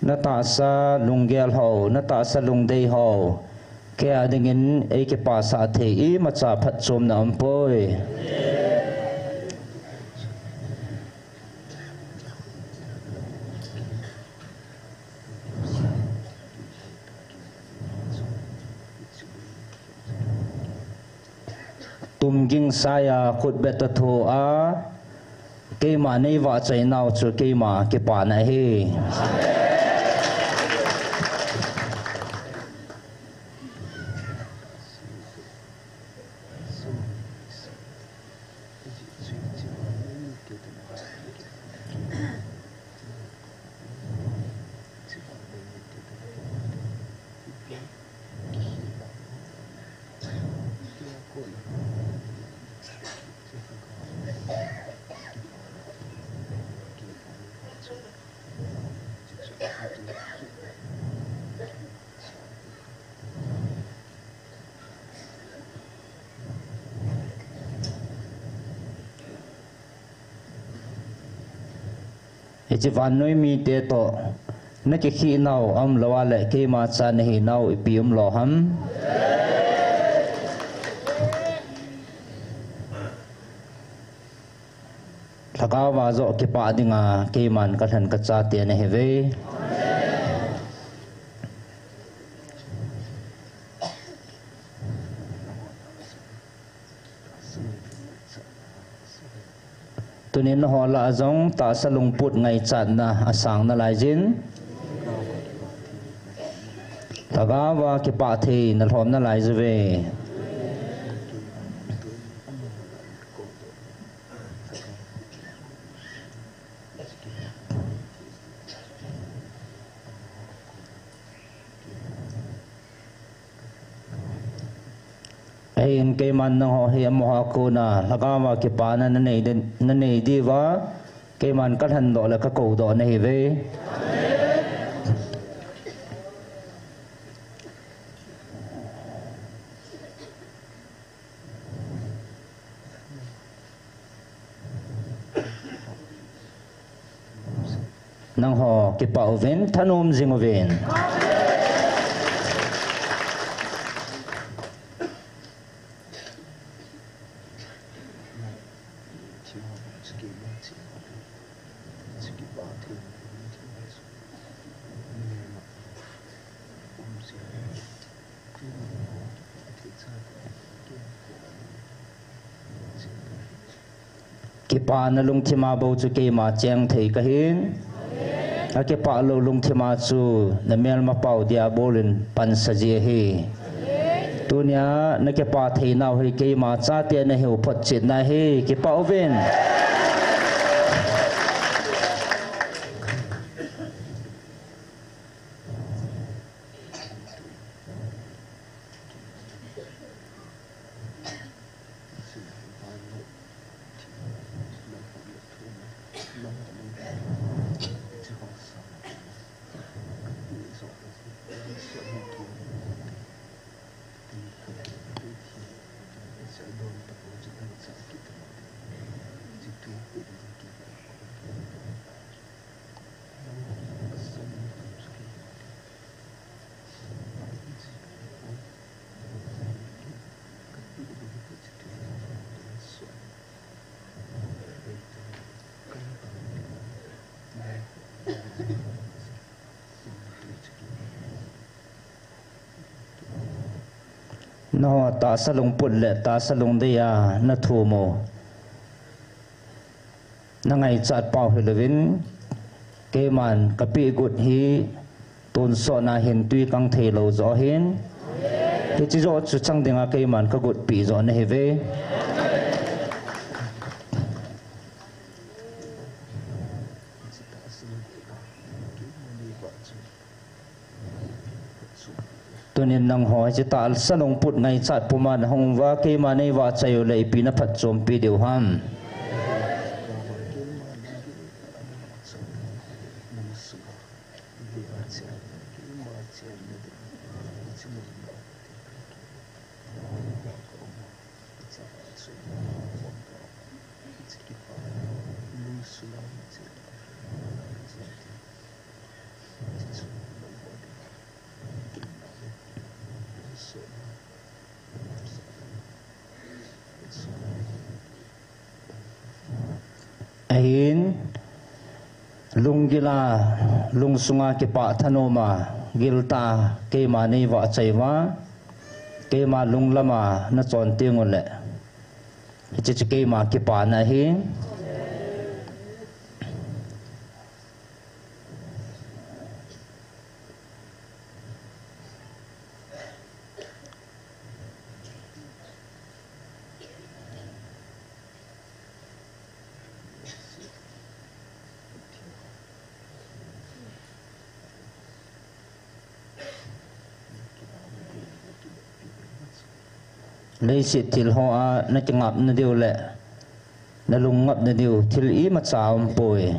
Natahsa lunggel ho, natahsa lungdei ho, kei a dingin eikipasah thei imacha phatchomna aumpoi. Tumging Saia khutbet a thu a, keima nei vahchoi nau chu keima kipana ahi. Hiche vannoi mite toh, na kikhih nau aum lou a le keima cha na hi nau ipi um lou ham. Lhagao va joh kipah dinga keiman ka lhen ka chate na hi ve. Tunin na ho lah a jong tahsa lungput ngaichatna a sang na lai jin. Lhagao va kipah thei na lhom na lai ji ve. Ahin keiman nangho hi amaho a kona lhagao va kipana na nei di, na nei diuva, keiman ka lhendoh le ka koudoh na hi ve. Nangho kipah uvin, thanom jing uvin. Kipana lungthima bou chu keima cheng thei kahin. Akipah lou lungthima chu na melmapau Diabol in pansa ji ahi. Tunia na kipah thei nau hi keima chate na hiu photchetna ahi, kipah uvin. Nangho tahsa lungput le tahsa lungdei a na thum u, na ngaichat pau hilouvin, keiman ka pehgut hi tonsot na hin tui kang thei lou joh hin, hiche joh chu chang dinga keiman ka gotpi joh na hi ve. Tunin nangho hiche tahsa lungput ngaichat puma na hung uva, keima nei vahchoi u le ipi na phatchompi diu ham. Ahin, lunggil a, lungsunga kipah thanom a, giltah a keima nei vahchoi uva, keima lunglam a na chon teng uleh, Hiche chu keima kipana ahi. Leiset thil hoa nakingapna diu le nalungngapna diu thil imacha aumpoi.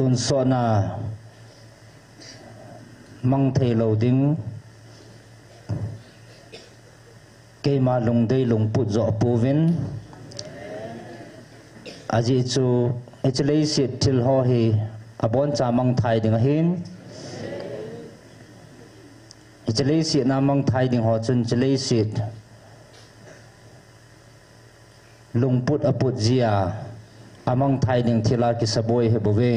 Tonsot na mang thei lou ding, keima lungdei lungput joh pouvin, ajeh chu hiche leiset thil ho hi aboncha mangthai ding ahin, hiche leiset na mangthai ding ho chun hiche leiset lungput aput jia amangthai ding thila kisaboi ahi bouve.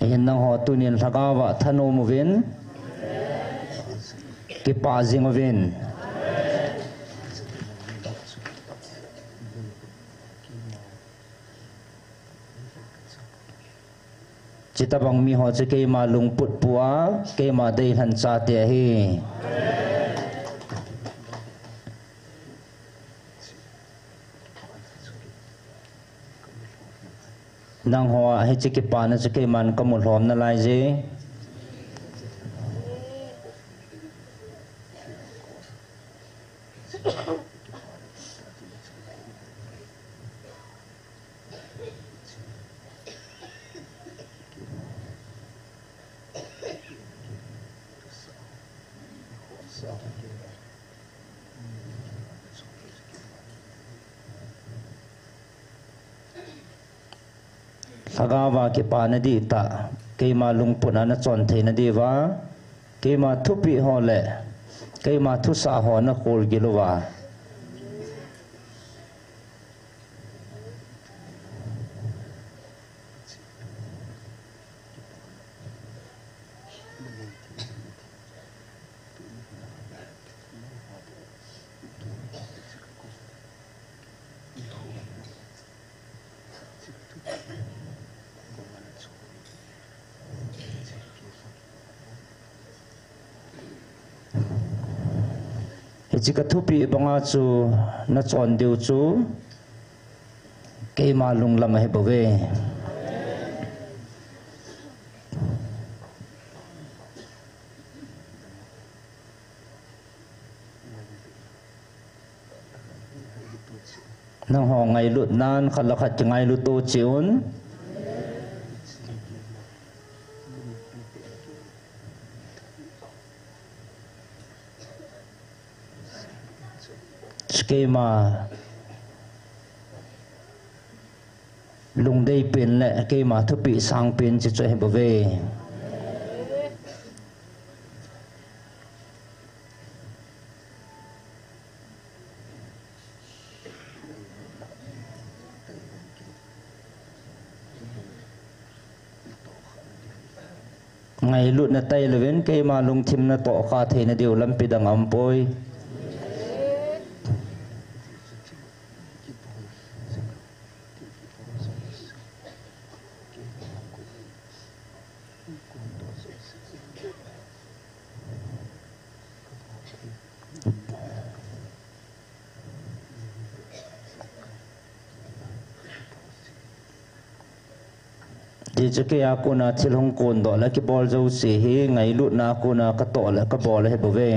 Ahin nangho tunin lhagaova thanom uvin, kipah jing uvin. Chutobang miho chu keima lungput pua, keima deilhen chate ahi. Nangho a hiche kipana chu keiman kamu lhom nalai je. Lhagaova kipana dihtah, keima lungput a nachon theina diuva, keima thupeh ho le keima thusah ho nakhol gil uva, hiche kathupeh banga chu nachon diu chu keima lunglam ahi bouve. Nangho ngailutnan khat le khat kingailut u cheh un. Keima lungdei pen le keima thupeh sang pen chu chu ahi bouve. Ngailutna tailouvin keima lungthim natohkha theina diu lampi dang aumpoi. Hiche keia kona thil hung kondoh le kibol jouse hi ngailutna kona katoh le kabol ahi bouve.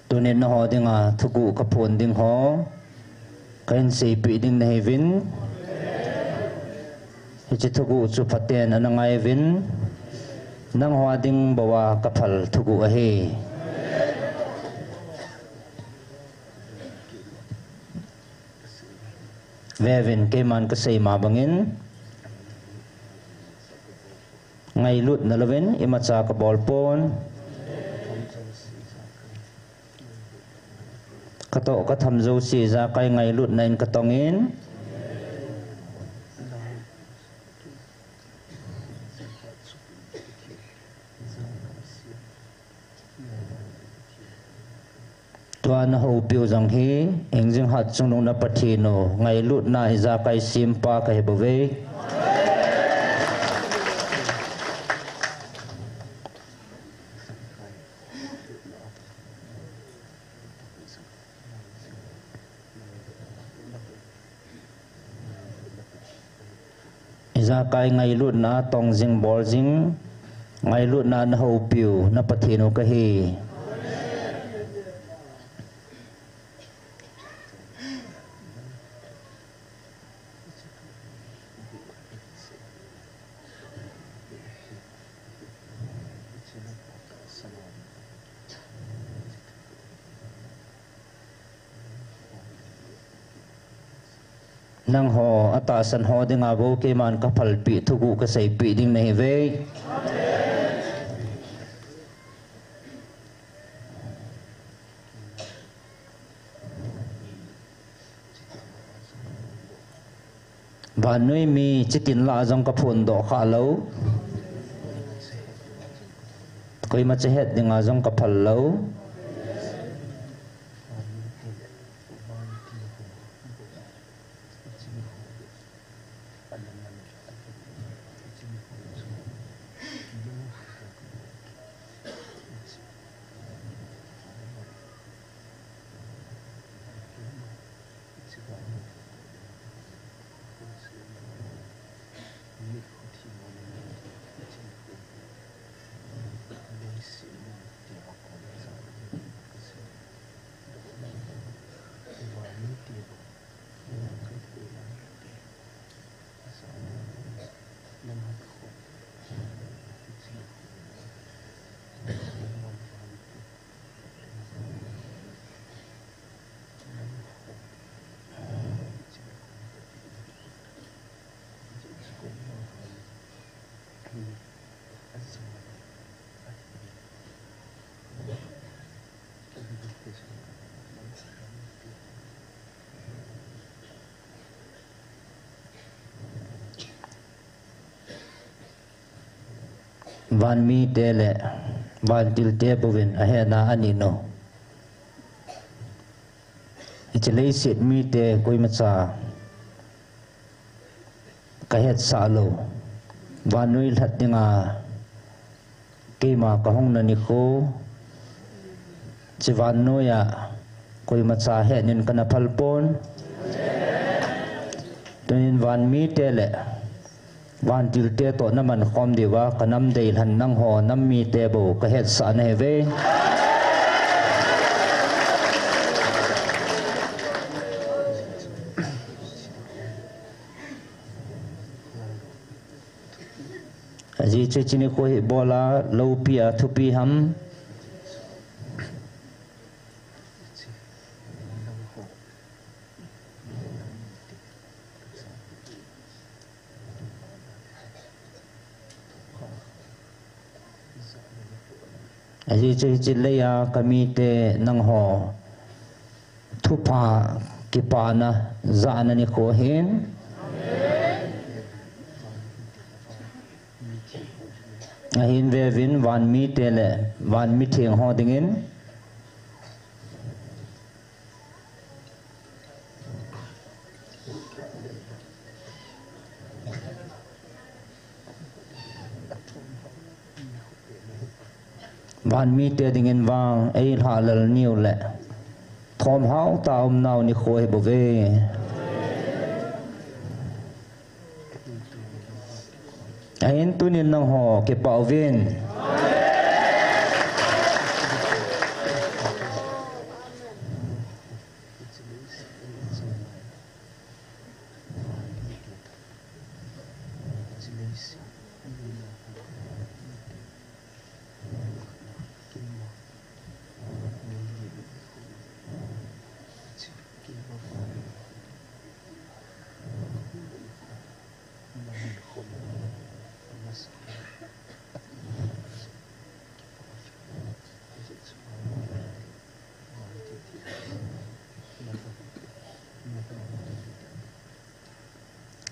Tunin nangho dinga thuguh kaphon ding ho kahin seipeh ding nahiuvin. Hiche thuguh chu phaten ana ngai uvin. Nangho ding bou a kaphal thuguh ahi. Veuvin, keiman kasei ma bangin, ngailutna louvin imacha kabol pon. Katoh katham jouse ijakai ngailutna in katongin. Tua nahoupiu jong hi, hingjing hat chungnung na Pathen u, ngailutna ijakai sempa kahi bouve. Ijakai ngailutna tongjing boljing, ngailutna nahoupiu na Pathen u kahi. Nangho atahsan ho dinga bou keiman kaphalpeh thuguh kaseipeh ding nahiuve. Vannoi mi chitin lah a jong kaphondoh khalou. Koima cha het dinga jong kaphal lou. Vanmite le vantilte bouvin ahetna anei u. Hiche leiset mite koimacha kahetsah lou. Vannoi lhat dinga keima kahungna nikho, hiche vannoiya koimacha hetnin kana phal pon. Tunin vanmite le vantilte toh naman khom diuva kanam deilhen nangho nam mite bou kahetsah nahiuve. Ajeh chu hiche nikho hi ibola loupia thupia ham? Ajeh chu hiche leiya kamite nangho thupha kipana jahna nikho ahin. Ahin veuvin vanmite le vanmitheng ho dingin. Vanmite dingin vang eilhahlel niu le thomhao tah a umnau nikho ahibouve. Ahin tunin nangho kipah uvin.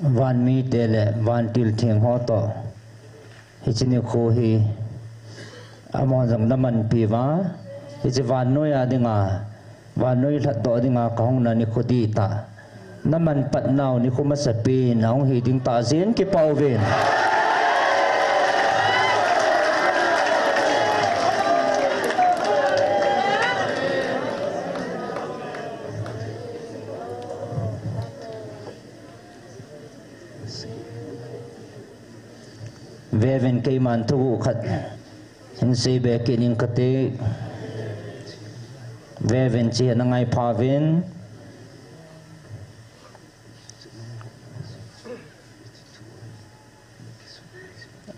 Van mite le vantil theng ho toh hiche nikho hi amahon jong namanpi uva, hiche vannoi a dinga, vannoi lhatdoh dinga kahung na nikho dihtah, naman patnau nikho masapen ahung hi ding tah jeh in kipah uvin. Vevin, keiman thuguh khat hin seibe kit ing kate. Vevin, hiche hi nangai phauvin.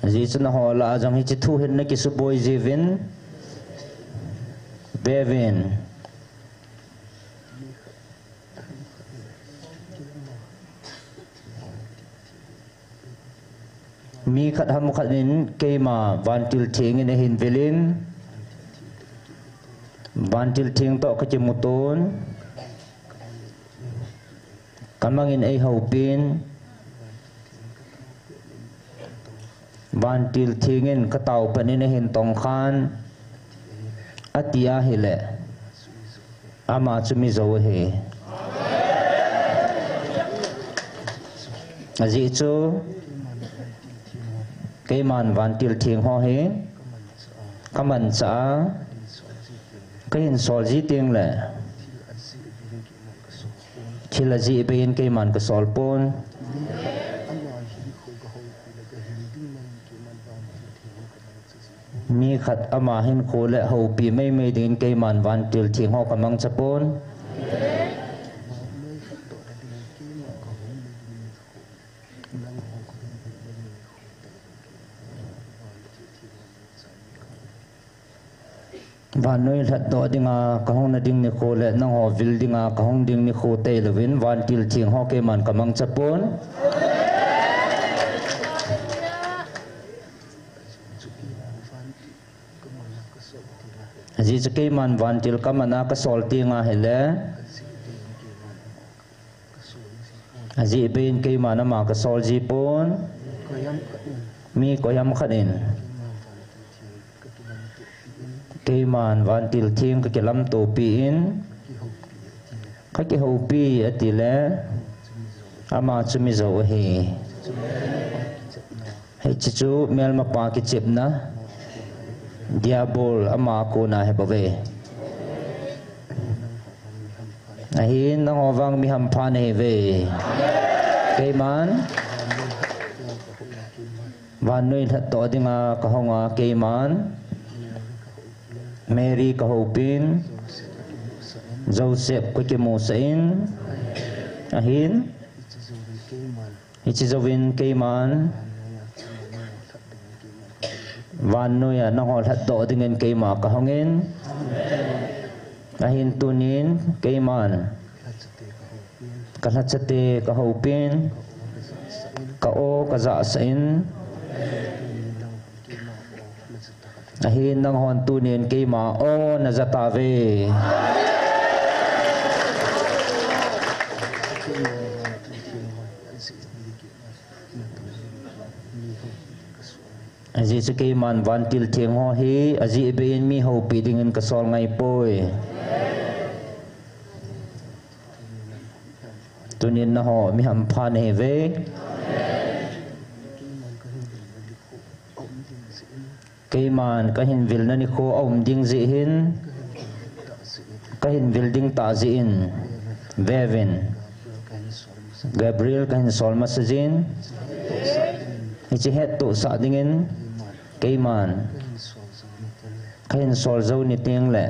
Ajeh chu nangho lah a jong hiche thu hin nakisuboi jiuvin. Vevin. Mi khat ham khat in keima vantil theng in ahin vil in, vantil theng toh kakimuto in, kamang in eihoupin, vantil theng in katao pan in ahin tongkhan, ati ahile, ama chu mijou ahi. Ajeh chu, keiman vantil theng ho hi kamanchah a, kahin sol ji tengle, thil ajeh bei in keiman kasol pon. Mi khat ama hinkho le houpi meimei dingin keiman vantil theng ho kamangcha pon. Vannoi lhatdoh dinga kahung na ding nikho le nangho vil dinga kahung ding nikho tailouvin vantil theng ho keiman kamangcha pon. Ajeh chu keiman vantil kaman a kasol teng ahile, ajeh bei in keiman ama kasol ji pon. Mi koiham khat in keiman vantil theng kakilamtopi in, kakihoupi atile, ama chu mijou ahi. Hiche chu melmapa kichepna, Diabol ama kona ahibouve. Ahin nangho vang mi hampha nahiuve. Keiman vannoi lhatdoh dinga kahunga keiman Mary kahoupin, Joseph kakimusah in, ahin hiche jouvin keiman vannoiya nangho lhatdoh dingin keima kahungin, ahin tunin keiman kalhachate kahoupin, ka-o kajahsah in, ahin nanghon tunin keima o najatauve. Ajeh chu keiman vantil theng ho hi ajeh bei in mi houpi dingin kasol ngaipoi. Tunin nangho mi hampha nahiuve. Keiman kahin vilna nikho aum ding jeh hin, kahin vil ding tah jeh in, veuvin, Gabriel kahin sol masajin, hiche hettohsah dingin keiman kahin sol jou ni tengle,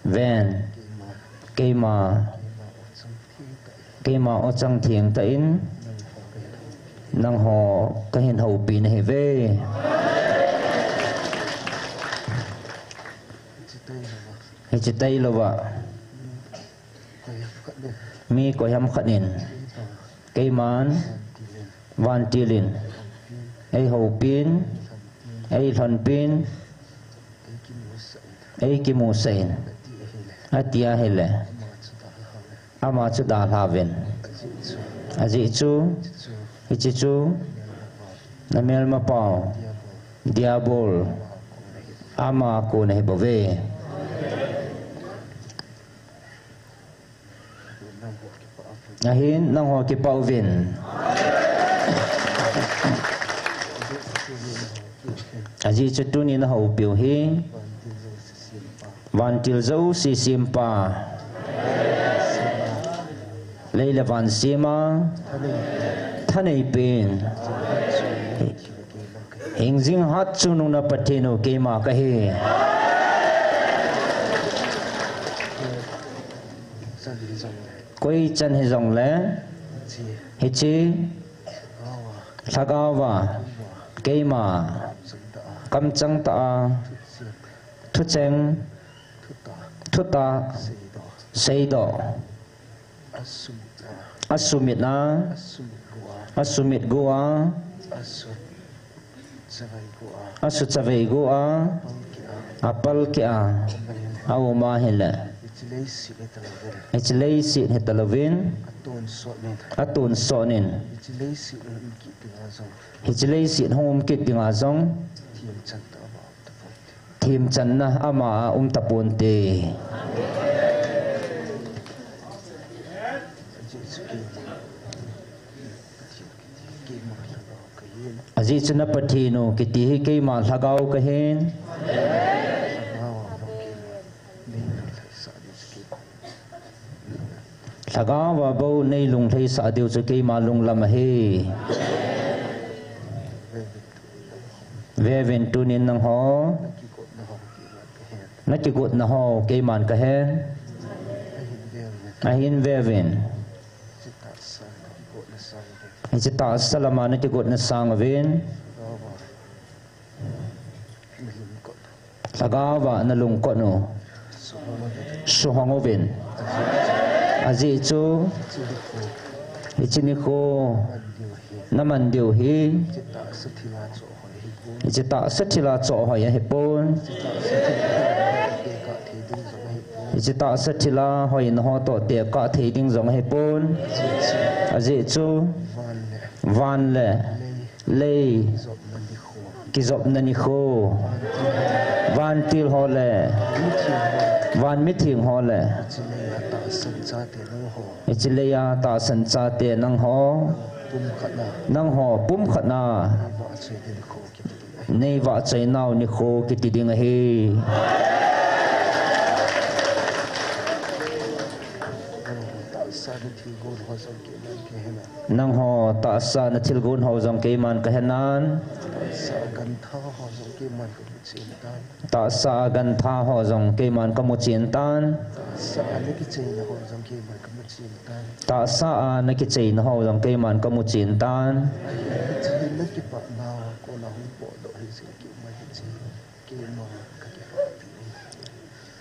ven, keima keima o chang thengtah in nangho kahin houpi nahiuve. Hiche tailouva mi koiham khat in keiman vantil in eihoupin, eilhonpin, eikimusah in, ati ahile, ama chu dalhauvin. Ajeh chu Hiche chu namelmapau Diabol ama kona hibouve. Ahin nangho kipah uvin. Ajeh chu tuni nahoupiu hi vantil jouse sempa, lei le van sema thaneipen, hingjing hatchungnung na Pathen u keima kahi. Koi chan hijongle hiche lhagaova keima kamchang tah a thucheng, thutah, seidoh, asumit a, asumit go a, asuchavei go a, apalkeh a, aum ahile hiche leiset hitalouvin atonsot in, hiche leiset hung um kit dinga jong themchanna ama a um taponte. Ajeh chu na Pathen u kiti hi keima lhagao kahin. Lhagaova bou neilunglhaisah diu chu keima lunglam ahi. Veuvin tunin nangho nakigotna ho keiman kahen. Ahin veuvin hiche tahsa lama nakigotna sanguvin lhagaova nalungkot u suhong uvin. Ajeh chu hiche nikho naman diu hi hiche tahsa thila chohhoi ahipon. Hiche tahsa thila hoina ho toh tekah thei ding jong ahipon. Ajeh chu van le lei kijopna nikho, vantil ho le van mitheng ho le hiche leia tahsan chate nangho, nangho pumkhatna neivahchoinau nikho kiti ding ahi. Nangho tahsa nathilgon ho jong keiman kahenan. Tahsa a gantha ho jong keiman kamuchen tan. Tahsa a nakicheina ho jong keiman kamuchen tan.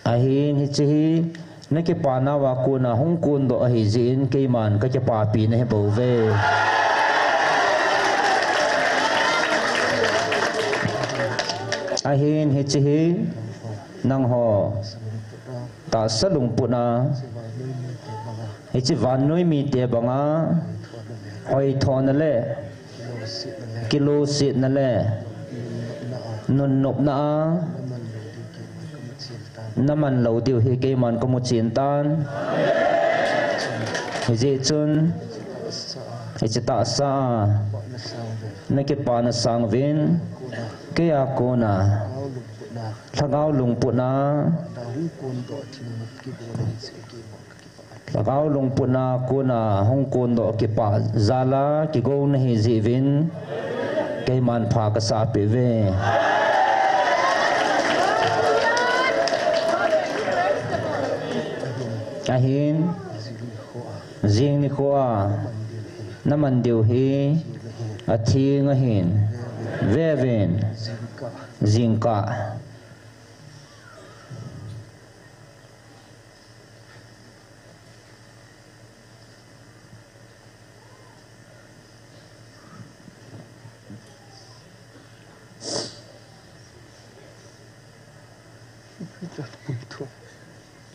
Ahin hiche hi nakipanauva kona hung kondoh ahijeh in keiman kakipapi nahibouve. Ahin hiche hi nangho tahsa lungputna, hiche vannoi mite banga hoithona le kilosetna le nunnopna a naman lou diu hi keiman kamuchen tan. Hijeh chun hiche tahsa a nakipana sanguvin keia kona lhagao lungputna lhagao lungputna kona hung kondoh kipah jal a kigou nahi jeh uvin keiman pha kasapeh uve. Ahin jing nikho a naman diu hi atheng ahin, veuvin jingkah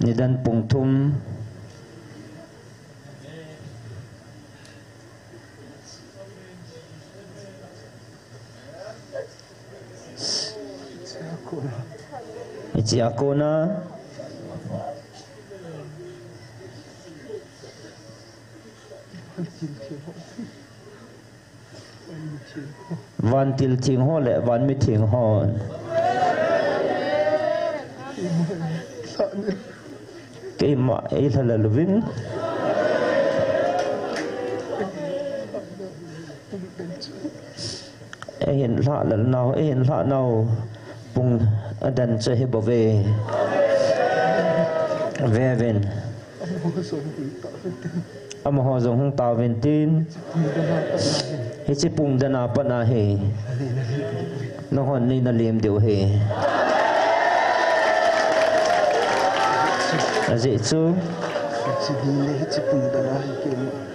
Nidan pung thum. Tia kona vantil theng ho le vanmi theng ho. Keima ei lhalal uvin. Eihin lhalal nau, eihin lha nau. Pung adan chu hi bou ve. Vevin. Amaho jong hung tauvin tin. Hiche pung dana pat ahi. Nanghon neina lem diu ahi. Ajeh chu.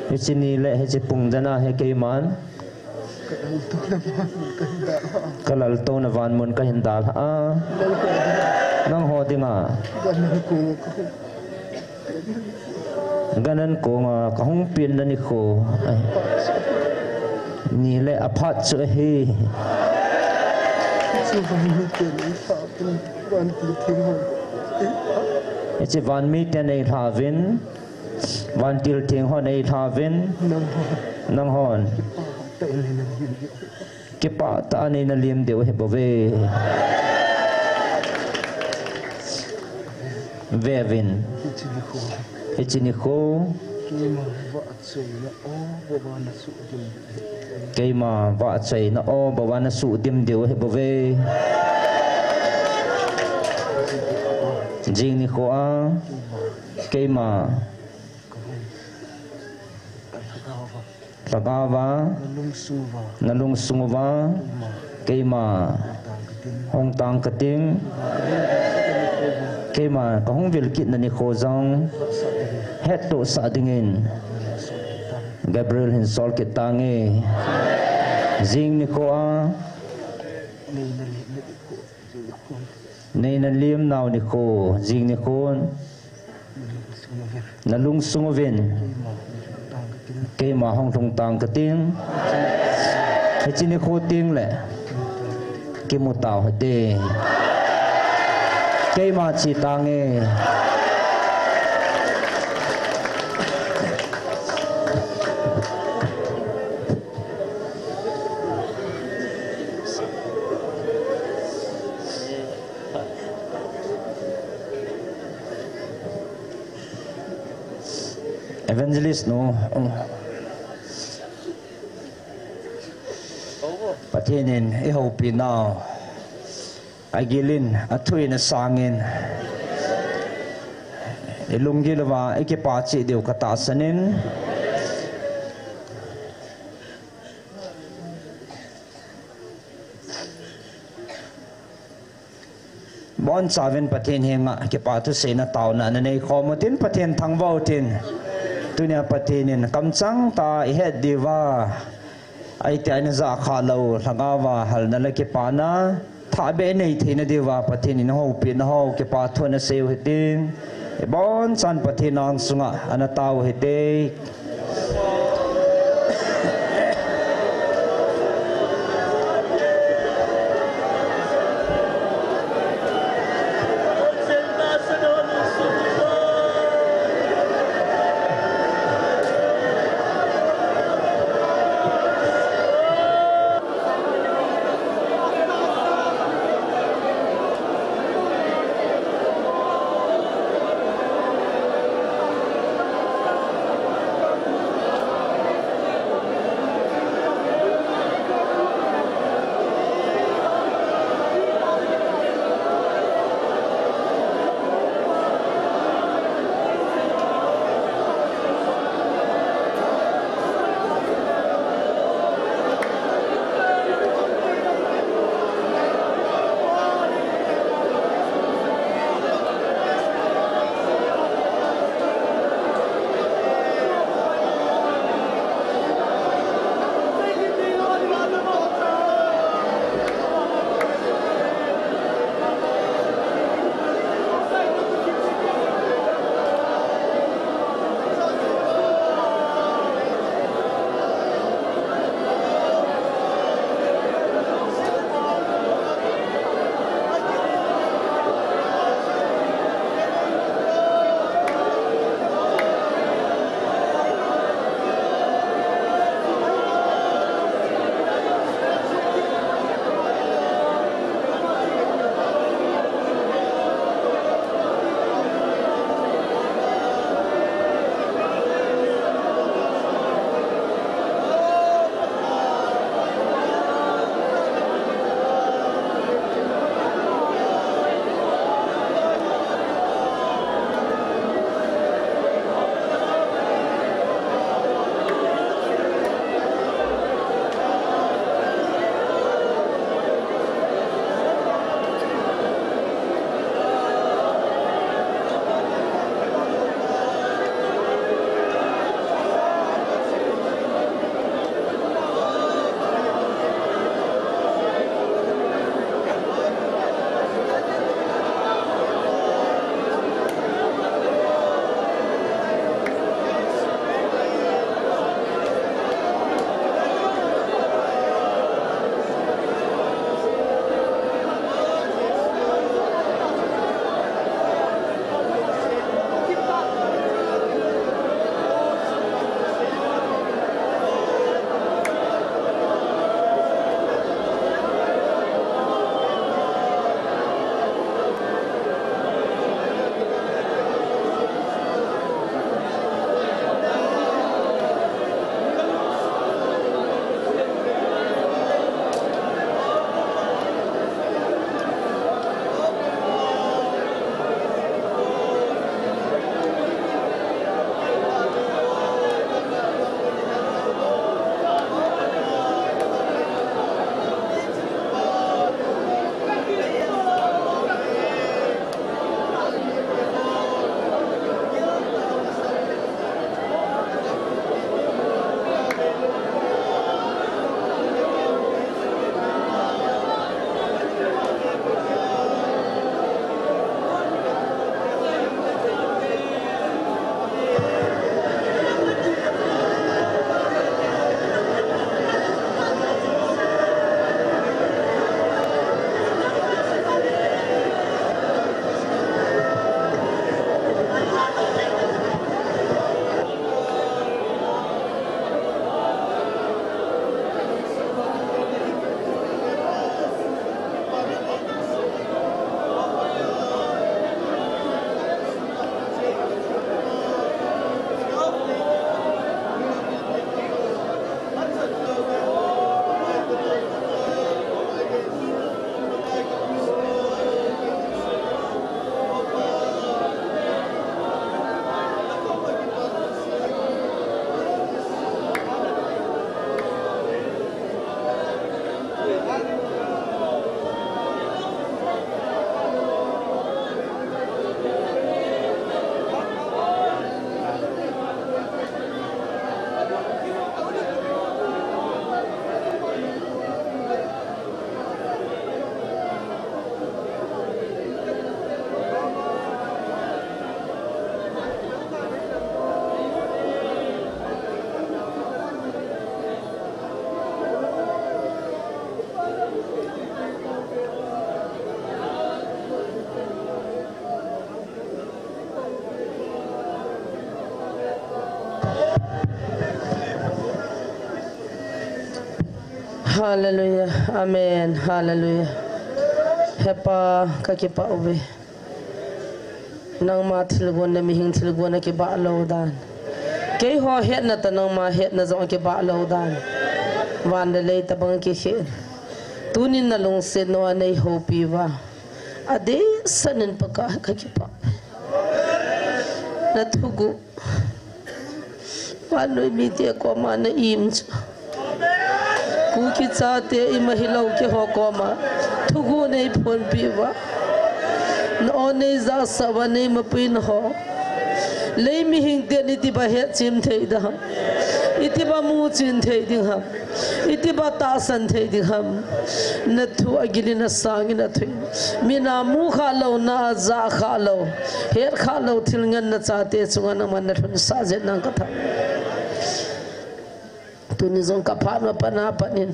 Hiche ni le hiche pung dana hi keiman. Ka laltouna vanmun kahin dalha a. Nangho dinga. Gan ankonga kahung penna nikho. Ni le aphat chu ahi. Hiche vanmi ten eilhavin. Vantil theng hon eilhavin. Nanghon. Kipah tah a neina lem diu ahi bou ve. Vevin. Hiche nikho. Keima vahchoina o bou vana suhdim diu ahi bou ve. Jing nikho a. Keima. Lhagao va. Nalungsung uva. Keima. Hung tang kating. Keima kahung vil kitna nikho jong. Hettohsah dingin. Gabriel hin sol kit tange. Jing nikho a. Neina lem nau nikho, jing nikho. Nalungsung uvin. Keima hung lhung tang kating. Hiche nikho teng le. Kimu tau hite. Keima che tange. Evangelist nu, um, Pathen in eihoupi nau, agilin, athuin, asangin, ilunggil uva, ikipa cheh diu katahsan in. Bonchauvin Pathen henga kipa thuseina taona nanei khom utin, Pathen thangvah utin. Tunia Pathen in kamchang tah a ihet diuva, ahitia ina jahkhah lou, lhagao va halna le kipana, thahbeh inei theina diuva, Pathen in eihoupi nau, kipa thu nasei u hitin. Ibonchan Pathen angsunga ana tao u hite. Hallelujah. Amen. Hallelujah. Hepa, kakipah uve. Nangma thilgon le mihing thilgon akibah lou dan. Keiho hetna tah nangma hetna jong akibah lou dan. Van le lei tobang kikhel. Tunin nalungset nau a neihoupi uva. Adeh sangin Pakai kakipah. Nathuguh. Vannoi mite koma na-im chu. Kuki chate ima hilou keiho koma. Thuguh neiphonpi uva. Na-o neijahsah uva neimapuina ho. Lei mihing ten itibang hetchem thei ding ham. Itibang muchen thei ding ham. Itibang tahsan thei ding ham. Nathu agilin asangin athuin. Mina mukhah lou, na ajahkhah lou. Hetkhah lou thil ngen nachate chunga nangman nalhunsah jeh in nang kathangvah. Tuni jong kaphat ma pana panin.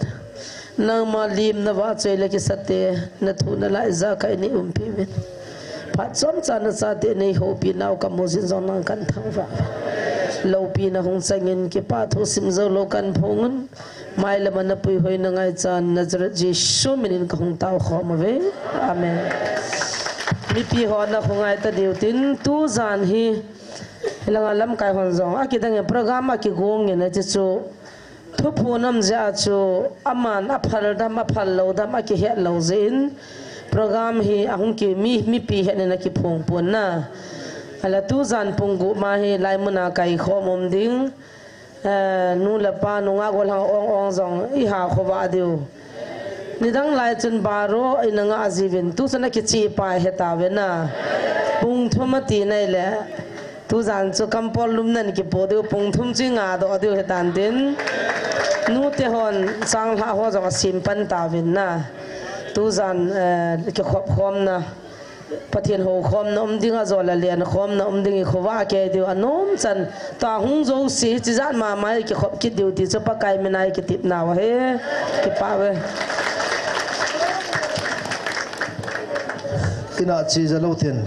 Nangma limna vahchoi le kisate. Nathu nalai ijakai nei umpi uvin. Phat chomcha nachate neihoupi nau kamu jeh in jong nang kathangvah. Loupina hung changin kipah thu simjoulou kaphong un. Mailama napuihoi nangaichan Nazareth Jesu minin kahung taokhom uve. Amen. Mipi ho nakhongai tadiu tin tujan hi. Hilanga lamkai hon jong. Akidangin program akigong in ahi chu. Thuphon um jeh a chu. Aman aphal dam aphal lou dam akihet lou jeh in. Program hi ahung ki mi, mipi hetnin akiphong pon na. Ahinla tujan pung gup ma hi laimun a kaikhom um ding. Eh, nu le pa, nungah gollhang ong ong jong, iha khovah diu. Nidang lai chun baro, ina ngah jiuvin, tuchan akicheh pa hetauve na. Pung thum ati nai le, tujan chu kampol lumnan kipo diu, pung thum chu ingah doh diu hitan tin. Nute hon, changlhah ho jong asem pan tauvin na. Tujan, eh, kikhop khomna. Pathen houkhomna um ding a jol a lenkhomna um ding i khovah kei diu anom chan. Tua hung jouse hiche jat mama hi kikhop kit diu ti chu Pakai mina i kitepnau ahi. Kipah uve. Ina che jal u tin.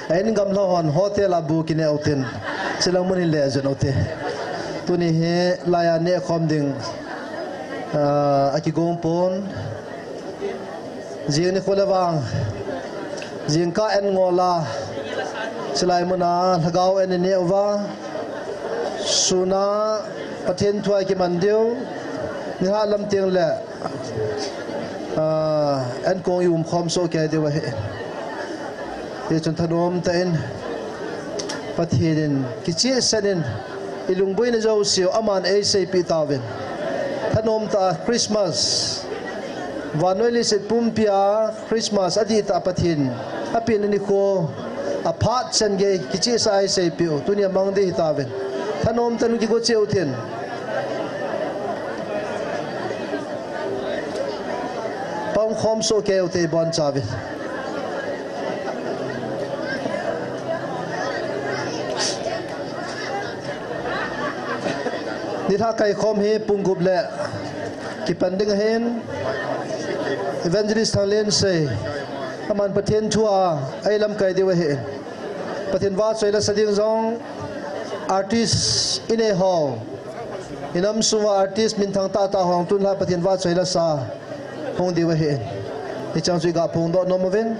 A in gamla hon hotel a bu kine u tin. Chilang mun in le jal u te. Tuni hi laiya nehkhom ding, ah, akigong pon. Jing nikho le vang, jingkah an ngol a, chulai mun a lhagao an ineh uva, sun a Pathen thu a kiman diu, nilhah lam teng le, ah, an kong i umkhom soh kei diu ahi. Hichun thanom tah in, Pathen in kichehsel in, i lungboina jouse u aman eiseipeh tauvin. Thanom tah a Christmas, vannoi leiset pumpi a Christmas adihtah Pathen apen nikho, aphat chan gei kichehsel a eiseipeh u, tunia mang ding hitauvin. Thanom tah in kigo cheh u tin. Pangkhom soh kei u te i bonchauvin. Nilhah kaikhom hi pung gup le kipan ding ahin, Evangelist Thanglinsei, aman Pathen thu a eilamkai diu ahi. Pathen vahchoi la sa ding jong artist inei ho, i nam sunga artist minthang tahtah ho hung tun la Pathen vahchoi la sa hung diu ahi. Hichang chu i ga phongdoh nom uvin.